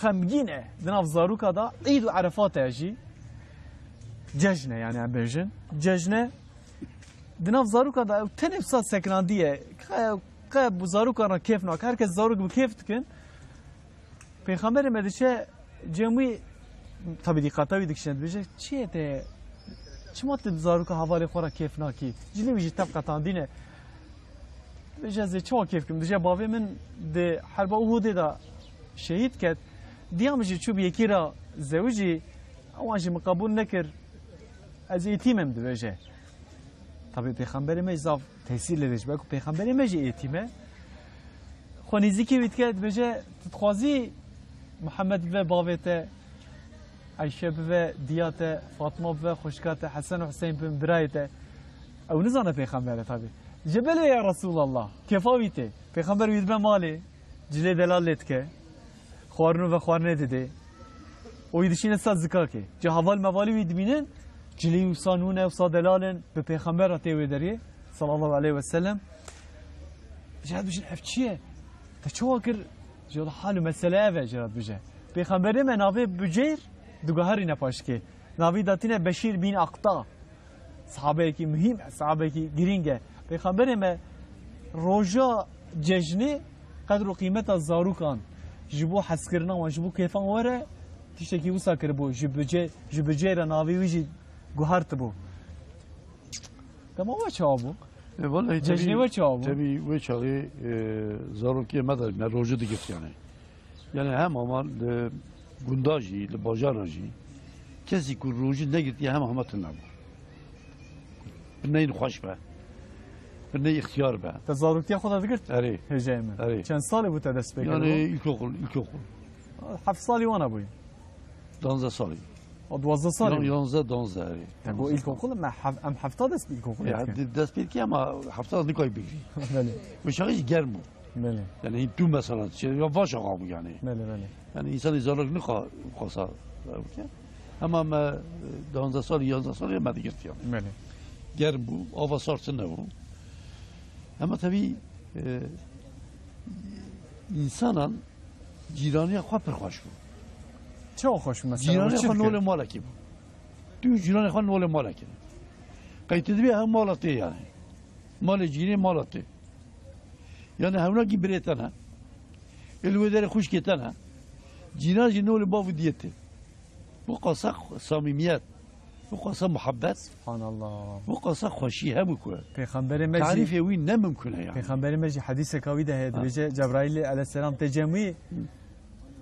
xemgîn e. Di nav zaroka de Îd û Erefat e jî. Cejn e yani em bêjin. Cejn e. Di nav zaroka de ew tenê wisa sekinandiye. Qe, qe bi zarokan re kêf nake. Her kes zarok bi kêf dikin. Pêxemberê me diçe cem wî, tabî dîqata wî dikişîne, dibêje, çi ye te? Çima tu di zaroka hevalê xwe re kêf nakî? Cilê wî jî tev qetandîne. Dibêje, ez ê çawa kêf kim? Dibêje, bavê min di herba Uhudê de şehîd ket. Diya min jî çû bi yekî re zewicî, ewan jî min qebûl nekir. Ez êtîm im, dibêje. Tabî pêxemberê me zaf tesîr lê dişbe ku pêxemberê me jî êtîm e. Xwe nêzîkî wî dike, dibêje, tu dixwazî Mihemed bibe bavê te, Eyşe bibe diya te, Fatma bibe xwişka te, Hesen û Huseyn bibin birayê te. Ew nizane pêxember e tabî. Dibêje belê ya Resûlallah, kêfa wî tê. Pêxember wî dibe malê, cilê delal lê dike. Xwarin û vexwarinê didê. Û wî dişîne ser zikakê. Ca heval mevalî wî dibînin, cilî wisa nû ne, wisa delal in, bi pêxember re tê wê derê, sallallahu aleyhi ve sellem. Ji re dibêjin, ev çi ye? Te çawa kir? Ji re hal û mesele ev e, ji re dibêje. Pêxemberê me navê Buceyr diguherîne paşikê. Navî datîne Beşîr bin Akta. Sahabeyekî muhîm e, sahabeyekî girîng e. Pêxemberê me roja cejnê qedr û qîmeta zarokan ji bo hezkirina wan, ji bo kêfan were tiştekî wisa kiribû. Ji Bucê-, ji Buceyr re navê wî jî guhertibû. Dema we çawa bû? E, vallahi Cejnê tebî, we çawa bû? Tebî wê çaxê, e, zarokê me de me roje digirt yani. Yani hem ama li gunda jî, li bajara jî, Kesî ku rojî negirtiye hema hema tune bû. Bi neyên xweş be. Bi ney îxtiyar be. Te zarotiya xwe de digirt? Erê. Hêjayê min. Erê. Çend salê bû te dest pê Yani kiribû? ilkokul, ilkokul. Heft salî wana bûyî? Danzdeh salî. O duwazdeh salî Yan-, bû? Yanzdeh, danzdeh, erê. Te got Yanzdeh. ilkokul, me hef-, em hefta dest bi ilkokulê Ya, dikin. di-, dest pê dikin ama hefta nikayî bigirî. Belê. Wê çaxê jî germ bû. Belê. Yani hîn tu mesela, şey, ya vaş axa bû yani. Belê, belê. Yani insanê zarok nixwa-, xwasa bike. Hema me, e, danzdeh salî, yanzdeh salî me digirt yani. Belê. Germ bû, ava sar tune bû. Hema tabii, e, insanan cîraniya xwe pir xweş bû. Çawa xweş bû mesela? Cîranê Çi xwe dikir? nolê malekî bû. Tu cîranê xwe nolê malekî. Qey tu dibê hev mala tê yani. Malê cîrê mala tê. Yani hewna kî birê te ne. Ê li wê derê xwişkê te ne. Cîran jî nolê bav û diyê tê. Bu qasa samimiyet. Bu qasa muhabbet. Subhanallah. Bu qasa xweşî hebû ku. Pêxemberê me jî Tarîfê wî ne mimkun e yani. Pêxemberê me jî hedîseka wî de heye, Ha. dibêje Cebraîlê aleyhisselam tê cem wî, Hı.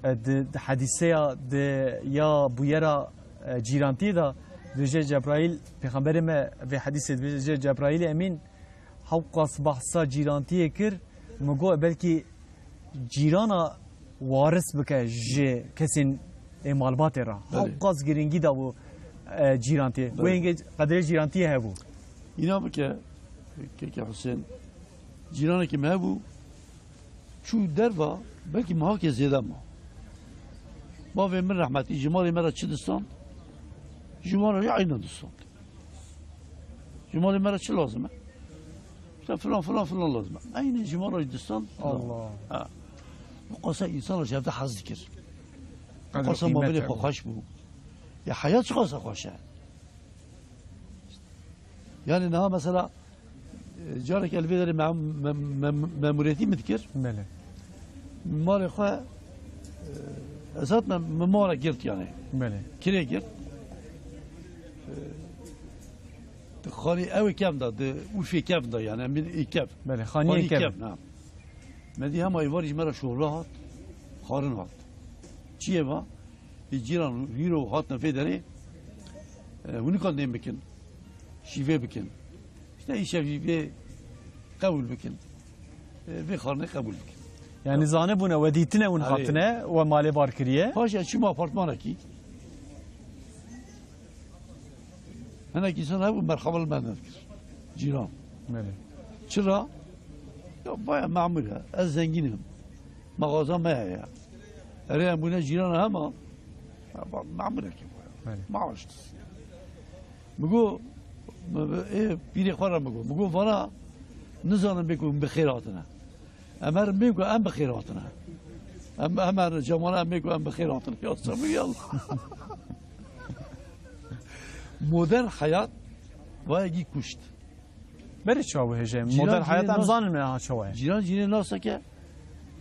e, di, di hedîseya di ya bûyera, e, cîrantiyê de dibêje Cebraîl, Pêxemberê me vê hedîsê dibêje Cebraîlê Emîn, Hewqas behsa cîrantiyê kir, min got, belkî cîrana waris bike ji kesên ê malbatê re. Belê. Hewqas girîngî dabû, e, cîrantiyê. Belê. Wê hingê qedrê cîrantiyê hebû. Îna bike, Keke Husên, cîranekî me hebû, çû derva, belkî mehakê zêde ma. Bavê min rehmetî ji malê me re çi distand, ji wan re jî eyna distand. Ji malê me re çi lazim e? İşte filan, filan, filan lazim e. Eynî ji me re distand. Allah. Ha. Bu qasa însan ji hevde hez dikir. Bu Qedr û qasa qîmet mabinê xwe hebû. xweş bû. Ya heyat çi qasa xweş e. Yani niha mesela, e, careke li vê derê mem-, mem-, mem-, memuriyetî min dikir. Belê. Malê xwe, e, ez hatime, min mala girt yani. Belê. Kirê girt. E, di xanî ew ê kevn de, di Urfê kevn de yani, em ê kev. Belê, xaniyê Xanî kev. kevn, ha. Me dî hema êvarî ji me re şorbe hat, xwarin hat. Çi ye va? Ê cîran hîro hatine vê derê, e, hûn nikan nêm bikin, şîvê bikin. İşte îşev jî vê qebûl bikin. E, vê xwarinê qebûl bikin. Yani zanibûne we dîtine hûn Erê. hatine, we malê bar kiriye. Paşê çûme apartmanekî. Hinek însan hebû merhaba li me nedikir. Cîran. Belê. Çira? Ya baya memur e. Ez zengîn im. Mexaza me heye. Erê em bûne cîrana hema. Ya ba-, memurek e baya. Belê. Maaş. Min got, mi, ê, pîrê xwe re min got. Min got, vana nizanim bê ku bi xêr hatine. Em herin bêm ku em bi xêr hatine. Em, em herin cemana em bêm ku em bi xêr hatine. Ya sebir ya Allah. Modern hayat vayekî kuşt. Berê çawa bû hêjayê min? Cîran Modern hayat cîrê em nas-, zanin me ha çawa ye. Cîran cîrê nas dike,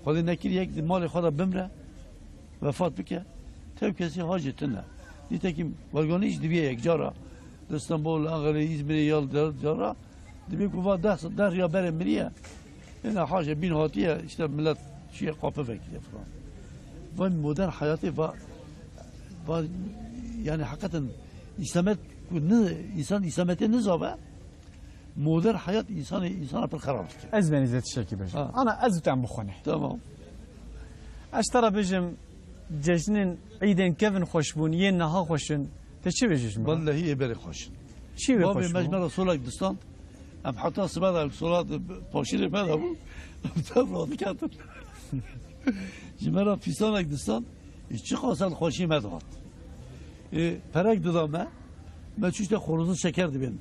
Xwedê nekir yek di malê xwe de bimre, vefat bike. Tev kesî hacê tune. Nîtekim werganî jî dibiye yek cara. Li Stenbol, Anqerê, Îzmirê ya li der-, cara. Dibê ku va deh, deh riya berê miriye. Êna haje bîn hatiye, işte millet şiye kapı vekile falan. Van modern hayatê va, va, yani hakikaten İslamet ku ne, insan İslametê nizabe, modern hayat insanı, insana pir xerab dike. Ez benî zê tiştekî bêjim. Ha. Ana ez û te em bixwene. Tamam. Ez te re bêjim, cejnên îdên kevin xweş bûn, yên niha xweş in. Te çi bêjî ji min re? Wellehî ê berê xweş in. Çi wê Bavê xweş me ji bû? me re solek distand. Em heta sibe de sola di paşîrê me de bû. Em tev radiketin. Ji me re fîsanek distand. Ê çiqas el xweşî me dihat. Ê perek dida me. Me çû işte xorozin şeker dibên.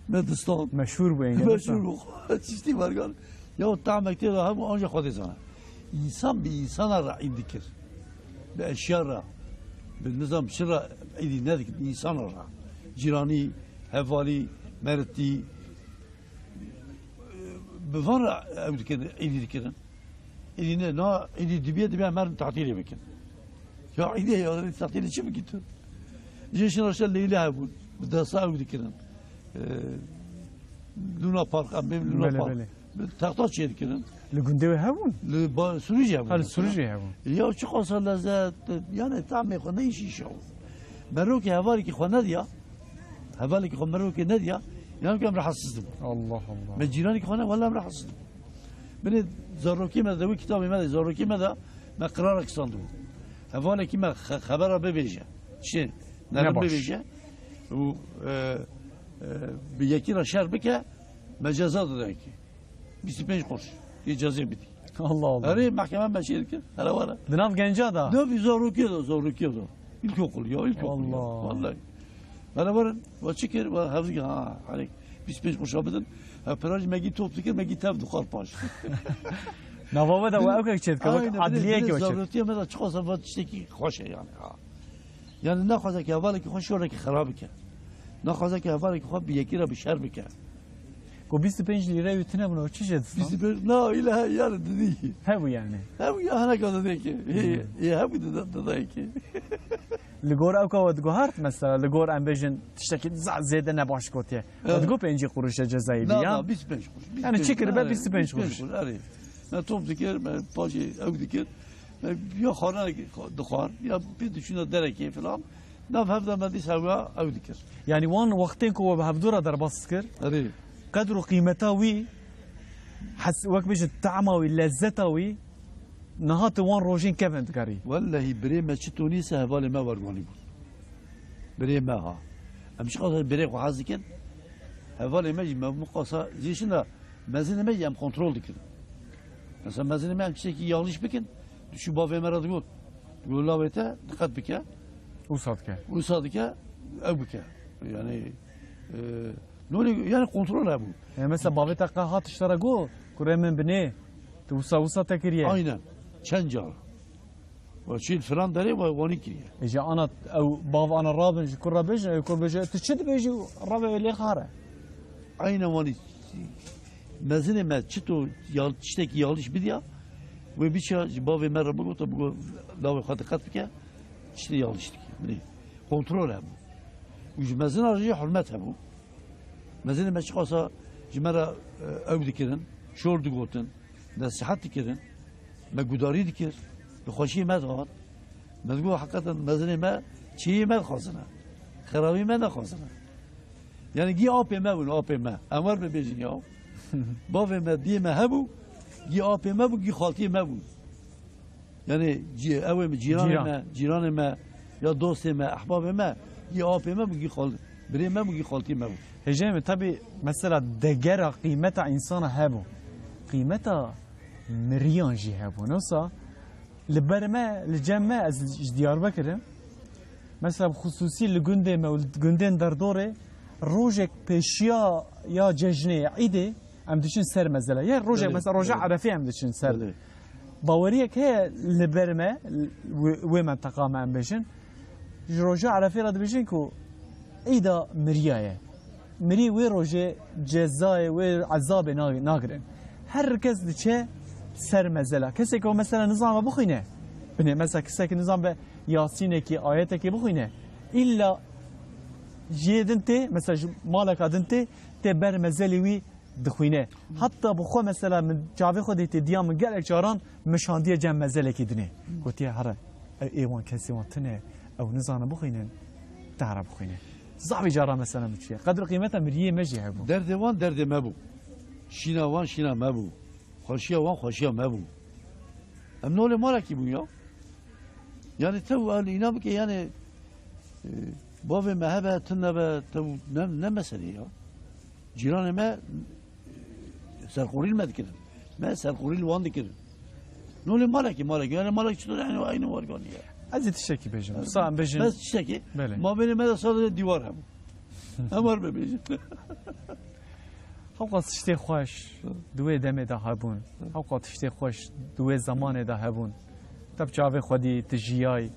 Me distand. Meşhur bû enge. Meşhur bû. Çiştî bergan. Ya o tamek tê de hebû, ancak Xwedê zane. İnsan bi insana re îd dikir. Bi eşya re, bi nizam çi re îdî nedikir, bi insana re. Cîranî, hevalî, meritî, bi van re ew dikirin, îdî dikirin. Îdî ne, na, îdî dibiye, dibiye em herin tatîlê bikin. Ya îdê ya, tatîlê çi bikî tu? Jê şina şe Leyla hebûn, bi desta ew dikirin. Ee, Luna Park, em bêm Luna Belê, Park. belê. Bi texta çê dikirin. Li gundê wê hebûn? Li ba-, Sûrî jî hebûn Ha, li mesela. Sûrî jî hebûn. Ya çiqasa lezet, yani tamê xwe ne îşî şew. Merokê hevalekî xwe nediya, hevalekî xwe merokê nediya, inan ke em rahatsız dibûn. Allah Allah. Me cîranekî xwe ne, wela em rahatsız dibûn. Binê zarokê me de, wî kitabê me de, zarokê me de me qirarek standibû. Hevalekî me xe-, xebera bibêje. Çi? Nebaş. Nerin bibêje. Û, e, e, bi yekî re şer bike, me ceza didayekî. Bîst û pênc quruş. Yê cezê bidî. Allah Allah. Erê, mehkeme me çê dikir. Hele were. Di nav genca da? Di nav zarokê de, zarokê de. İlkokul ya, ilkokul ya. Allah. Vallahi. Hele were, ve çi kir, ve hevzî, ha, hani bîst û pênc qurşa bidin. Ha, pera jî me gî top dikir, me gî tev dixwar paş. Nava we de we ewkek çêdike, wek Aynen, adliyekê binê we çêdike. Zarotiya me de çiqas va tiştekî xweş e yani, ha. Yani naxwaze ki hevalekî xwe şorekî xera bike. Naxwaze ki hevalekî xwe bi yekî re bi şer bike. Ku bîst û pênc lîre wî tune bûn, çi jê distan? Bîst û pênc, na, île he, yani didî. Hebû yani. Hebû ya, hineka didê ki. Hê, Hmm. hê, hebû dide-, didayê ki. Li gor ew ka we diguhart mesela, li gor em bêjin tiştekî za-, zêde nebaş gotiye. We Evet. digot pêncî quruşe cezayî bî Na, ya? na, bîst û pênc quruş. Yani çi kiribe, bîst û pênc quruş. Erê. Me top dikir, me paşê ew dikir. Me ya xwarinekî dixwar, ya pê diçûna derekê filan. Nav hev de me dîsa ew ya ew dikir. Yani wan wextên ku we bi hevdû re derbas dikir, Erê. qedr û qîmeta wî, hes-, wek bêjin, tama wî, lezzeta wî, niha tu wan rojên kevin digerî. Wellehî birê me çi tonî se hevalê me werwanî bûn. Birê me ha. Em çiqas birê xwe hez dikin. Hevalê me jî me miqasa zî şina Mezinê me jî em kontrol dikin. Mesela mezinê me em tiştekî yanlış bikin, diçû bavê me re digot. Digot, "Lawê te diqet bike." Wisa dike. Wisa dike, ew bike. Yani, e, nolê, yani kontrol hebû. Yani mesela bavê te qe hat tiştara got, kurê min binê, tu wisa, wisa te kiriye. Aynen. Çend car. Ve çîl filan derê ve wanî kiriye. Êca ana ew bav ana rabin ji kur re bêjin, ew kur bêje, "Tu çi dibêjî?" Rave wê lê xare. Aynen wanî mezinê me çito ya-, tiştekî yanlış bidiya, wê biçiya ji bavê me re bigota, bigot, "Lawê xwe diqet bike, tiştê yanlış dike." Binê kontrol hebû. Û ji mezina re jî hurmet hebû. Mezinê me çiqasa ji me re, e, ew dikirin, şor digotin, nesihet dikirin, me gudarî dikir, bi xweşiyê me dihat. Me digot, heqeten mezinê me çêyê me dixwazine, xerabî me nexwazine. Yani gî apê me bûn, apê me. Em wer bibêjin ya. Bavê me, diyê me hebû, gî apê me bû, gî xaltiyê me bûn. Yani cî-, ew ê cîranê Cîran. me, cîranê me, ya dostê me, ehbabê me, gî apê me bû, gî xal-, birê me bû, gî xaltiyê me bû. Hêjayê min, tabî mesela degera qîmeta însana hebû. Qîmeta miriyan jî hebû. Nosa li ber me, li cem me, ez ji Diyarbekir im. Mesela bi xusûsî li gundê me û li gundên derdorê rojek pêşiya ya cejnê, îdê, em diçin ser mezele. Ya rojek Belê, mesela roja belê. Erefê em diçin ser. Belê. Baweriyek heye li ber me, wê, wê menteqa me em bêjin. Ji roja Erefê re dibêjin ku îda miriya ye. Mirî wê rojê cezayê, wê ezabê na-, nagirin. Her kes diçe ser mezela. Kesê ku mesela nizanbe bixwîne, binê mesela kesek nizanbe Yasînekî, ayetekî bixwîne, îlla jiyê din tê, mesela ji maleka din tê, tê ber mezelê wî dixwîne. Hatta bi xwe mesela min çavê xwe dîtê diya min gelek caran min şandiye cem mezelekî dinê. Gotiye, here, ew ê wan kesê wan tune, ew nizane bixwînin, te here bixwîne. Zavî cara mesela min çûye. Qedr û qîmeta miriyê me jî hebû. Derdê wan derdê me bû. Şîna wan şîna me bû. Xweşiya wan xweşiya me bû. Em nolê malekî bûn ya. Yani tew el îna bike yani, e, bavê me hebe, tune be, tew ne, ne meselê ya. Cîranê me, e, serxorî li me dikirin. Me serxorî li wan dikirin. Nolê malekî, malekî. Yani malek çitur yani aynı warganî ya. Ez ê tiştekî bêjim. Wisa em bêjin. Ez tiştekî. Belê. Mabênê me de sadece dîwar hebû. Em wer bibêjin. Hewqa tiştê xweş di wê demê de hebûn. Hewqa tiştê xweş di wê zemanê de hebûn. Te bi çavê xwe dî, tu jiyayî.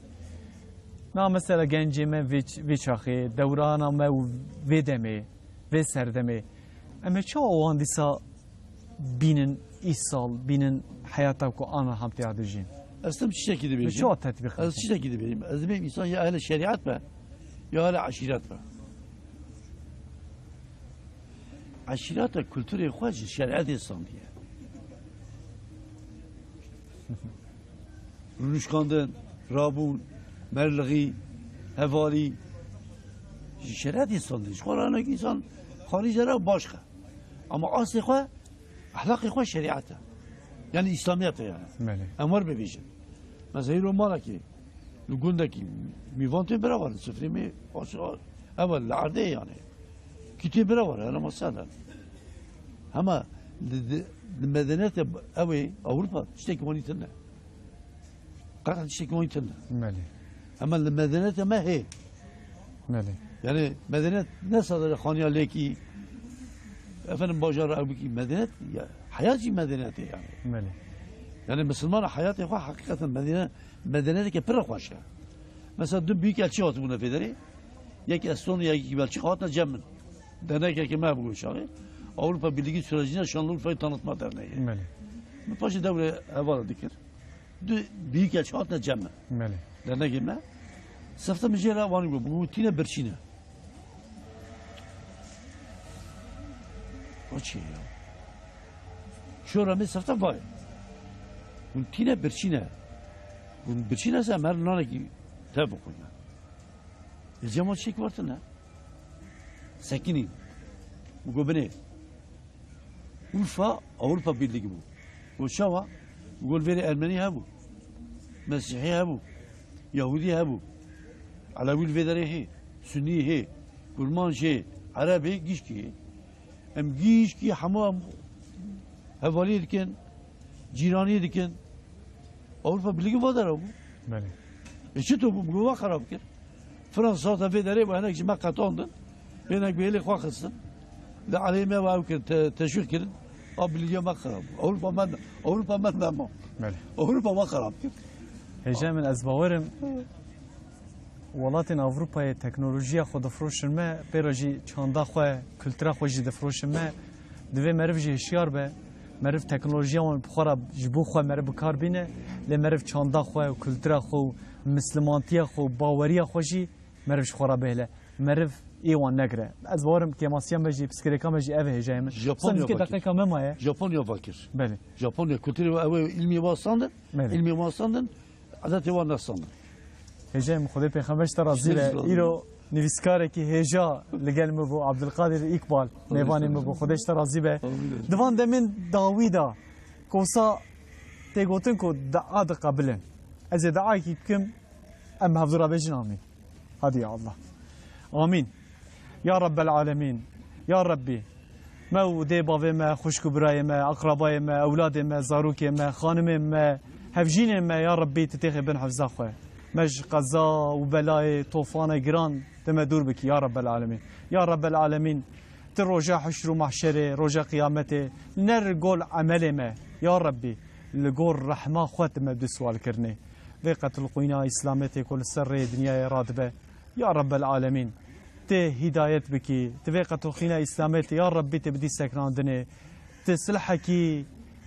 Na mesela gencê me vê ç-, vê çaxê, dewrana me û vê demê, vê serdemê. Em ê çawa wan dîsa bînin îsal, bînin heyata ku ana hamtiya dijîn? Ez tim tiştekî dibêjim. Çawa tetbîq Ez dikin? Tiştekî dibêjim. Ez dibêm însan ya ehlê şerîet be, ya ehlê eşîret be. Eşîreta kulturê xwe ji şerîetê standiye. Rûnişkandin, rabûn, merlixî, hevalî, Ji şerîetê standî, ji xwe re hinek însan xarîc e re baş xe. Ama aslê xwe, ehlaqê xwe şerîet e. Yani îslamiyet e yani. Belê. Em wer bibêjin. Mesela îro malekî, li gundekî mîvan tê bira warin, sifrê me, aş-, ew e li erdê yani. Kî tê bira warin, hele mesela. Hema li, li, li medeniyetê ew ê Ewropa tiştekî wanî tune. Qet tiştekî wan tune. Belê. Hema li medeniyetê me hê. Belê. Yani medeniyet ne sadece xaniya lêkî, efendim, bajara ew bikî. Medeniyet, ya, heyat jî medeniyetê yani. Belê. Yani misilmana heyatê xwe hakikaten medene-, medeniyeteke pir xweş e. Mesela du büyükelçi hatibûne vê derê. Yek Estonya, yek Belçika hatine cem min. Dernekeke me bû çaxê. Avrupa Birliği sürecine Şanlıurfa'yı tanıtma derneği. Belê. Min paşê dewrê hevala dikir. Du büyükelçi hatine cem min. Belê. Dernegê me. Sifte min jê re wanî bû. Bû tîne birçîne. O çi ya? Şora me sifte vay. Hûn tîne birçîne. Hûn birçîne se mer nanekî te bixwîne. Li cem wan çek wertine. Sekinî. Min got binê. Urfa Avrupa Birliği bû. Got çawa? Min got vêrê Ermenî hebû. Mesîhî hebû. Yahûdî hebû. Elewî li vê derê hê. Sunnî hê. Kurmanc hê. Ereb hê, gişkî hê. Em gişkî hemû em hevaliyê dikin, cîraniyê dikin. Avrupa Birliği va dera bû. Belê. E çi to bû? Bû va xerab kir. Fransa te vê derê ve hinek ji me qetandin. Hinek bi hêlê xwe xistin. Li aleyê me ve ew kir, te-, teşwîq kirin. A Birligiya me xerab bû. Avrupa me, Avrupa me nema. Belê. Avrupa me xerab kir. Hêja min ez bawerim. Welatên Ewropayê teknolojiya xwe difroşin me, pê re jî çanda xwe, kultura xwe jî difroşin me. Divê meriv jî hişyar be. Meriv teknolojiya wan bi xwe re ji bo xwe meriv bi kar bîne. Lê meriv çanda xwe û kultura xwe û mislimantiya xwe û baweriya xwe jî meriv ji xwe re bihêle. Meriv ê wan negire. Ez bawerim kêmasiya me jî, pirsgirêka me jî ev e hêjayê min. Japonya Sen dikê fakir. Deqeka me maye. Japonya fakir. Belê. Japonya kulturê ew ê ilmê wan standin. Belê. Ilmê wan standin. Edetê wan nestandin. Hêjayê min Xwedê pêxember ji te razî be. Siz razî Îro nivîskarekî hêja li gel min bû, Abdulkadir Îkbal, mêvanê min bû. Xwedê ji te razî be. Amin. Di van demên dawî de, kosa tê gotin ku dua diqebilin. Ez ê duayekî bikim, em bi hevdû re bêjin amîn. Hadi ya Allah. Amîn. Ya Rabbel Alemîn. Ya Rabbî. Me û dê bavê me, xwişk û birayê me, aqrabayê me, ewladê me, zarokê me, xanimê me, hevjînê me, ya Rabbî, tu têxê bin hifza xwe. Me ji qeza û belayê, tofana giran, tu me dûr bikî, ya Rabbel Alemîn. Ya Rabbel Alemîn, tu roja hişr û mahşerê, roja qiyametê, ne li gor emelê me, ya Rabbî, li gor rehma xwe tu me bi dû siwal kirinê. Vê qetilxwîna îslametê ku li ser rêyê dinyayê radibe, ya Rabbel Alemîn, tê hîdayet bikî, ti vê qetilxîna îslametê, ya Rabbî, tê bidî seknandinê, ti silhekî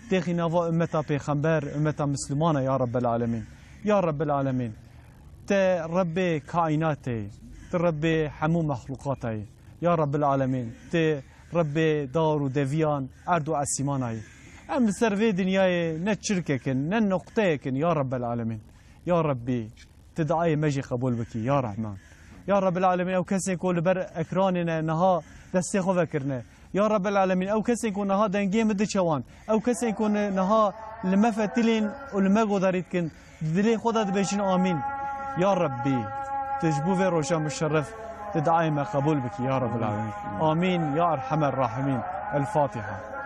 têxî nava ummeta pêxember, ummeta misilmana, ya Rabbel Alemîn. Ya Rabbel Alemîn, te Rebbê kaînatê, ti Rebbê hemû mexlûqatayê. Ya Rabbel Alemîn, ti Rebbê dar û deviyan, erd û esîmanayê. Em li ser vê dinyayê ne çirkek in, ne noqteyek in, ya Rabbel Alemîn. Ya Rabbî, tu duayê me jî qebûl bikî, ya Rehman. Ya Rabbel Alemîn, ew kesên ku li ber ekranê ne, niha destê xwe vekirine. Ya Rabbel Alemîn, ew kesên ku niha dengê min diçe wan, ew kesên ku ni-, niha li me fetilîn û li me godarî dikin, di dilê xwe de dibêjin amîn. Ya Rabbî, tu ji bo vê roja muşerref, tu duayê me qebûl bikî, ya Rabbel Alemîn. Amîn, ya Erhemer Rahimîn. El Fatiha.